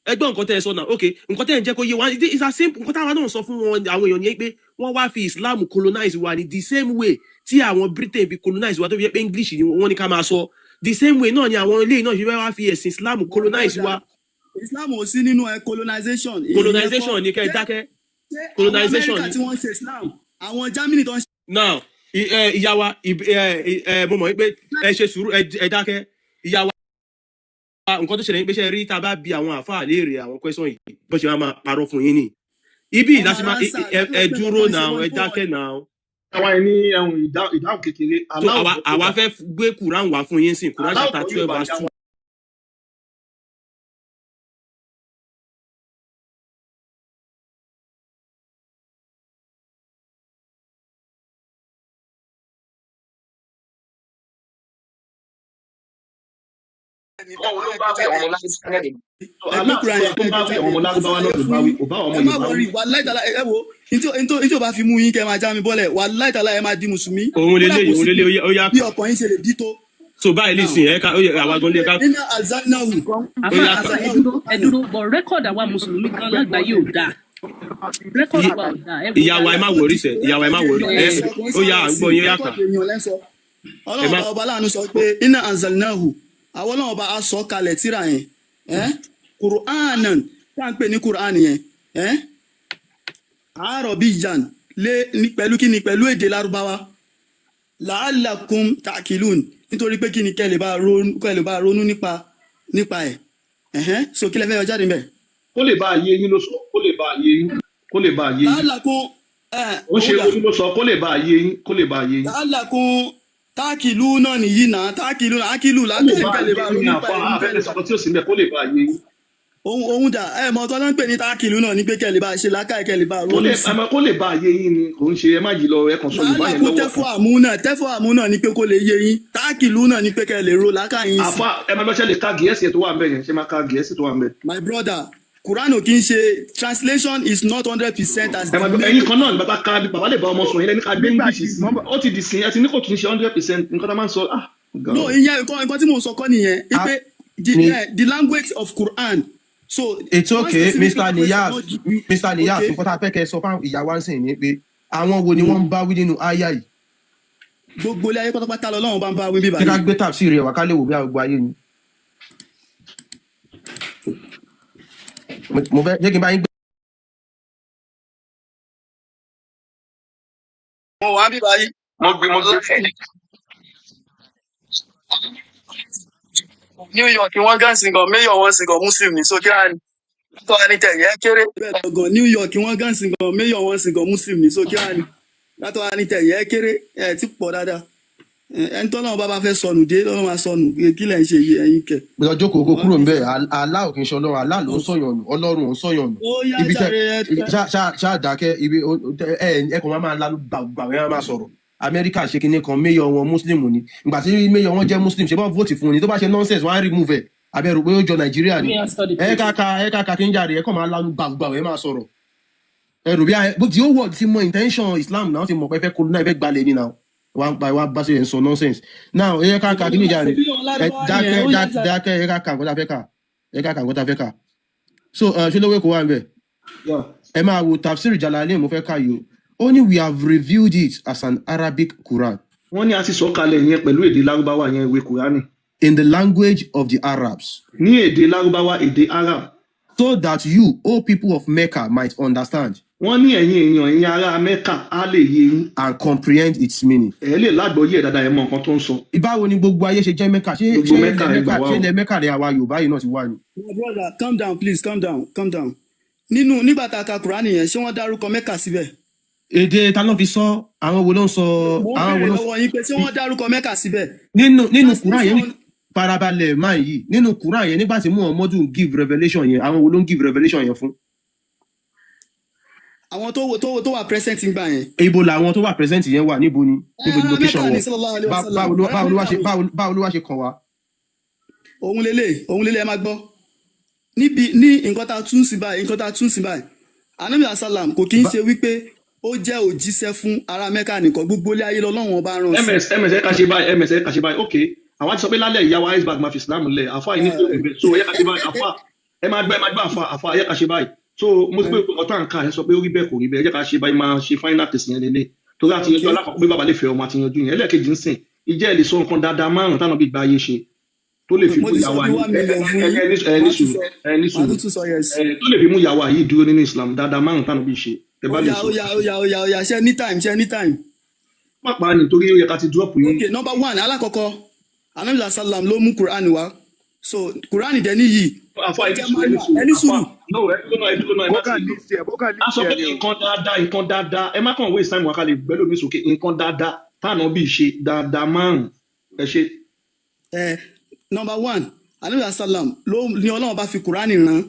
Ẹ gbọ́ nǹkan tẹ́ ẹ sọ náà. Ok, nǹkan tẹ́ ẹ ń jẹ́ kó yé wa, it's a simple nǹkan táwa náà sọ fún wọn, àwọn èèyàn yẹn, pé wọ́n wá fi Islam colonize wa ní the same way tí àwọn Britain fi colonize wa, tó fi jẹ́ pé English ni wọ́n ní ká máa sọ. The same way náà ni àwọn eléyìí náà ṣe fẹ́ wá fi ẹ̀sìn Islam My colonize brother, wa. Islam ò sí nínú ẹ colonization, ìyẹn kọ́. Colonization ni, kẹ́ ẹ Ṣé dákẹ́. ṣé àwọn Colonization Amẹ́ríkà ni. tí wọ́n ń ṣe Islam, àwọn Germany tó ń ṣe Now ìyá wa, ẹ mo mọ̀ wípé ẹ ṣe sùúrù, ẹ dákẹ́, ìyá wa. Nǹkan tó ṣẹlẹ̀ ní pé, ṣe rí, tá a bá bi àwọn àáfàá léèrè àwọn question yìí, bó ṣe máa máa parọ́ fún yín ni ibi wọ́n ìdásí máa máa ránṣà ẹ lọ́dún ẹ pé dúró nǹkan ṣe náà, wọ́n ẹ kó wọn. dákẹ́ náà. Àwa ẹni ẹhùn ìdáhùn kékeré So aláwọ̀ àwa gbọ́ àwa Yorùbá. fẹ́ gbé Quran wá fún yín sìn, Quran Aláwọ̀ chapter gbọ́ 12 Yorùbá verse ni 2. àwọn. Ẹ gbé Aláwọ̀ Quran yẹn, tó kẹ́ ẹ bá gbé wí jáde, àwọn ọmọ màá lárúbáwá ṣàlàyé náà ló fún bá wí, yín. kò bá àwọn ọmọ Ẹ má Yorùbá wí. wọrí, wàláì tàlá, ẹ wo ntí ò bá fi mú yín kẹ́ máa já mi bọ́lẹ̀, wàláì tàlá, ẹ máa di mùsùlùmí. Òun Kódà leléyìí, kò òun sí leléyìí, ó yá bí kà. ọkàn yín ṣe lè dí tó. So báyìí Now lè sìn ẹ ká, ó yẹ àwa Ọlọ́run gan lè pé ká. iná alzanahu Nǹkan Ó Àfà, yá àfà, kà. ẹ dúró, ẹ dúró, but record àwa mùsùlùmí gan lágbàáyé ò dáa, record wa ò dáa, ẹ wò Ìyá wa, ẹ dáadáa. má wọrí sẹ, ìyá wa, ẹ má Rẹ́kọ̀dì wọrí èèyàn ẹ. lẹ́sọ, kò ń Ó yá, sọ̀rọ̀ à ń ẹ̀sìn, gbọ́ yín, ó yá kà. rẹ́kọ̀dì èèyàn lẹ́sọ. Ẹ Ọlọ́run má ọba ọba láàánú sọ pé iná anzalnahu, àwọn Ọlọ́run ọba a sọ kalẹ̀ tíra yẹn, ẹ́ Qur'anan, tá à ń pè ní Qur'an yẹn, ẹ́ Arabiyyan lé ní pẹ̀lú kíni, pẹ̀lú èdè Lárúbáwá, la'allakum ta'qilun, nítorí pé kíni, kẹ́ lè bá ronú nípa ẹ̀. Ẹ̀hẹ́n, so kí lẹ fẹ́ yọ jáde ńbẹ̀? Kó lè bá ayé yín ló sọ, kó lè bá ayé yín, kó lè bá ayé yín. La'allakum ẹ̀ Ó ṣe òun dà orí ló sọ, kó lè bá ayé yín, kó lè bá ayé yín. La'allakum táàkìlú náà nìyí náà, táàkìlú náà, ákìlú Kó lè làákàyè, bá kẹ́ lè ayé bá yín ronú ni nípa àfa ẹ̀ ní kẹ́ àfẹ́fẹ́ lè bá sọ̀rọ̀ tí ò sí mẹ́, kó lè bá ayé yín. òun dà ẹ mọ tọ́lá ń pè ní táàkìlú náà ní pé kẹ́ lè bá ṣe làákàyè, kẹ́ lè bá Kó ronú lè sí. ẹ má- kó lè bá ayé yín ni, kò ń ṣe ẹ má yí lọ, ẹ kàn sọ Yorùbá yẹn Làálàkún lọ́wọ́ tẹ́fọ́ kan. àmú náà, tẹ́fọ́ àmú náà ní pé kó lè yé yín, táàkìlú náà ní pé kẹ́ lè ro làákàyè yín sí. Àfa, ẹ máa lọ́ṣẹ́ lè ka Gẹ̀ẹ́sì ẹ̀ tó wà ń bẹ̀ yẹn, ṣé máa ka Gẹ̀ẹ́sì tó wà ń bẹ̀. My brother, Quran ò kí ń ṣe translation, is not 100% as Ẹ the máa gbọ́, main. ẹ̀yin kan náà ní bàbá ka, bàbá lè bá ọmọ sùn yẹn lẹ́ni ká gbé nígbà English tí sí, mo ń bọ̀ ó ti dì sí ẹ ti ní kò tún ṣe 100% nǹkan tá a máa ń sọ, ah No, God. ìyẹn nǹkan tí mò ń sọ kọ́ nìyẹn, A wípé ní the language of Quran, so it's one okay, specific Mr. language Niyaz, cannot give you. Mr. Niyaz, Okay. nǹkan tá a fẹ́ kẹ́ ẹ sọ fáwọn ìyá wa ń sìn ni pé àwọn wo ni wọ́n ń bá wí nínú áyà yìí? Gbogbo ilé ayé pátápátá lọ́lọ́run bá ń bá wí bí Ṣé ká báyìí. gbé tàbí rẹ̀ wá ká lè wò bí àgbò ayé ni? Mo fẹ́ jẹ́ kí n bá yín gbé. Mo wà ń bí báyìí. Mo gbé New York wọ́n gán sí gan, mayor wọn sí gan Muslim ní, so kí á ní tó wá ní tẹ̀yẹ kéré. Bẹ́ẹ̀ lọ́gàn New York wọ́n gán sí gan, mayor wọn sí gan Muslim ní, so kí á ní látọ̀ wá ní tẹ̀yẹ kéré, ẹ̀ ti pọ̀ dáadáa. Ẹni tọ́lọ́run bá bá fẹ́ sọnù dé lọ́run máa sọnù, kí lẹ̀ ń ṣe yìí ẹ̀yin kẹ̀. Lọ jókòó kó kúrò ńbẹ̀. Allah ò kì í ṣe Ọlọ́run, Allah ló ń sọ̀yàn nù, Ọlọ́run ò ń sọ̀yàn nù. Ó yá Ibi tẹ jàre, ẹ tẹ ṣáà dákẹ́ ibi ẹ ẹ kàn máa máa lanu gbàgbà, ẹ máa sọ̀rọ̀. Amẹ́ríkà ṣe kinní kan, mayor wọn Muslim ni. Ìgbà tí mayor wọn jẹ́ Muslim, ṣe bá vote fún un ni, tó bá ṣe nonsense wọn á remove ẹ̀. Abẹ́rù pé ó jọ Nàìjíríà Let ni. me answer the Ẹ question. ká ka, ẹ ká ka kí n jàre, ẹ kàn máa lanu gbàgbà, ẹ máa sọ̀rọ̀. Ẹ rò bí i bó ti ó wọ̀ ti mọ intention Islam náà, ti mọ̀ pé fẹ́ colonize, fẹ́ gbalẹ̀ ni now. Wà á wà á bá ṣe ń sọ nonsense. Now ẹ ká ka kí ni jàre. Ṣebí wọn Ẹ lárúbáwá dákẹ́ nìyẹn, ó yá jàre. dákẹ́, ẹ ká ka nǹkan tá a fẹ́ kà. Ẹ ká ka nǹkan tá a fẹ́ kà. So ṣé lówó kò wá ń bẹ̀? Yeah. Ẹ máa wo Tafsir Jalalain, mo fẹ́ kà yìí o. Ó ní we have reviewed it as an Arabic Quran Wọ́n ní a ti sọ kalẹ̀ yẹn pẹ̀lú èdè Lárúbáwá yẹn, ìwé Kùránì. in the language of the Arabs, Ní èdè Lárúbáwá, èdè Arab. so that you, O people of Mecca, might understand. Wọ́n ní ẹ̀yin èèyàn, ẹ̀yin ará Mẹ́kà, á lè yé yín. And comprehend its meaning. Ẹ lè lágbọ́yé ẹ̀ dáadáa, ẹ mọ nǹkan tó ń sọ. Báwo ni gbogbo ayé ṣe jẹ́ Mẹ́kà? Ṣé Gbogbo ṣé Mẹ́kà, ilẹ̀ ẹ gbà Mẹ́kà wá ṣé o. ilẹ̀ Mẹ́kà ni àwa Yorùbá yìí náà ti wà ni? My brother, calm down, please, calm down, calm down. Nínú nígbà tá a ka Kùránì yẹn, ṣé wọ́n dárúkọ Mẹ́kà síbẹ̀? Èdè ta ló fi sọ? Àwọn wo ló ń sọ? Mo ń Àwọn wo béèrè ló ń lọ́wọ́ yín pé ṣé wọ́n dárúkọ Mẹ́kà síbẹ̀? Nínú Quran yẹn? Translation. Farabalẹ̀ máa yìí, nínú Quran yẹn, nígbà tí Muhammadu ń give revelation yẹn, àwọn wo ló ń give revelation yẹn fún? Àwọn tó wà present ń gbà yẹn. Ibo làwọn tó wà present yẹn wà? Níbo ni níbo ni Ará location Mẹ́kà ní wọn? sallallahu alaihi wasallam. Báwo ló Ará báwo ló wá Mẹ́kà ṣe ni. Báwo ló wá ṣe kàn wá? Òun lélẹ̀, ẹ máa gbọ́. Níbi ní nǹkan tá a tún sí báyìí, nǹkan tá a tún sí báyìí. Ànábì Asalam kò kí ń ṣe wípé ó jẹ́ òjíṣẹ́ fún ará Mẹ́kà nìkan, gbogbo ilé ayé lọ́lọ́run ọba rán sí. Ms ms, ẹ ká ṣe báyìí. Ms, ẹ ká ṣe báyìí. Ok, àwa ti sọ pé lálẹ́ ìyá wa iceberg máa fi Islam lẹ̀. Àfa yìí ní kò rí bẹ́ẹ̀, so ẹ ká ṣe báyìí. Àfa, ẹ máa gbọ́, ẹ máa gbọ́. Àfa, àfa, ẹ ká ṣe báyìí. So mo ti pé ọ̀tá nǹkan ẹ sọ pé ó rí bẹ́ẹ̀, kò rí bẹ́ẹ̀. Ẹ jẹ́ ká ṣe báyìí, máa ṣe final test yẹn lélẹ̀, torí àti yanjú alákọ̀ọ́kọ́ pé bàbá lè fẹ́ ọmọ, àti yanjú yẹn. Ẹlẹ́ẹ̀kejì ń sìn, ìjẹ́ ẹ lè sọ nǹkan dáadáa márùn-ún táwọn bí gba ayé ṣe tó lè fi Mo mú ti sọ ìyàwó bí ayé 1 million fún ẹ yín. ẹ ní ẹ ní Màá tún sùúrù sọ, ẹ ní màá sùúrù. tún tún sọ, yes. Ẹ tó lè fi mú ìyàwó ayé dúró nínú Islam, dáadáa márùn-ún táwọn bí ṣe, ẹ bá Ó lè yá, sọ. ó yá, ó yá, ó yá, ó yá, ṣe ní time, ṣe ní time. Pápá ni, torí ó yẹ ká ti drop yín. Ok, number one, alákọ̀ọ́kọ́, Ànábì Asalam ló mú Quran wá. So Quran dẹ̀ níyì. Àfa, Ó ẹ ní jẹ́ sùúrù, ẹ ní manual. sùúrù. Ẹ ní Àfa, sùúrù. no, ẹ dúró náà, ẹ dúró náà, ẹ má Kó kàn ti lọ. list ẹ, kó kàn A list sọ ẹ pé ni o. nǹkan dáadáa, nǹkan dáadáa, ẹ má kàn waste time wa, ká lè gbẹ́ lómi sókè. Nǹkan dáadáa táwọn bí ṣe, dáadáa márùn ẹ ṣe. Ẹ number one, Ànábì Asalam ló ní Ọlọ́run bá fi Quran rán.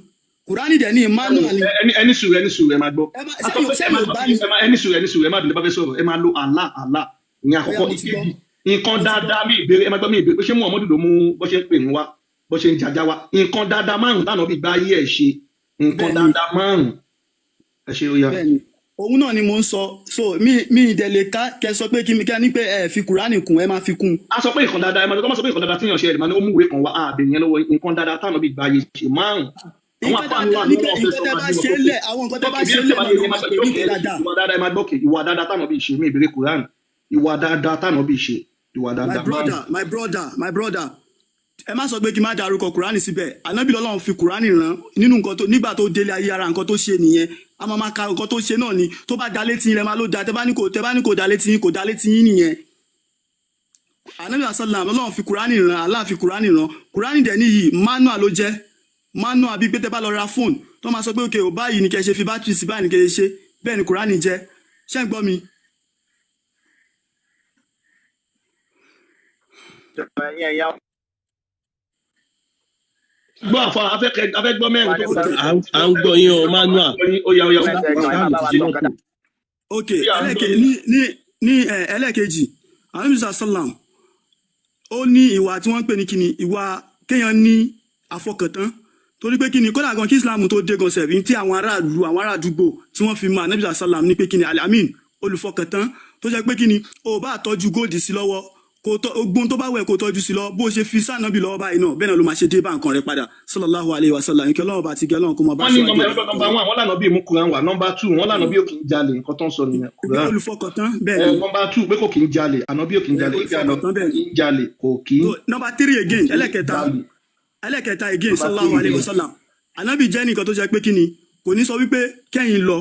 Quran dẹ̀ ní manual ni. Ẹ ní sùúrù, ẹ ní sùúrù, ẹ máa gbọ́. Ẹ má A sọ sẹ́yìn pé ẹ sẹ́yìn máa ò gbọ́ bá ní. ẹ máa, ẹ ní sùúrù, ẹ ní sùúrù, ẹ má bínú, bá fẹ́ sọ̀rọ̀, ẹ máa lo Allah, Allah ní Ó yá, àkọ́kọ́. mo ti gbọ́. Ìkejì, nǹkan Mo ti gbọ́. dáadáa, mi ìbéèrè, ẹ máa gbọ́, mi ìbéèrè pé ṣé Muhammadu ló mú bó ṣe ń pè ní wa, bó ṣe ń jàjà wa. Nǹkan dáadáa márùn táwọn bí gba ayé ẹ̀ ṣe, nǹkan Bẹ́ẹ̀ni. dáadáa márùn ẹ ṣe, ó yá. Bẹ́ẹ̀ni. Òun náà ni mò ń sọ. So mi ìdẹ̀ lè ká kẹ sọ pé kí mi kẹ́ ní pé ẹ fi Quran kún, ẹ máa fi kún. A sọ pé nǹkan dáadáa, ẹ máa tó máa sọ pé nǹkan dáadáa tíyàn ṣe, ẹ máa ní ó mú ìwé kan wá àbẹ̀ yẹn lọ́wọ́. Nǹkan dáadáa táwọn bí gba ayé ṣe márùn, àwọn Nǹkan àfa ńlá dáadáa ni ní pé wọn fẹ́ nǹkan sọ tẹ́ máa bá gbé wọn ṣe sókè. lẹ̀, àwọn nǹkan tẹ́ Ok, bá bí ṣe ẹ lẹ̀ bá náà lè ni ẹ wọ́n máa máa sọ pè ní ok, nǹkan dáadáa. Ìwà dáadáa, ẹ máa gbọ́, ok, ìwà dáadáa táwọn bí ṣe, mí ìbéèrè Quran, ìwà dáadáa táwọn bí ṣe, ìwà My dáadáa márùn. brother, my brother, my brother, ẹ má sọ pé kí n má dárúkọ Kùránì síbẹ̀. Ànábì lọ́lọ́run fi Kùránì rán. Nínú nǹkan tó nígbà tó délé ayé, ara nǹkan tó ṣe nìyẹn. A máa ma ka nǹkan tó ṣe náà ni. Tó bá da létí yín lẹ máa ló da, tẹ bá ní kò da létí yín, kò da létí yín nìyẹn. Ànábì asalam lọ́lọ́run fi Kùránì rán, Allah fi Kùránì rán. Kùránì dẹ̀ níyì, manual ló jẹ́. Manual bíi pé tẹ bá lọ ra fóònù tó máa sọ pé ok, ò báyìí ni kẹ́ ṣe fi bátìrì sí, báyìí ni kẹ́ ṣe ṣe, bẹ́ẹ̀ ni Kùránì jẹ́. Ṣé ń gbọ́ mi? Ẹ̀yin ẹ̀yà Gbọ́ àfa, afẹ́ gbọ́ mẹ́rin tó kù. Ok. À ń gbọ́ yín o, manual. Ó yá, ó yá, ó yá. Sáàmù ti ṣe mọ́tò. Ok, Ó yá, à ń gbọ́ ẹlẹ́kẹ̀ yín. ní ẹ ẹlẹ́ẹ̀kejì, Ànábì sàlám ó ní ìwà tí wọ́n ń pè ní kíni, ìwà kéèyàn ní àfọkàntán, torí pé kíni, kódà gan kí Islam tó dé gan sẹ̀rí tí àwọn aráàlú, àwọn ará àdúgbò tí wọ́n fi mọ Ànábì sàlám ní pé kíni, alamin, olùfọkàntán, tó jẹ́ pé kíni, o bá tọ́jú góòdì sí lọ́wọ́, kò tọ́ ogun tó bá wẹ̀ kó tọ́jú sí lọ, bó ṣe fi sànàbì lọ́wọ́ báyìí náà, bẹ́ẹ̀ náà ló máa ṣe dé bá nǹkan rẹ̀ padà, sallallahu alayhi wa sallam. Ìkẹ́ Ọlọ́run bá ti gẹ́ Ọlọ́run kó máa bá Wọ́n ní aṣọ nọmba àjẹ́ ẹgbẹ́ nọmba one, wọ́n lànà bí mú Quran wá. Nọmba two, wọ́n lànà bí ó kì í jalè, nǹkan tó ń sọ nìyẹn, Quran. Olùfọkàntán, bẹ́ẹ̀ Ẹ ni. nọmba two pé kò kì í jalè, àná bí ó kì í jalè, ìgbà àná Olùfọkàntán, bẹ́ẹ̀ kì ni. í jalè, kò kì í So number three again, kì í ẹlẹ́kẹta, jalè. ẹlẹ́kẹta again, Nọmba sallallahu three alayhi wa again. sallam, anabi jẹ́ nìkan tó jẹ́ pé kíni, kò ní sọ wípé kẹ́yìn lọ,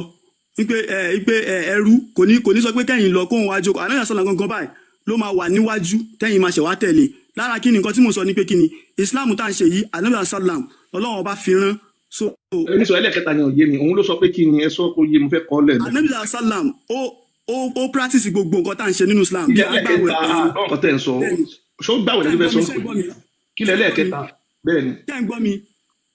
wípé ẹ wípé ẹ ẹrú, kò ní sọ pé kẹ́yìn lọ kóhun wá jókòó. Anabi sallam gangan báyìí ló máa wà níwájú, tẹ́yìn máa ṣẹ̀ wá tẹ̀lé. Lára kíni nǹkan tí mo sọ ni pé kíni, Islam tá à ń ṣe yìí, anabi sallam Ọlọ́run ọba fi rán. So Ẹni sọ ẹlẹ́kẹta yẹn ò yé mi, òun ló sọ pé kí ni, ẹ sọ kó yé, mo fẹ́ kọ́ lẹ̀ lọ. Anabi sallam ó practice gbogbo nǹkan tá à ń ṣe nínú Islam bí Ilé agbáwẹ̀ ẹlẹ́kẹta, àgbọ̀n nǹkan tẹ̀ ń sọ, bẹ́ẹ̀ni. Ṣó gbàwẹ̀ Ṣé ń lẹ́nu fẹ́ gbọ́ sọ mi? ń Ṣé ń pè gbọ́ mi? kí lẹ Ṣé ń gbọ́ mi? ẹlẹ́kẹta, bẹ́ẹ̀ ni. Ṣé ń gbọ́ mi?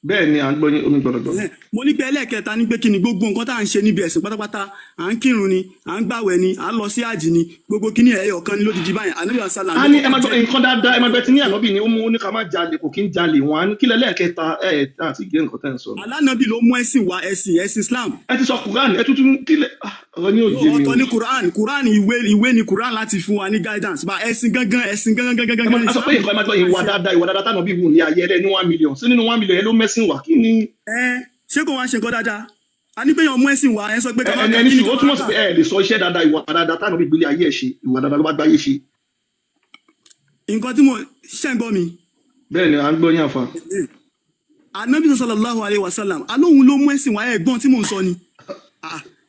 Bẹ́ẹ̀ ni, à ń gbọ́ yín, omi gbọ̀dọ̀gbọ̀. Ẹhẹ́n. Mo ní pé ẹlẹ́ẹ̀kẹta ní pé kí ni, gbogbo nǹkan tá à ń ṣe níbi ẹ̀sìn pátápátá, à ń kírun ni, à ń gbàwẹ̀ ni, à ń lọ sí àjì ni, gbogbo kíní ẹ̀yọ̀ kan ni lódìdí báyìí. Ànábì sàlám A ló ní ẹ kọ́kọ́ máa gbọ́ jẹ́. Nǹkan dáadáa, ẹ máa gbọ́, tí ní ànábì ni ó mú, ó ní ká má jalè, kò kí ń jalè. Wọn á ní kí lẹ́lẹ́kẹta, ẹ ẹ àti ìgbé nǹkan tẹ̀ ń sọ. Alánàbì ló mú ẹ̀sìn wá, ẹ̀sìn Islam. Ẹ ti sọ Quran, ẹ tuntun kí lẹ ọ̀rọ̀ ni ò No, yé mi ọ̀tọ̀ o. ni Quran. Quran ìwé ni Quran láti fún wa ní guidance bá ẹ̀sìn gangan, ẹ̀sìn gangan gangan Ẹ gangan máa a sọ Islam pé nǹkan, ẹ máa gbọ́, tá à ń ìwà ṣe. dáadáa, ìwà dáadáa tánàbí wù ní ayé ẹlẹ́ ní 1 million sí nínú 1 million ẹ ló mẹ́sìn wá, kí ni? Ẹ ṣé kò wá ṣe nǹkan dáadáa? A ní pé èèyàn mú ẹ̀sìn wá, ẹ sọ pé ká má Ẹni kà ẹni kí ni sùn, ká ó má túmọ̀ sí kà. pé ẹ lè sọ iṣẹ́ dáadáa, ìwà dáadáa tánàbí gbélé ayé ẹ̀ ṣe, ìwà dáadáa ló bá gbáyé ṣe. Nǹkan tí mo ṣe, ń gbọ́ mi? Bẹ́ẹ̀ ni, à ń gbọ́ yín, àfa. Anabi sallallahu alayhi wa sallam alóhun ló mú ẹ̀sìn wá, ẹ̀gbọ́n tí mò ń sọ ni. Ah,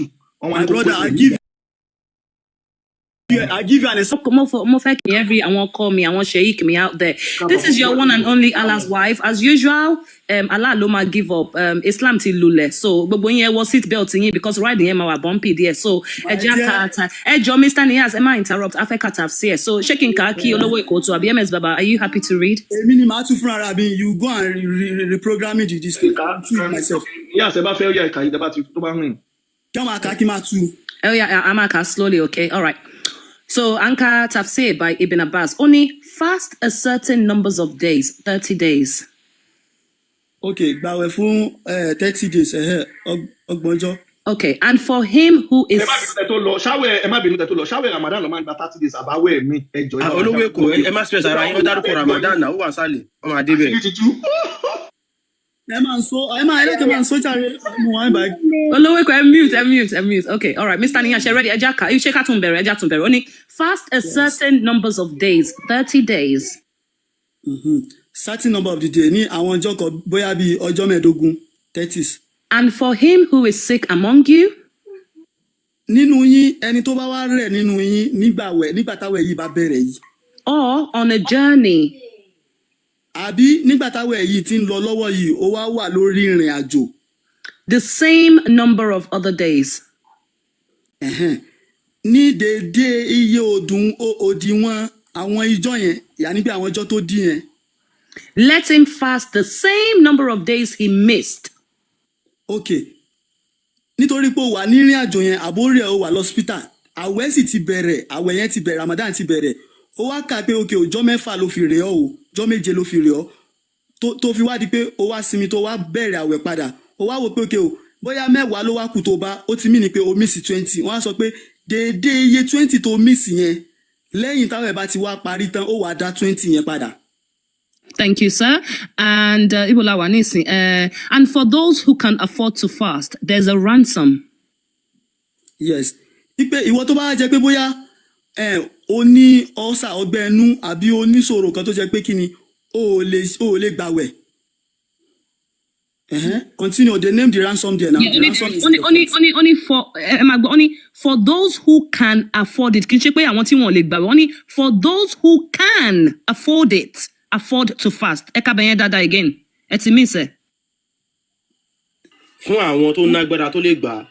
Jésù, wọ́n wá My ní kó brother, pé I give you, I give you an example. Mo fẹ́ kí every àwọn ọkọ mi, àwọn sheik mi out there. This is your one and only Allah's wife. As usual, Allah ló máa give up. Islam ti lulẹ̀. So gbogbo yín, ẹ wọ seat belt yín because ride yẹn máa wà bumpy díẹ̀. So ẹ My jẹ́ dear, àkàtà. Ẹ jọ, Mr. Niyaz, ẹ má interrupt. Afẹ́ kàtà sí ẹ̀. So ṣé kí n kà á kí olówó Èkó tó àbí MS Baba, are you happy to read? Èmi ni màá tún fúnra ra mi. You go and reprogram it this thing. I will do it myself. Ìyá àṣẹ bá fẹ́ ó yá ìkà yìí dábàá tó bá rìn. Kí wọ́n máa kà á kí n máa tú. Oh yeah, I'm gonna slowly, okay? All right. So Anka Tafsir by Ibn Abbas. Only fast a certain numbers of days, 30 days. Ok, gbàwẹ̀ fún 30 days, ọgbọ̀njọ́. Okay, and for him who Ẹ is má bínú tẹ tó lọ ṣáwẹ̀, ẹ má bínú tẹ tó lọ ṣáwẹ̀. Ramadan ló máa ń gba 30 days àbáwẹ̀ mi, ẹ jọ, ẹ Ah, bá wa olówó dá. Èkó, ẹ má stress ara yín. Ó dárúkọ Ramadan náà, ó wà sálẹ̀, ó máa débẹ̀. Àṣírí ti tú. Ẹ máa ń sọ, ẹ máa ẹlẹ́kẹ̀ máa ń sọ jàre, mo wà ní báyìí. Olówó Èkó, ẹ mute, ẹ mute, ẹ mute. Okay, all right. Mr. Niyas, ṣe ready? Ẹ já ká, ṣé ká tún bẹ̀rẹ̀, ẹ já tún bẹ̀rẹ̀. Ó ní fast a certain numbers of days, 30 days. Certain number of the day ní àwọn ọjọ́ kan, bóyá bíi ọjọ́ 15, thirties. And for him who is sick among you, Nínú yín, ẹni tó bá wá rẹ̀ nínú yín nígbà wẹ̀, nígbà táwẹ̀ yìí bá bẹ̀rẹ̀ yìí, or on a journey, àbí nígbà táwẹ̀ yìí ti ń lọ lọ́wọ́ yìí, ó wá wà lórí ìrìn àjò, the same number of other days. Ẹ̀hẹ́n, ní déédéé iye òdùn òdiwọ̀n àwọn ijọ́ yẹn, yàní bí àwọn ọjọ́ tó dí yẹn. Let him fast the same number of days he missed. Ok, nítorí pé ó wà nírìn àjò yẹn, àbórí ẹ̀, ó wà lọ́sípítà, àwẹ̀ sì ti bẹ̀rẹ̀, àwẹ̀ yẹn ti bẹ̀rẹ̀, Ramadan ti bẹ̀rẹ̀, ó wá kà pé ok, ọjọ́ 6 ló fi rẹ̀ ọ́ o, ọjọ́ 7 ló fi rẹ̀ ọ́, tó fi wá di pé ó wá sinmi, tó wá bẹ̀rẹ̀ àwẹ̀ padà, ó wá wò pé ok o, bóyá 10 ló wá kù tó bá ó ti mí ni pé o miss 20, wọ́n á sọ pé déédéé iye 20 tó miss yẹn, lẹ́yìn táwọn ẹ̀ bá ti wá parí tán, ó wàá dá 20 yẹn padà. Thank you, sir. And ibo la wà nísìn? And for those who can afford to fast, there's a ransom. Yes, wípé ìwọ tó bá jẹ́ pé bóyá o ní ulcer, ọgbẹ́ inú, àbí o ní ṣòro kan tó jẹ́ pé kí ni o ò lè gbàwẹ̀. Continue, they name the ransom there now. Yeah, The only, ransom is only, the only, only, only for ẹ máa gbọ́, only for those who can afford it. Kì í ṣe pé àwọn tí wọn ò lè gbàwẹ̀. Only for those who can afford it, afford to fast. Ẹ kábẹ̀ yẹn dáadáa again. Ẹ ti mí sẹ̀. Fún àwọn tó nágbára tó lè gbà á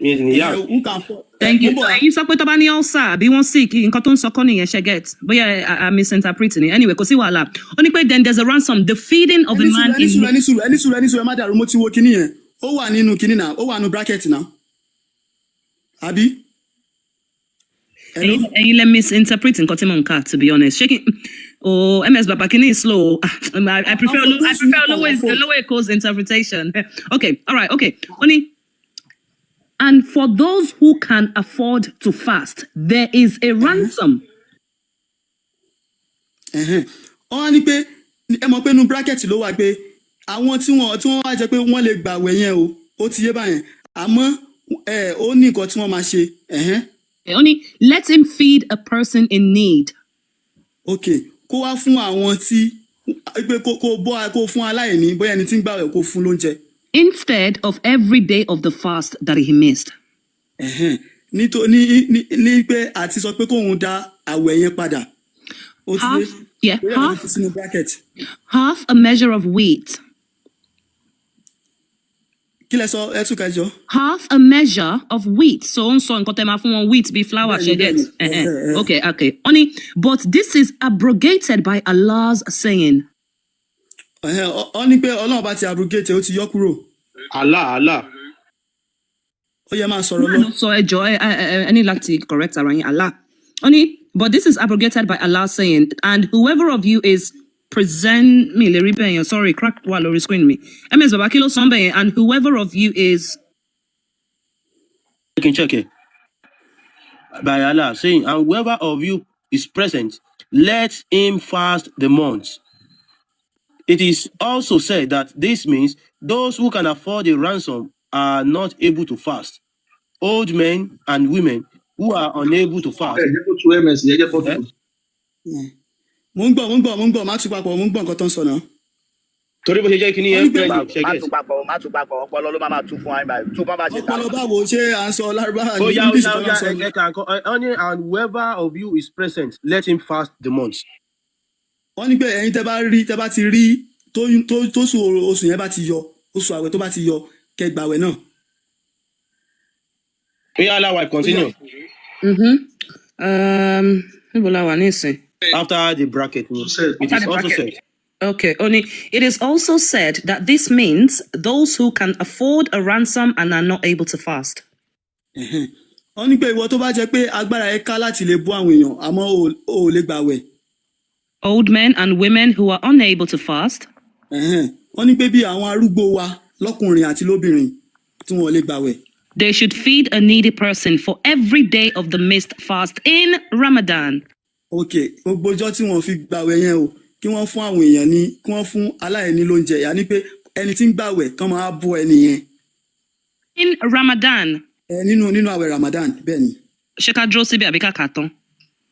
mi nìyá. Who can afford? Thank you. Mo bọ̀. Ẹ̀yin sọ pé tó bá ní ulcer àbí wọ́n sick, nǹkan tó ń sọ kọ́ nìyẹn, ṣe get? Bóyá I misinterpret ni. Anyway, kò sí wàhálà. Ó ní pé then there's a ransom, the feeding of a Ẹni sùúrù, man ẹni in sùúrù, ẹni sùúrù, ẹni sùúrù, ẹni sùúrù, ẹ má dàrú. Mo ti wo kinní yẹn, ó wà nínú kinní náà, ó wà nínú bracket náà, àbí? Hello? Ẹ̀yin lẹ misinterpret nǹkan tí mò ń kà, to be honest. Ṣé kí oh, MS Baba, kini is slow. I prefer And for I those who prefer can Olowo afford. Olowo Eko's interpretation. Okay, all right, okay. Only and for those who can afford to fast, there is a ransom. Ẹ̀hẹ́n. Wọ́n á ní pé ẹ mọ̀ pé inú bracket ló wà, pé àwọn tí wọ́n wá jẹ́ pé wọ́n lè gbàwẹ̀ yẹn o, ó ti yé báyẹn, àmọ́ ẹ ó ní nǹkan tí wọ́n máa ṣe. Ẹ̀hẹ́n. Only let him feed a person in need. Ok, kó wá fún àwọn tí pé kó bọ́, kó fún aláìní, bóyá ẹni tí ń gbàwẹ̀, kó fún lóúnjẹ. Instead of every day of the fast that he missed. Ẹ̀hẹ́n. Nítorí ní pé àti sọ pé kóun dá àwẹ̀ yẹn padà, ó ti yé. Half, yeah, Bóyá ló half, fi sínú bracket. half a measure of wheat. Kí lẹ sọ? Ẹ tún kẹjọ. Half a measure of wheat. So ó ń sọ nǹkan tẹ́ máa fún wọn, wheat bíi flour. Bẹ́ẹ̀ni. Ṣe get? Bẹ́ẹ̀ni. Okay. Only, but this is abrogated by Allah's saying. Ẹ̀hẹ́, ọ ní pé Ọlọ́run bá ti abrogate, ó ti yọ kúrò. Allah, Allah. Ó yẹ máa sọ̀rọ̀ lọ. Ló sọ, ẹjọ́ ẹ ní láti correct ara yín. Allah. Only, but this is abrogated by Allah saying, and whoever of you is present mi lè rí bẹ́ẹ̀ yẹn, sorry, crack wà lórí screen mi. MS Baba, kí ló sọ bẹ́ẹ̀ yẹn? And whoever of you is You can check it. By Allah saying, and whoever of you is present, let him fast the months. It is also said that this means those who can afford a ransom are not able to fast. Old men and women who are unable to fast. Ẹ jẹ́ kó tu ms, ẹ jẹ́ kó tu. Mo ń gbọ́, mo ń gbọ́, mo ń gbọ́, má tún papọ̀, mo ń gbọ́ nǹkan tó ń sọ náà. Torí bó ṣe jẹ́ kíní Wọ́n yẹn ní pé pẹ́ ni, ṣe Má get. tún papọ̀, má tún papọ̀, ọpọlọ ló máa tún fún wa nígbà tún bá bá ṣe Ọpọlọ tà. báwo? Ṣé à ń sọ lárúbáwá Ó ní yá, ó English yá, ó kọ́ ló yá, ń sọ ẹ ni? ẹ kà nǹkan. Ẹ ní, "And whoever of you is present, let him fast the month." Wọ́n ní pé ẹ̀yin tẹ́ bá rí, tẹ́ bá ti rí tó tó tóṣù oṣù yẹn bá ti yọ, oṣù àwẹ̀ tó bá ti yọ, kẹ́ gbàwẹ̀ náà. Ó yá, Allah wife, Ó yá. Continue. Níbo la wà nísìn? After the bracket ni. Said. It After is the also bracket. said. Okay, only it is also said that this means those who can afford a ransom and are not able to fast. Ẹ̀hẹ́n. Wọ́n ní pé ìwọ tó bá jẹ́ pé agbára ẹ ká láti lè bọ́ àwọn èèyàn, àmọ́ o ò lè gbàwẹ̀. Old men and women who are unable to fast. Ẹ̀hẹ́n. Wọ́n ní pé bí àwọn arúgbó wa lọ́kùnrin àti lóbìnrin tí wọn ò lè gbàwẹ̀. They should feed a needy person for every day of the missed fast in Ramadan. Ok, gbogbo ọjọ́ tí wọ́n fi gbàwẹ̀ yẹn o, kí wọ́n fún àwọn èèyàn ní, kí wọ́n fún aláìní lóúnjẹ, yà ní pé ẹni tí ń gbàwẹ̀ kán máa bọ́ ẹni yẹn. In Ramadan. Ẹ nínú àwẹ̀ Ramadan, bẹ́ẹ̀ ni. Ṣé ká dúró síbi àbí ká kà á tán?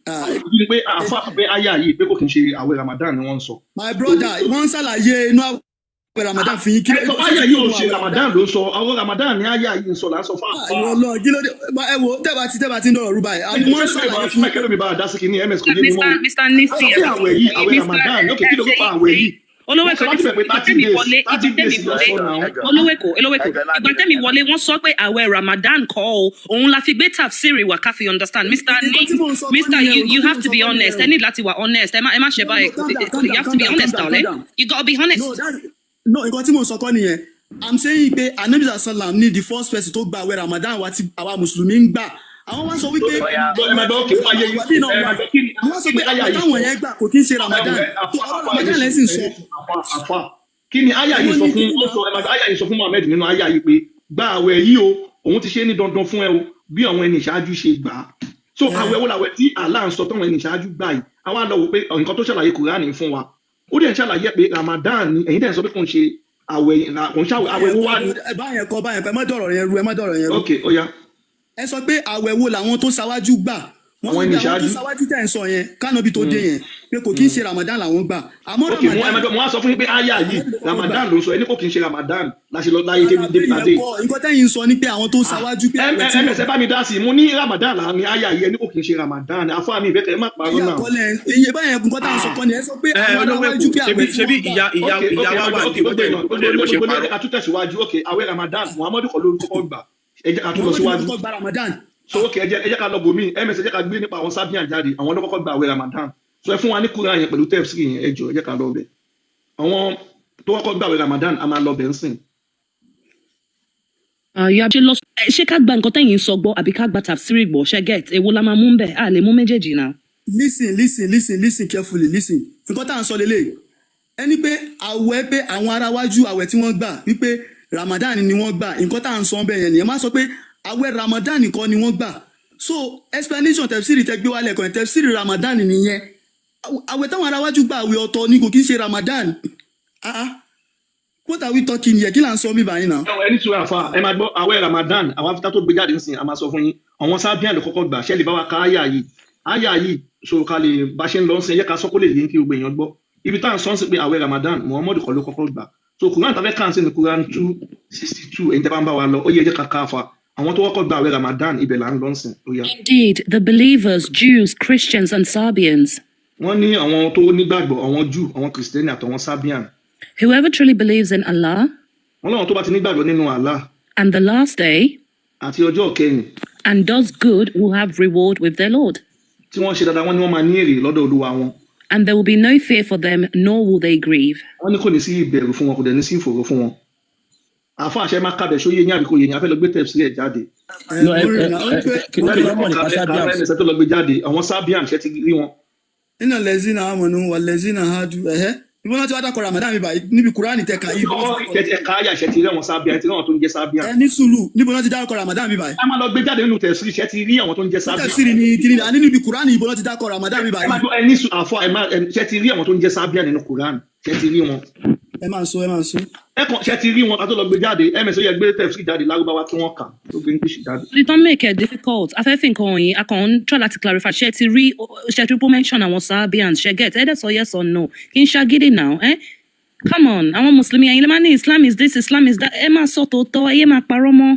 Ah, Kí ni pé àáfà pé àyà yìí pé kò kí n ṣe àwẹ̀ Ramadan ni wọ́n ń sọ. My brother, wọ́n ń ṣàlàyé inú àwẹ̀ Ramadan fún yín. Kí ló Ẹ sọ àyà yìí ò ṣe Ramadan ló ń sọ, àwọn Ramadan ni àyà yìí ń sọ là ń sọ fún àáfà. Ìwọ lọ, kí ló dé? Ẹ wo, tẹ́bà tí ń dọ̀rọ̀ rú báyìí, wọ́n ń ṣàlàyé fún yín. Kẹ́lómi mi bá a dá sí kínní ms, kò yé mi mọ́ o. Mr. Nisi, Wọ́n sọ pé àwẹ̀ yìí, àwẹ̀ Ramadan, ok, kí ló kó pa àwẹ̀ yìí? Olówó Wọ́n sọ Èkó, láti bẹ̀ pé ìgbà 30 tẹ́mi days, wọlé, ìgbà 30 tẹ́mi days lọ wọlé, sọ náà. Olówó Èkó, Olówó Èkó, ìgbà tẹ́mi wọlé, wọ́n sọ pé àwẹ̀ Ramadan kọ́ o, òun la fi gbé tafsiri wá ká fi understand. Mr. Nǹkan tí mò ń sọ kọ́ Mr. nìyẹn o, You nǹkan you tí mò have ń to sọ be kọ́ nìyẹn honest. o. Ẹ ní láti wà honest. Ẹ má ṣe No, báyìí. no, calm down, calm You down, have to calm be down, calm honest, down, calm darling. down. You gotta be honest. No, that's no, nǹkan tí mò ń sọ kọ́ nìyẹn. I'm saying pé Anabi sallam ní the first person tó gba àwẹ̀ Ramadan wa tí àwa mùsùlùmí ń gbà. Àwọn wá sọ wípé Ẹ máa gbọ́, kí wọ́n ayé àwẹ̀ bí náà ẹ wà. máa gbọ́, kí ni Àwọn wá sọ kí pé ni àyà àwẹ̀ yìí táwọn sọ? yẹn gbà kò kí ń ṣe Ramadan. Àfà Tó ọ̀rọ̀ àfà Ramadan lẹ́sìn sọ. Àfà àfà, kí ni àyà yìí Èwo sọ ni fún kí ni ó sọ? Ẹ máa gbọ́, àyà yìí sọ fún Muhammed nínú àyà yìí pé gba àwẹ̀ yìí o, òun ti ṣe é ní dandan fún ẹ o, bí àwọn ẹni ìṣáájú ṣe gbà á. So àwẹ̀ wo làwẹ̀ tí Allah ń sọ táwọn ẹni ìṣáájú gbà yìí? Àwa lọ wò pé nǹkan tó ṣàlàyé Kùránì fún wa, ó dẹ̀ ń ṣàlàyé pé Ramadan ni. Ẹ̀yin dẹ̀ ń sọ pé kò ń ṣe àwẹ̀, kò ń ṣàwẹ̀. Àwẹ̀ wo wá ni? Báyẹn kọ́, báyẹn kọ́, ẹ má dọ̀rọ̀ yẹn rú, ẹ má dọ̀rọ̀ yẹn rú. Ok, ó yá. Ẹ sọ pé àwẹ̀ wo làwọn tó ṣáwájú gbà? Wọ́n Àwọn sọ ẹni pé àwọn tó ìṣáájú. ṣáwájú tẹ̀ ń sọ yẹn, kánàbí tó dé yẹn, pé kò kí ń ṣe Ramadan làwọn gbà. Àmọ́ Ok, mo ẹ Ramadan máa gbọ́, mo wá sọ fún yín pé àyà yìí Ànábì ló kọ́kọ́ gbà. Ramadan ló ń sọ, ẹni kò kí ń ṣe Ramadan láṣẹ lọ láyé débi Rárá, débi bẹ́ẹ̀ tàdé. yẹn kọ́, nǹkan tẹ́yìn ń sọ ni pé àwọn tó ṣáwájú pé àwẹ̀ tí Ms, ẹ bá mi dá sí i. Mo ní Ramadan là ní àyà yìí, ẹni kò kí ń ṣe Ramadan. Àfáà mi ìfẹ́ kẹ́ ẹ má parọ́ Ẹ̀yà náà. kọ́lẹ̀ iye báyẹn, nǹkan tá à ń sọ kọ́ ni ẹ sọ pé Ẹ àwọn Olówó aláwájú Èkó, pé ṣebí àwẹ̀ tí ṣebí wọ́n gbà. ìyá ìyá Ok, ìyá ok, wa wà ok, ní ó gbogbo dẹ̀ ìnà ó dẹ̀ rí bó ṣe gbogbo parọ́. ẹ ká tún tẹ̀síwájú. Ok, àwẹ̀ Ramadan, Muhammadu kọ́ ló kọ́kọ́ gbà, ẹ jẹ́ ká tún lọ Muhammadu ló síwájú. kọ́kọ́ gba Ramadan. So ok, ẹ jẹ́ ká lọ bòmí. Ms, ẹ jẹ́ ká gbé nípa àwọn Sabian jáde, àwọn ló kọ́kọ́ gba àwẹ̀ Ramadan. So ẹ fún wa ní Quran yẹn pẹ̀lú tafsir yẹn, ẹ jọ̀ọ́, ẹ jẹ́ ká lọ bẹ̀. Àwọn tó kọ́kọ́ gba àwẹ̀ Ramadan, a máa lọ bẹ̀ ń sìn. Àyà ṣe lọ, ṣé ká gba nǹkan tẹ̀yìn sọ gbọ́ àbí ká gba tafsiri gbọ́? Ṣe get èwo la máa mú ń bẹ̀? A lè mú méjèèjì náà. Listen, listen, listen, listen carefully, listen. Nǹkan tá à ń sọ lélẹ̀, ẹni pé àwẹ̀ pé àwọn ará wájú, àwẹ̀ tí wọ́n gbà wípé Ramadan ni wọ́n gbà, nǹkan tá à ń sọ bẹ́ẹ̀ yẹn nìyẹn. Má sọ pé àwẹ̀ Ramadan nìkan ni wọ́n gbà. So explanation tafsiri tẹ gbé wálẹ̀ kan, tafsiri Ramadan nìyẹn. Àwẹ̀ táwọn ará wájú gbà, àwẹ̀ ọ̀tọ̀ ni, kò kí ń ṣe Ramadan. Ah ah, what are we talking here? Kí là ń sọ mí báyìí náà? Ẹni tí wọ́n fà, ẹ máa gbọ́, àwẹ̀ Ramadan, àwọn afita tó gbé jáde ń sìn, a máa sọ fún yín, àwọn Sabian ló kọ́kọ́ gbà. Ṣẹ́lẹ̀ bá wa ka àyà yìí, àyà yìí, so ká lè bá ṣe ń lọ ń sìn, ẹ jẹ́ ká sọ kó lè yé kí gbogbo èèyàn gbọ́ ibi tá à ń sọ ń sìn pé àwẹ̀ Ramadan, Muhammadu kọ́ ló kọ́kọ́ gbà. So Quran tàbí kàn sí ní Quran 262. Ẹ̀yin tẹ́ bá ń bá wa lọ, ó yẹ, ẹ jẹ́ ká ká fa àwọn tó kọ́kọ́ gba àwẹ̀ Ramadan, ibẹ̀ là ń lọ ń sìn, ó yá. Indeed, the believers, Jews, Christians, and Sabians, Wọ́n ní àwọn tó nígbàgbọ́, àwọn Jew, àwọn Kristẹni àtàwọn Sabian, whoever truly believes in Allah wọ́n láwọn tó bá ti nígbàgbọ́ nínú Allah and the last day àti ọjọ́ kẹyìn and does good will have reward with their Lord. tí wọ́n ṣe dáadáa, wọ́n ní wọ́n máa ní èrè lọ́dọ̀ Olúwa wọn. And there will be no fear for them, nor will they grieve. Wọ́n ní kò ní sí ìbẹ̀rù fún wọn, kò dẹ̀ ní sí ìfòòró fún wọn. Àfa àṣẹ máa kábẹ̀, ṣó yé yín àbí kò yé yín? A fẹ́ lọ gbé tẹ̀sí rẹ̀ jáde. Ẹ No, mo ẹ rí ẹ i náà, ó ní ẹ pé kí Jáde kí ló mọ̀ nípa kàbẹ̀ Sabians? ẹnìṣẹ́ tó lọ gbé jáde, àwọn Sabian, ṣe ti rí wọn? Iná lẹ́sìn amanu wà lẹ́sìn hadu ẹ̀hẹ́, ìbọn náà ti wá dákọ̀ Ramadan mi báyìí níbi Kúránì tẹ̀ka yìí, ìbọn náà ti dákọ̀? Ẹ̀ka àyà, ṣe ti rí àwọn Sabian? Ti rí àwọn tó ń jẹ́ Sabian? Ẹ ní sùúrù, níbo náà ti dárúkọ Ramadan mi báyìí? A máa lọ gbé jáde nínú tẹ̀sí, ṣe ti rí àwọn tó ń jẹ́ Sabian? Tẹ̀síìrì ni kiri àní, níbi Kúránì, ìbọn náà ti dárúkọ Ramadan mi Ẹ báyìí? máa gbọ́, ẹ ní sùn àfọ, ẹ máa ṣe ti rí àwọn tó ń jẹ́ Sabian nínú Quran? Ṣe ti rí wọn? Ẹ máa sọ, ẹ máa sọ. Ẹ kàn, ṣe ti rí wọn? Ká tó lọ gbé jáde, ms, ó yẹ gbé tẹ̀sí jáde lárúbáwá kí wọ́n kà tó gbé English jáde. They don't make it difficult. Afẹ́fẹ́ nǹkan wọ̀nyí, a kàn ń try láti clarify. Ṣé ti rí, ṣé ti rí pé mention àwọn Sabians, ṣe get? Ẹ dẹ̀ sọ yes or no. Kì í ṣagídí now, eh? Come on, àwọn Mùsùlùmí, ẹ̀yin lè máa ní Islam is this, Islam is that. Ẹ máa sọ tòótọ́, ẹ yé máa parọ́ mọ́.